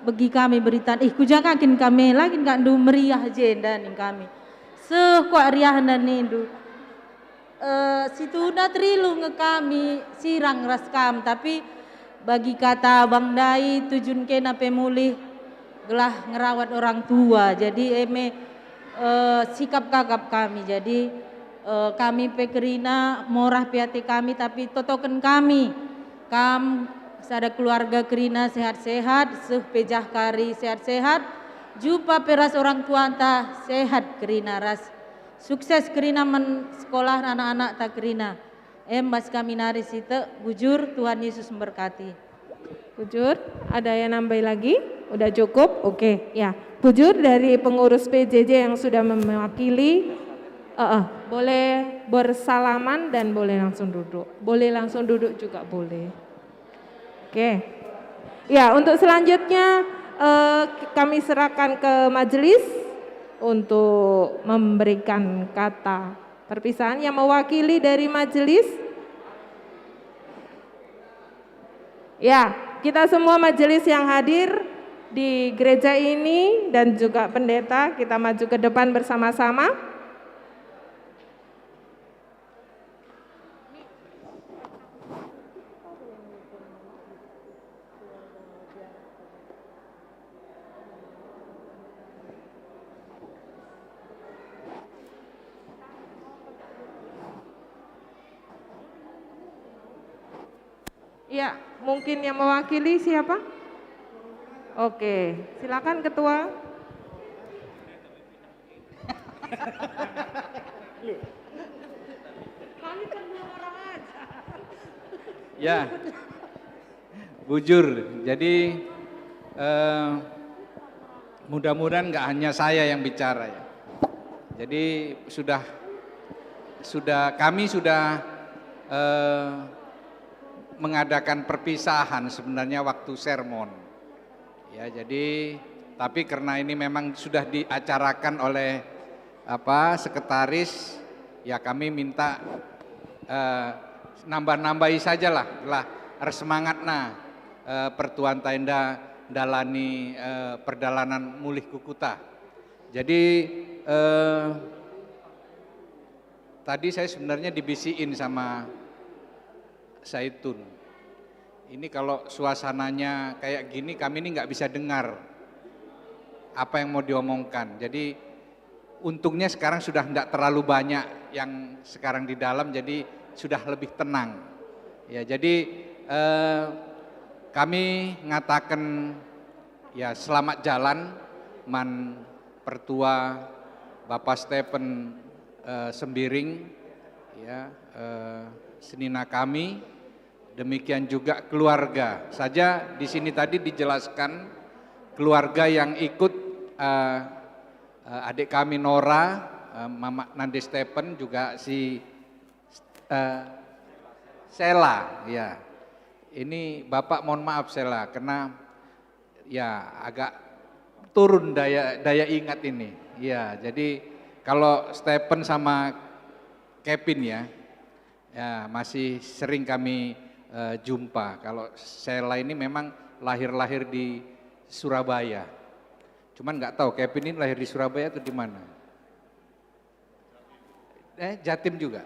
Begi kami beritan, ih, kuja ka kin kami, la kin kak ndu meriah jenda ning kami. Seh, kuak riahna nindu. Eh, situhuna terilu nge kami sirang ras kam, tapi bagi kata Abang ndai, tujun kena pe mulih gelah ngerawat orang tua. Jadi, e me, eh, sikap gagap kami. Jadi, eh, kami pe kerina, morah pe ate kami, tapi totoken kami. Kam sada keluarga kerina sehat-sehat, seh pe jah kari sehat-sehat, jumpa pe ras orang tuanta sehat kerina ras sukses kerina man sekolah anak-anakta kerina. Em bas kami nari sitik, bujur, Tuhan Yesus memberkati. Bujur, ada yang nambahi lagi? Udah cukup? Oke, ya. Bujur dari pengurus P J J yang sudah mewakili, eh, eh, boleh bersalaman dan boleh langsung duduk. Boleh langsung duduk juga boleh. Oke. Ya, untuk selanjutnya, eh, kami serahkan ke majelis untuk memberikan kata perpisahan yang mewakili dari majelis. Ya, kita semua majelis yang hadir di gereja ini dan juga pendeta, kita maju ke depan bersama-sama. Ya, mungkin yang mewakili siapa? Oke, silakan Ketua. Kami kan dua orang aja. Ya, bujur. Jadi, eh, mudah-mudahan nggak hanya saya yang bicara, ya. Jadi sudah, sudah, kami sudah, eh, mengadakan perpisahan sebenarnya waktu sermon. Ya, jadi, tapi karena ini memang sudah diacarakan oleh, apa, sekretaris, ya, kami minta, eh, Nambah-nambahi sajalah, lah ersemangatna, eh, pertuanta enda ndalani, eh, perdalanan mulih ku kuta. Jadi, eh, tadi saya sebenarnya dibisikin sama Saitun. Ini kalau suasananya kayak gini, kami ini nggak bisa dengar apa yang mau diomongkan. Jadi, untungnya sekarang sudah nggak terlalu banyak yang sekarang di dalam, jadi sudah lebih tenang. Ya, jadi, eh, kami ngataken, ya, selamat jalan man pertua Bapak Stephen, eh, Sembiring, ya, eh, senina kami, demikian juga keluarga. Saja di sini tadi dijelaskan keluarga yang ikut, eh, eh, adik kami Nora, eh, Mama Nande Stephen, juga si, eh, Sela, ya. Ini Bapak mohon maaf Sela, karena ya agak turun daya, daya ingat ini. Ya, jadi kalau Stephen sama Kevin ya, ya masih sering kami, eh, jumpa. Kalau Sela ini memang lahir-lahir di Surabaya. Cuman nggak tahu Kevin ini lahir di Surabaya atau di mana. Eh, Jatim juga?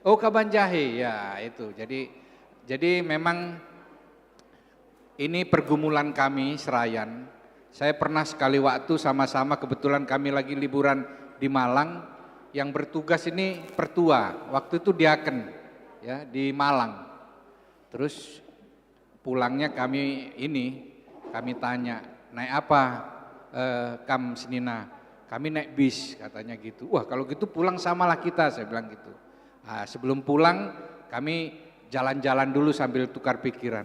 Oh, Kabanjahe, ya itu. Jadi, jadi memang ini pergumulan kami Serayan. Saya pernah sekali waktu sama-sama, kebetulan kami lagi liburan di Malang, yang bertugas ini pertua, waktu itu diaken, ya, di Malang. Terus pulangnya kami ini, kami tanya, "Naik apa, eh, kam senina?" "Kami naik bis," katanya gitu. "Wah, kalau gitu pulang samalah kita," saya bilang gitu. Ah, sebelum pulang, kami jalan-jalan dulu sambil tukar pikiran.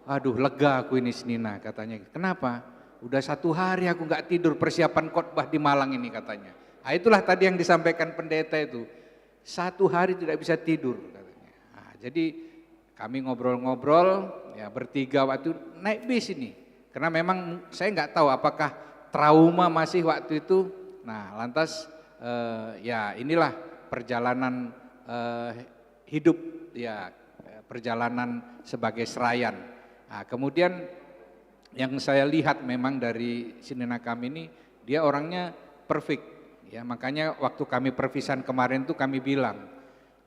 "Aduh, lega aku ini senina," katanya. "Kenapa?" "Udah satu hari aku nggak tidur persiapan khotbah di Malang ini," katanya. Ah, itulah tadi yang disampaikan pendeta itu. "Satu hari tidak bisa tidur," katanya. Ah, jadi kami ngobrol-ngobrol, ya, bertiga waktu naik bis ini. Karena memang saya nggak tahu apakah trauma masih waktu itu. Nah, lantas, eh, ya, inilah perjalanan, eh, hidup, ya, eh, perjalanan sebagai Serayan. Nah, kemudian yang saya lihat memang dari senina kami ini, dia orangnya perfect. Ya, makanya waktu kami perpisahan kemarin tuh kami bilang,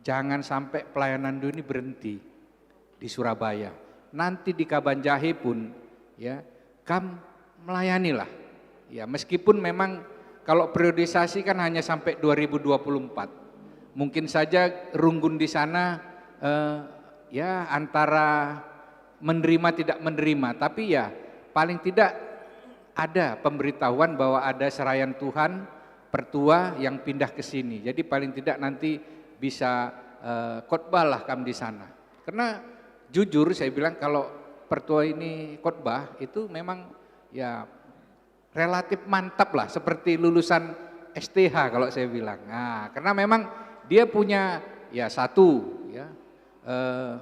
"Jangan sampai pelayananndu ini berhenti di Surabaya. Nanti di Kabanjahe pun, ya, kam melayanilah." Ya, meskipun memang kalau periodisasi kan hanya sampai dua ribu dua puluh empat. Mungkin saja Runggun di sana, eh, ya, antara menerima tidak menerima, tapi ya paling tidak ada pemberitahuan bahwa ada serayan Tuhan, pertua yang pindah ke sini. Jadi paling tidak nanti bisa, eh, khotbahlah kam di sana. Karena jujur saya bilang, kalau pertua ini khotbah itu memang ya relatif mantap lah, seperti lulusan S T H kalau saya bilang. Nah, karena memang dia punya, ya, satu, ya, eh,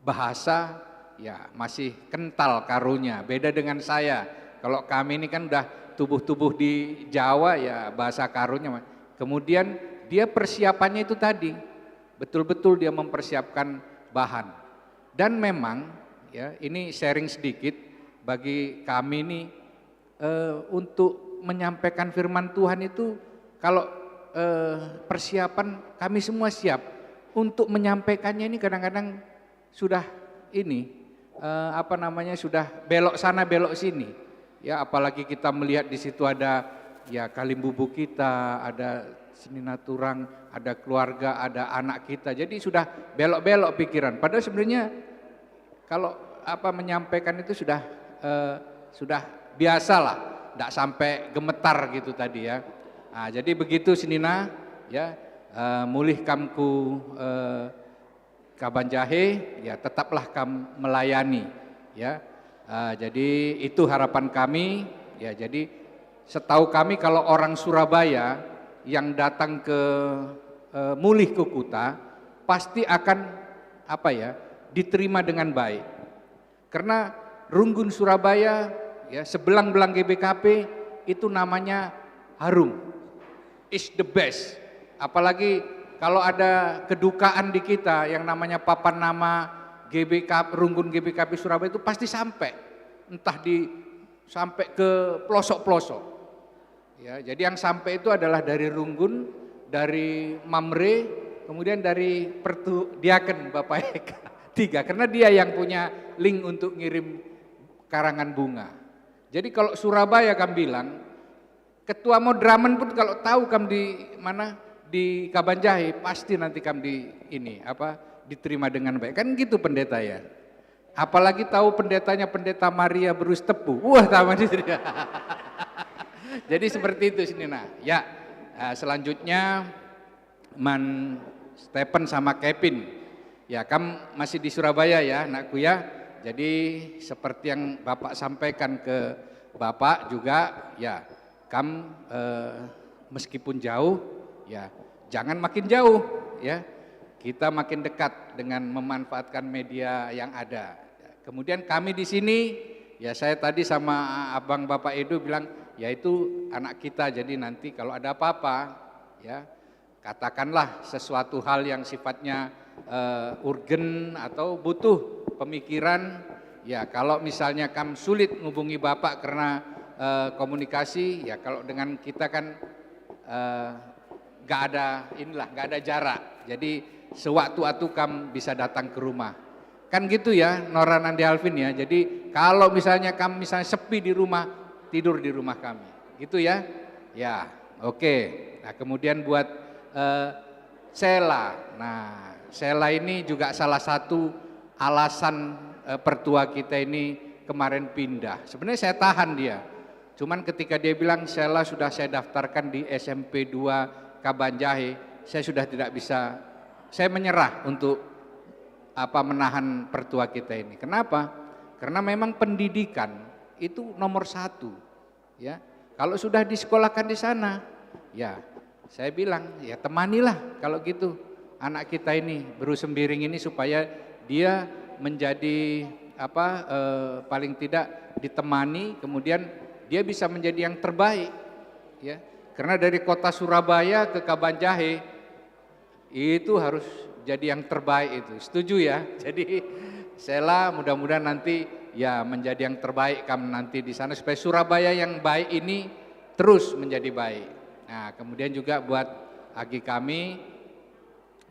bahasa, ya, masih kental karunya, beda dengan saya. Kalau kami ini kan udah tubuh-tubuh di Jawa, ya, bahasa karunya. Kemudian dia persiapannya itu tadi, betul-betul dia mempersiapkan bahan. Dan memang, ya, ini sharing sedikit, bagi kami ini, eh, untuk menyampaikan firman Tuhan itu, kalau, eh, persiapan kami semua siap, untuk menyampaikannya ini kadang-kadang sudah ini, eh, apa namanya, sudah belok sana belok sini. Ya, apalagi kita melihat di situ ada, ya, kalimbubu kita, ada senina turang, ada keluarga, ada anak kita. Jadi sudah belok-belok pikiran. Padahal sebenarnya kalau, apa, menyampaikan itu sudah, eh, sudah biasalah, ndak sampai gemetar gitu tadi ya. Nah, jadi begitu senina, ya, eh, mulih kam ku, eh, Kabanjahe, ya, tetaplah kam melayani, ya. Eh, jadi itu harapan kami, ya. Jadi setahu kami kalau orang Surabaya yang datang ke, eh, mulih ke kuta, pasti akan, apa ya, diterima dengan baik. Karena Runggun Surabaya, ya, sebelang-belang G B K P itu namanya harum. Is the best. Apalagi Kalau ada kedukaan di kita yang namanya papan nama G B K, Runggun G B K P Surabaya itu pasti sampai, entah di, sampai ke pelosok-pelosok. Ya, jadi yang sampai itu adalah dari Runggun, dari Mamre, kemudian dari Pertu Diaken Bapak Eka. Tiga, karena dia yang punya link untuk ngirim karangan bunga. Jadi kalau Surabaya kami bilang, Ketua Madramen pun kalau tahu kam di mana, di Kabanjahe, pasti nanti kam di ini, apa, diterima dengan baik. Kan gitu pendeta ya. Apalagi tahu pendetanya Pendeta Maria Berus Tepu. Wah, taman istri. Jadi seperti itu sini nah. Ya, eh, selanjutnya man Stephen sama Kevin. Ya, kam masih di Surabaya ya, anakku ya. Jadi seperti yang Bapak sampaikan ke Bapak juga, ya, kam, eh, meskipun jauh, ya, jangan makin jauh, ya. Kita makin dekat dengan memanfaatkan media yang ada. Kemudian kami di sini, ya, saya tadi sama Abang Bapak Edo bilang, ya, itu anak kita, jadi nanti kalau ada apa-apa, ya, katakanlah sesuatu hal yang sifatnya, eh, urgen atau butuh pemikiran, ya, kalau misalnya kam sulit ngubungi Bapak karena, eh, komunikasi, ya, kalau dengan kita kan, eh, nggak ada inilah, nggak ada jarak. Jadi sewaktu-waktu kam bisa datang ke rumah. Kan gitu ya, Nora Nandi Alvin ya. Jadi kalau misalnya kam misalnya sepi di rumah, tidur di rumah kami. Gitu ya. Ya, oke. Nah, kemudian buat, eh, Sela. Nah, Sela ini juga salah satu alasan, eh, pertua kita ini kemarin pindah. Sebenarnya saya tahan dia. Cuman ketika dia bilang, "Sela sudah saya daftarkan di S M P dua Kabanjahe, saya sudah tidak bisa, saya menyerah untuk, apa, menahan pertua kita ini." Kenapa? Karena memang pendidikan itu nomor satu, ya. Kalau sudah disekolahkan di sana, ya, saya bilang, "Ya, temanilah kalau gitu anak kita ini, Beru Sembiring ini, supaya dia menjadi, apa, eh, paling tidak ditemani, kemudian dia bisa menjadi yang terbaik." Ya. Karena dari kota Surabaya ke Kabanjahe itu harus jadi yang terbaik itu. Setuju ya? Jadi Sela, mudah-mudahan nanti, ya, menjadi yang terbaik kam nanti di sana, supaya Surabaya yang baik ini terus menjadi baik. Nah, kemudian juga buat agi kami,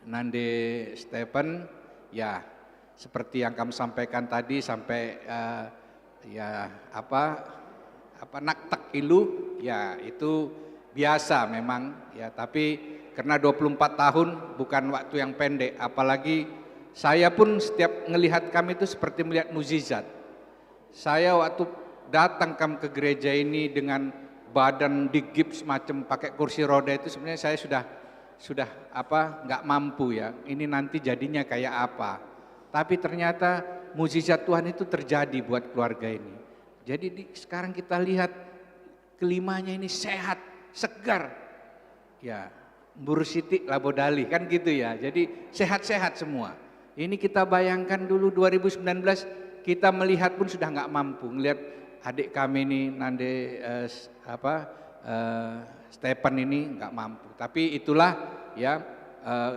Nande Stephen, ya, seperti yang kamu sampaikan tadi sampai, eh, ya, apa, apa, naktek ilu, ya, itu biasa memang, ya, tapi karena dua puluh empat tahun bukan waktu yang pendek, apalagi saya pun setiap ngelihat kami itu seperti melihat mujizat. Saya waktu datang kam ke gereja ini dengan badan digips macam pakai kursi roda itu, sebenarnya saya sudah, sudah, apa, nggak mampu ya. Ini nanti jadinya kayak apa. Tapi ternyata mujizat Tuhan itu terjadi buat keluarga ini. Jadi di, sekarang kita lihat kelimanya ini sehat, segar. Ya, mburu sitik labo dalih, kan gitu ya. Jadi sehat-sehat semua. Ini kita bayangkan dulu dua ribu sembilan belas, kita melihat pun sudah nggak mampu ngelihat adik kami ini, Nande, eh, s-, apa, eh, Stephen ini nggak mampu. Tapi itulah, ya, eh,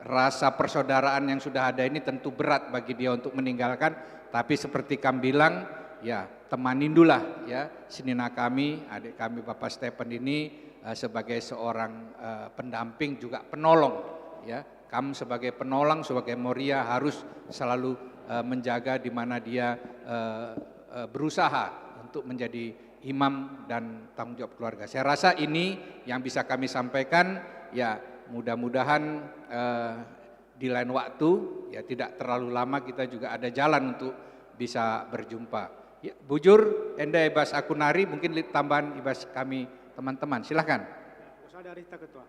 rasa persaudaraan yang sudah ada ini tentu berat bagi dia untuk meninggalkan. Tapi seperti kam bilang, ya, temanindulah, ya, senina kami, adik kami Bapak Stephen ini, eh, sebagai seorang, eh, pendamping juga penolong, ya. Kam sebagai penolong, sebagai Moria harus selalu, eh, menjaga di mana dia, eh, eh, berusaha untuk menjadi imam dan tanggung jawab keluarga. Saya rasa ini yang bisa kami sampaikan, ya, mudah-mudahan, eh, di lain waktu, ya, tidak terlalu lama kita juga ada jalan untuk bisa berjumpa. Ya, bujur, enda i bas aku nari, mungkin lit tambahan i bas kami teman-teman. Silahkan. Usah dari kita, Ketua.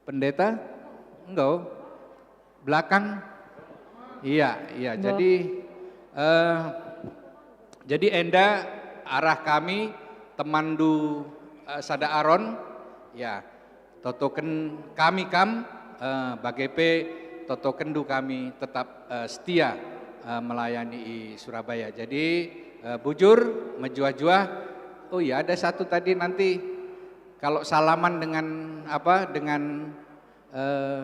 Pendeta? Enggak. Belakang? Iya, iya. Enggak. Jadi, eh, jadi enda arah kami temanndu, eh, sada Aron, ya, totoken kami kam, eh, bage pe totokenndu kami tetap, eh, setia, eh, melayani i Surabaya. Jadi, eh, bujur, mejuah-juah. Oh iya, ada satu tadi nanti kalau salaman dengan apa, dengan Eh,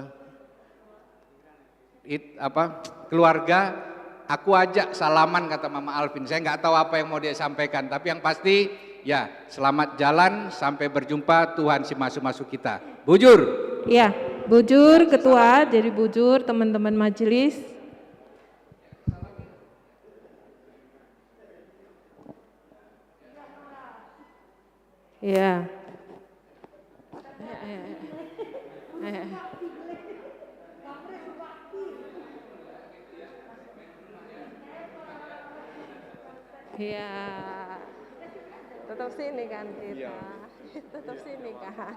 it, apa, keluarga, aku ajak salaman, kata Mama Alvin. Saya nggak tahu apa yang mau dia sampaikan, tapi yang pasti, ya, selamat jalan, sampai berjumpa, Tuhan si masu-masu kita. Bujur. Ya, bujur Ketua, jadi bujur teman-teman majelis. Ya. Ya. Tetap sini kan kita. Iya. Tetap sini kan. Iya.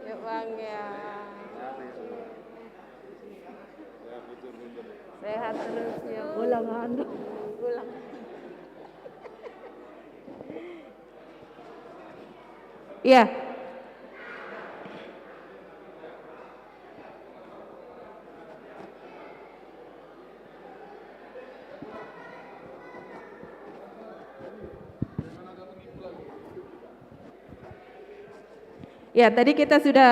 Ya, Bang, ya. Sehat terus, ya. Ulang anu. Ulang. Iya. Ya, tadi kita sudah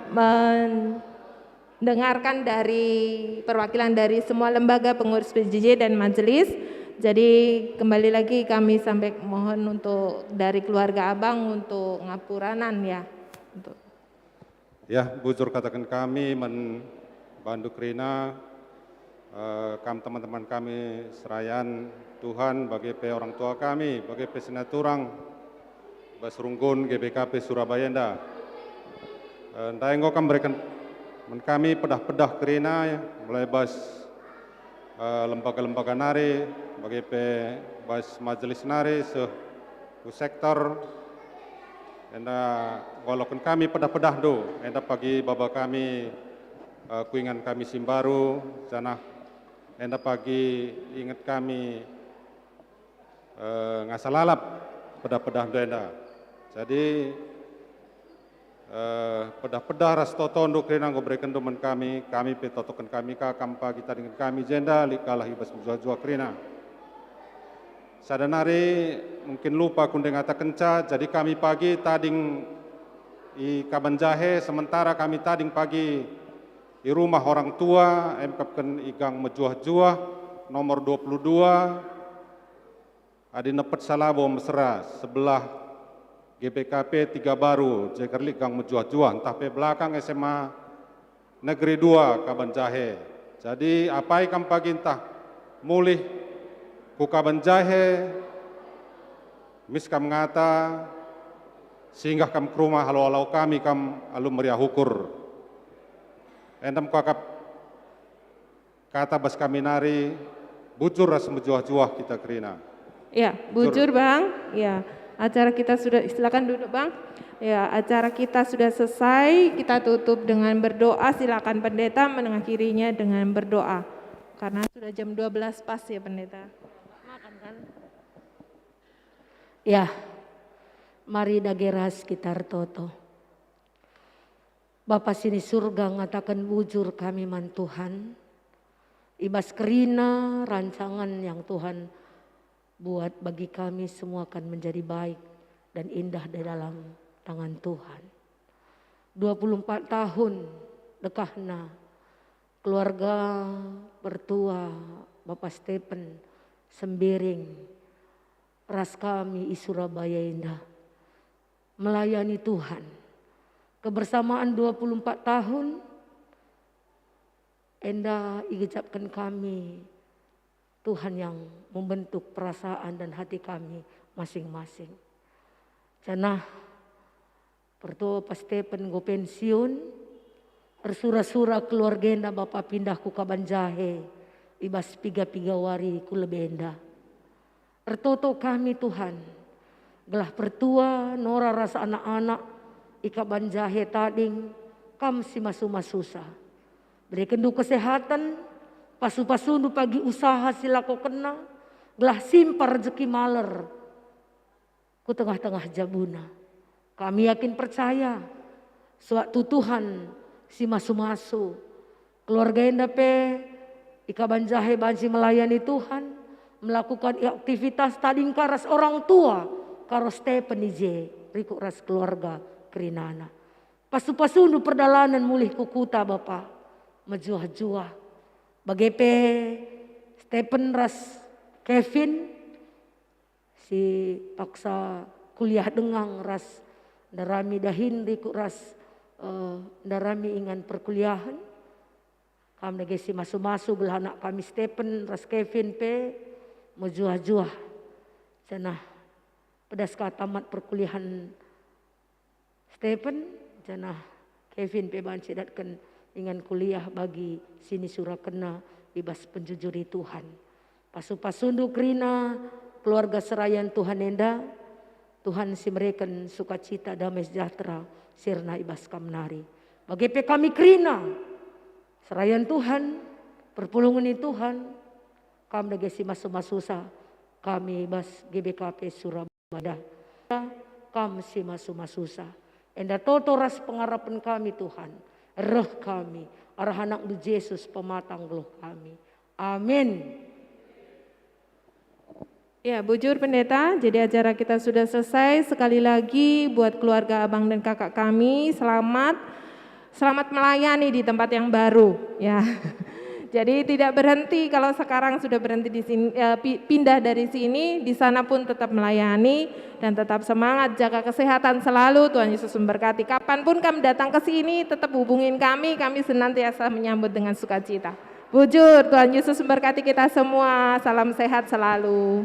mendengarkan dari perwakilan dari semua lembaga pengurus P J J dan majelis. Jadi, kembali lagi kami sampai mohon untuk dari keluarga Abang untuk ngapuranan, ya. Untuk Ya, bujur kataken kami man bandu kerina, eh, kam teman-teman kami serayan Tuhan, bage pe orang tua kami, bage pe senaturang bas runggun G B K P Surabaya enda. Eh, ndai enggo kam bereken man kami pedah-pedah kerina, mulai bas, eh, lembaga-lembaga nari, bage pe bas majelis nari, seh ku sektor, enda ngaloken kami pedah-pedahndu, enda pagi baba kami, eh, ku ingan kami si mbaru, janah enda pagi inget kami, eh, ngasa lalap pedah-pedahndu enda. Jadi, eh, pedah-pedah ras totondu kerina enggo berekenndu man kami, kami pe totoken kami ka kam pagi tadingen kami jenda lit kalah i bas mejuah-juah kerina. Sada nari mungkin lupa kunde ngatakenca, jadi kami pagi tading i Kaban Jahe, sementara kami tading pagi i rumah orang tua, emkapken i gang mejuah-juah, nomor dua puluh dua, adi nepet Salabo mesera, sebelah G B K P Tiga Baru, jeger lit gang mejuah-juah, ntah pe belakang S M A Negeri dua Kaban Jahe. Jadi, apai kam pagi ntah mulih ku Kaban Jahe, mis kam ngata, singgah kam ku rumah, alau-alau kami kam alu meriah ukur. Enda me kuakap kata bas kami nari, bujur ras mejuah-juah kita kerina. Ya, bujur, Bang. Ya, acara kita sudah, silakan duduk, Bang. Ya, acara kita sudah selesai, kita tutup dengan berdoa. Silakan pendeta mengakhirinya dengan berdoa. Karena sudah jam dua belas pas ya, Pendeta. Makan kan? Ya, mari dage ras kita ertoto. Bapa sini Surga, ngataken bujur kami man Tuhan, i bas kerina rancangan yang Tuhan buat bagi kami semua akan menjadi baik dan indah di dalam tangan Tuhan. Dua puluh empat tahun dekahna keluarga pertua Bapa Stephen Sembiring ras kami i Surabaya enda melayani Tuhan. Kebersamaan dua puluh empat tahun enda igejapken kami, Tuhan yang membentuk perasaan dan hati kami masing-masing. Janah pertua Bapa Stephen enggo pensiun, ersura-sura keluargana Bapa pindah ku Kaban Jahe, i bas piga-piga wari ku lebenda. Ertoto kami, Tuhan, gelah pertua, nora ras anak-anak i Kaban Jahe tading, Kam si masu-masusa. Berekenndu kesehaten, pasu-pasundu pagi usaha si lakokenna, gelah simpar rejeki maler ku tengah-tengah jabuna. Kami yakin percaya, sewaktu Tuhan si masu-masu, keluarga enda pe i Kaban Jahe banci melayani Tuhan, melakukan aktivitas tadingka ras orang tua, karo Stephen i je, rikut ras keluarga kerinana. Pasu-pasundu perdalanen mulih ku kuta, Bapa, mejuah-juah. Bage pe Stephen ras Kevin si paksa kuliah dengang ras ndarami dahin rikut ras, eh, ndarami ingan perkuliahen. Kam dage si masu-masu gelah anak kami Stephen ras Kevin pe mejuah-juah. Janah pedas ka tamat perkuliahen Stephen, janah Kevin pe banci datken ingan kuliah bagi si nisurakenna i bas penjujuri Tuhan. Pasu-pasundu kerina keluarga serayan Tuhan enda, Tuhan si mereken sukacita damai sejahtera sirna i bas kam nari. Bage pe kami kerina serayan Tuhan, perpulungen ni Tuhan, kam dage si masu-masusa kami i bas G B K P Surabaya. Enda kam si masu-masusa. Enda toto ras pengarapen kami, Tuhan. Reh kami, arah AnakNdu Jesus, pematang geluh kami. Amin. Ya, bujur Pendeta, jadi acara kita sudah selesai. Sekali lagi buat keluarga abang dan kakak kami, selamat. Selamat melayani di tempat yang baru, ya. Jadi tidak berhenti kalau sekarang sudah berhenti di sini, eh, pi-, pindah dari sini, di sana pun tetap melayani dan tetap semangat, jaga kesehatan selalu. Tuhan Yesus memberkati. Kapanpun kamu datang ke sini, tetap hubungin kami, kami senantiasa menyambut dengan sukacita. Bujur, Tuhan Yesus memberkati kita semua. Salam sehat selalu.